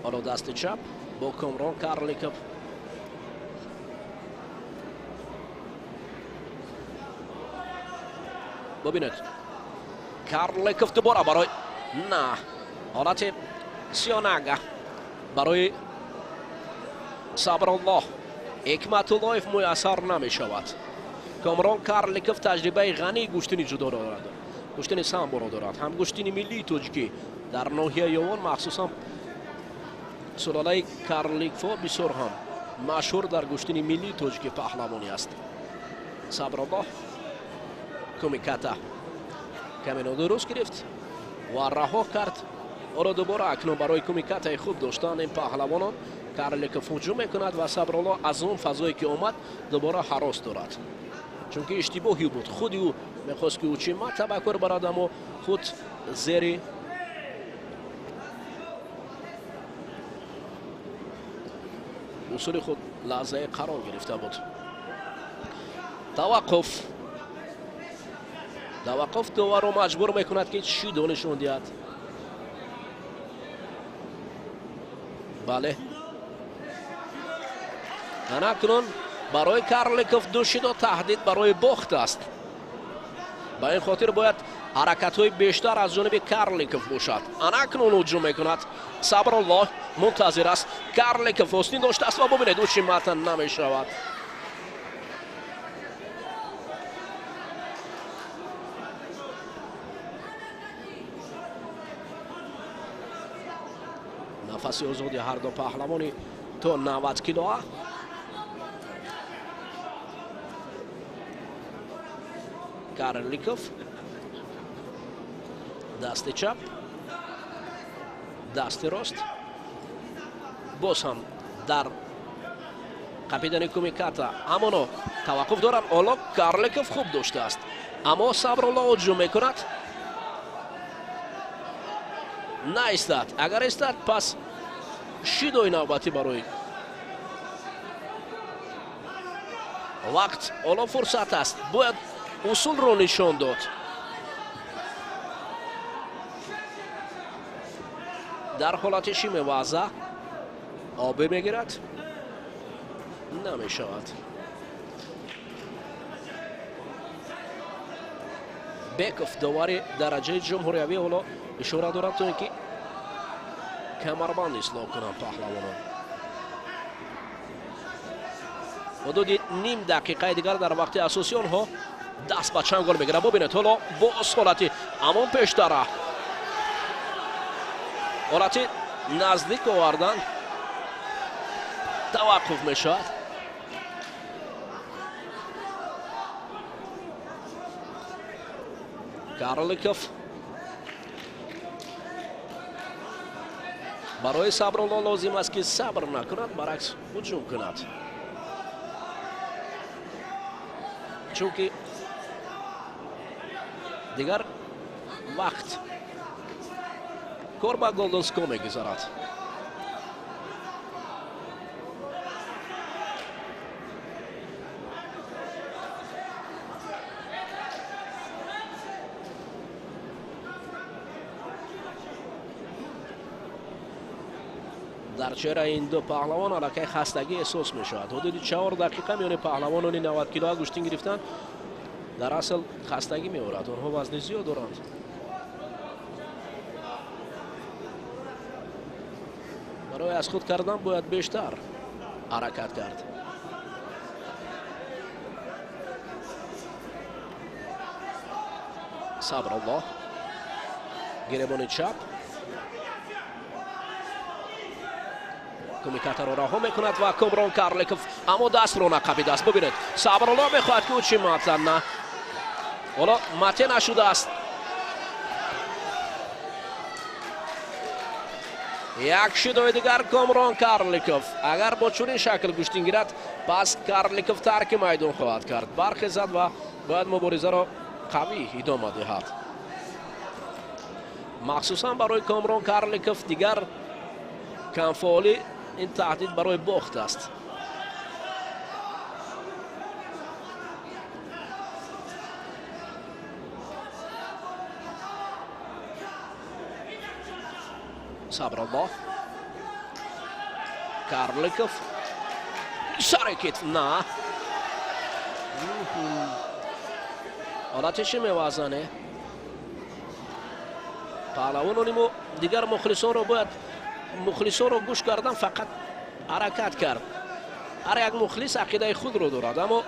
ҳоло дасти чап бо Комрон Карликов. Бубинед, Карликов дубора барои на ҳолати сиёнага барои Сабруллоҳ. Ҳикматуллоев муяссар намешавад. Комрон Карликов таҷрибаи ғании гӯштини ҷудо дорад, гӯштини самборо дорад, ҳам гӯштини миллии тоҷикӣ дар ноҳияи Ёвон, махсусан сулолаи Карликфо бисёр ҳам машҳур дар гӯштини миллии тоҷикӣ паҳлавонӣ аст. Сабруллоҳ кумиката каме нодуруст гирифт ва раҳо кард. Ӯро дубора акнун барои кумикатаи хуб доштан ин паҳлавонон Карликов ҳуҷум мекунад ва Сабруллоҳ аз он фазое ки омад дубора ҳарос дорад, чунки иштибоҳи буд. Худи ӯ мехост ки учимата ба кор барад, аммо худ зери усули худ лаҳзае қарор гирифта буд. Таваққуф. Таваққуф доварро маҷбур мекунад ки шидо нишон диҳад. Бале, ана акнун барои Карликов ду шидо таҳдид барои бохт аст. Ба ин хотир бояд ҳаракатҳои бештар аз ҷониби Карликов бошад. Ана акнун ҳуҷум мекунад. Сабруллоҳ мунтазир аст. Карликов ҳусни доштааст ва бубинед, учимата намешавад. Нафаси озоди ҳар ду паҳлавони то 90 килоа. Карликов дасти чап, дасти рост, боз ҳам дар қапидани кумиката ҳамоно таваққуф доранд. Ҳоло Карликов хуб доштааст, аммо Сабруллоҳ ҳуҷум мекунад. Наистад. Агар истад, пас шидои навбатӣ барои вақт. Ҳоло фурсат аст, бояд усулро нишон дод. Дар ҳолати шимеваза обе мегирад, намешавад. Беков довари дараҷаи ҷумҳуриявӣ ҳоло ишора дорад то ин ки камарбанд ислоҳ кунанд паҳлавонон. Ҳудуди ним дақиқаи дигар дар вақти асосӣ онҳо даст ба чангол мегирад. Бубинед, ҳоло боз ҳолати ҳамон пештара, ҳолати наздик овардан, таваққуф мешавад. Карликов барои Сабруллоҳ лозим аст ки сабр накунад, баръакс ҳуҷум кунад, чунки дигар вақт кор ба голденско мегузарад. Дар чеҳраи ин ду паҳлавон аллакай хастагӣ эҳсос мешавад. Ҳудуди 4 дақиқа миёни паҳлавонони 90 килоа гӯштин гирифтан дар асл хастагӣ меорад. Онҳо вазни зиёд доранд. Барои аз худ кардан бояд бештар ҳаракат кард. Сабруллоҳ гиребони чап кумикатаро раҳо мекунад ва Комрон Карликов аммо дастро нақабидааст. Бубинед, Сабруллоҳ мехоҳад ки учимата, на, ҳоло мате нашудааст. Як шидои дигар Комрон Карликов. Агар бо чунин шакл гӯштин гирад, пас Карликов тарки майдон хоҳад кард, бархезад ва бояд муборизаро қавӣ идома диҳад. Махсусан барои Комрон Карликов дигар камфаъолӣ ин таҳдид барои бохт аст. Сабруллоҳ, Карликов сари китф, на, ҳолати чӣ мевазане? Паҳлавонони мо дигар мухлисонро бояд мухлисонро гӯш кардан, фақат ҳаракат кард. Ҳар як мухлис ақидаи худро дорад, аммо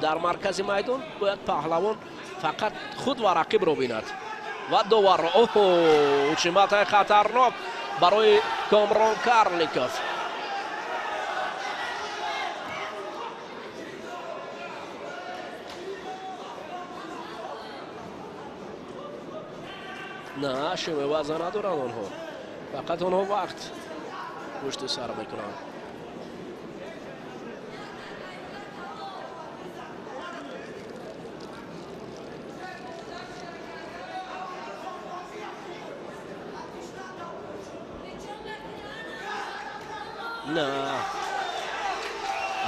дар маркази майдон бояд паҳлавон фақат худ ва рақибро бинад ва доварро. Оҳо, учиматаи хатарнок барои Комрон Карликов. На, шимеваза надоранд онҳо, фақат онҳо вақт пушти сар мекунанд. На,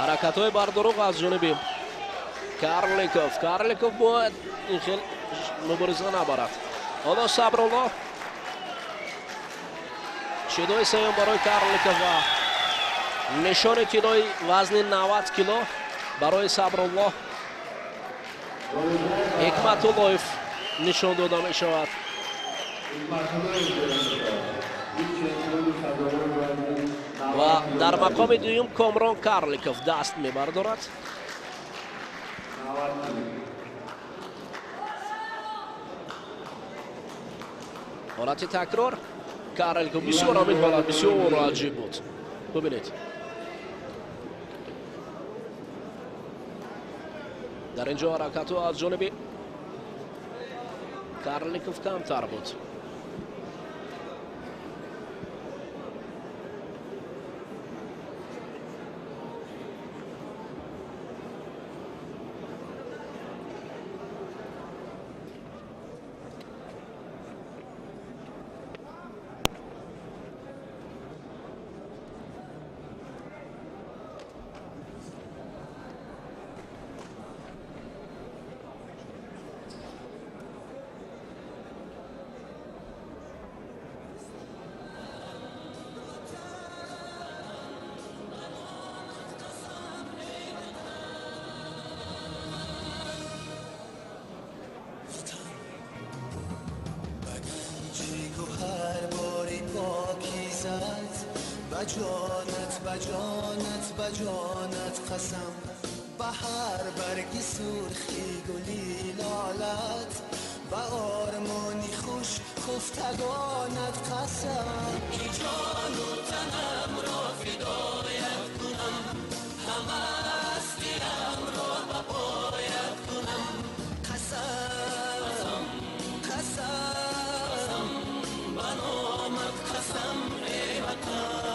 ҳаракатҳои бардуруғ аз ҷониби Карликов. Карликов бояд ин хел мубориза набарад. Ҳоло Сабрулло шидои сеюм барои Карликов ва нишони тиллои вазни 90 кило барои Сабрулло Ҳикматуллоев нишон дода мешавад. Ва дар мақоми дуюм Комрон Карликов даст мебардорад. Ҳолати такрор. Карликов бисёр ҳамин ҳолат бисёр аҷиб буд. Бубинед, дар ин ҷо ҳаракатҳо аз ҷониби Карликов камтар буд. بجانت بجانت قسم به هر برگ سرخی گلی لالت به آرمانی خوش خفتگانت قسم که جان و تنم را فدایت کنم همه هستیم را به پایت کنم قسم قسم به نامت قسم ای وطن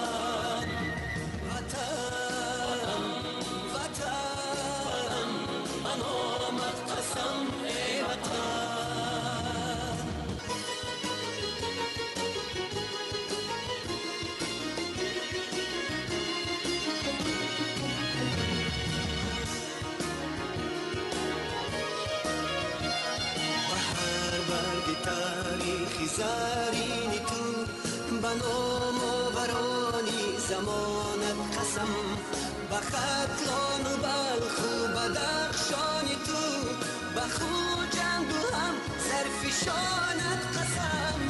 زرین تو به نام آورانی زمانت قسم به ختلان و بلخ و بدخشان تو به خوجند و هم سرفشانت قسم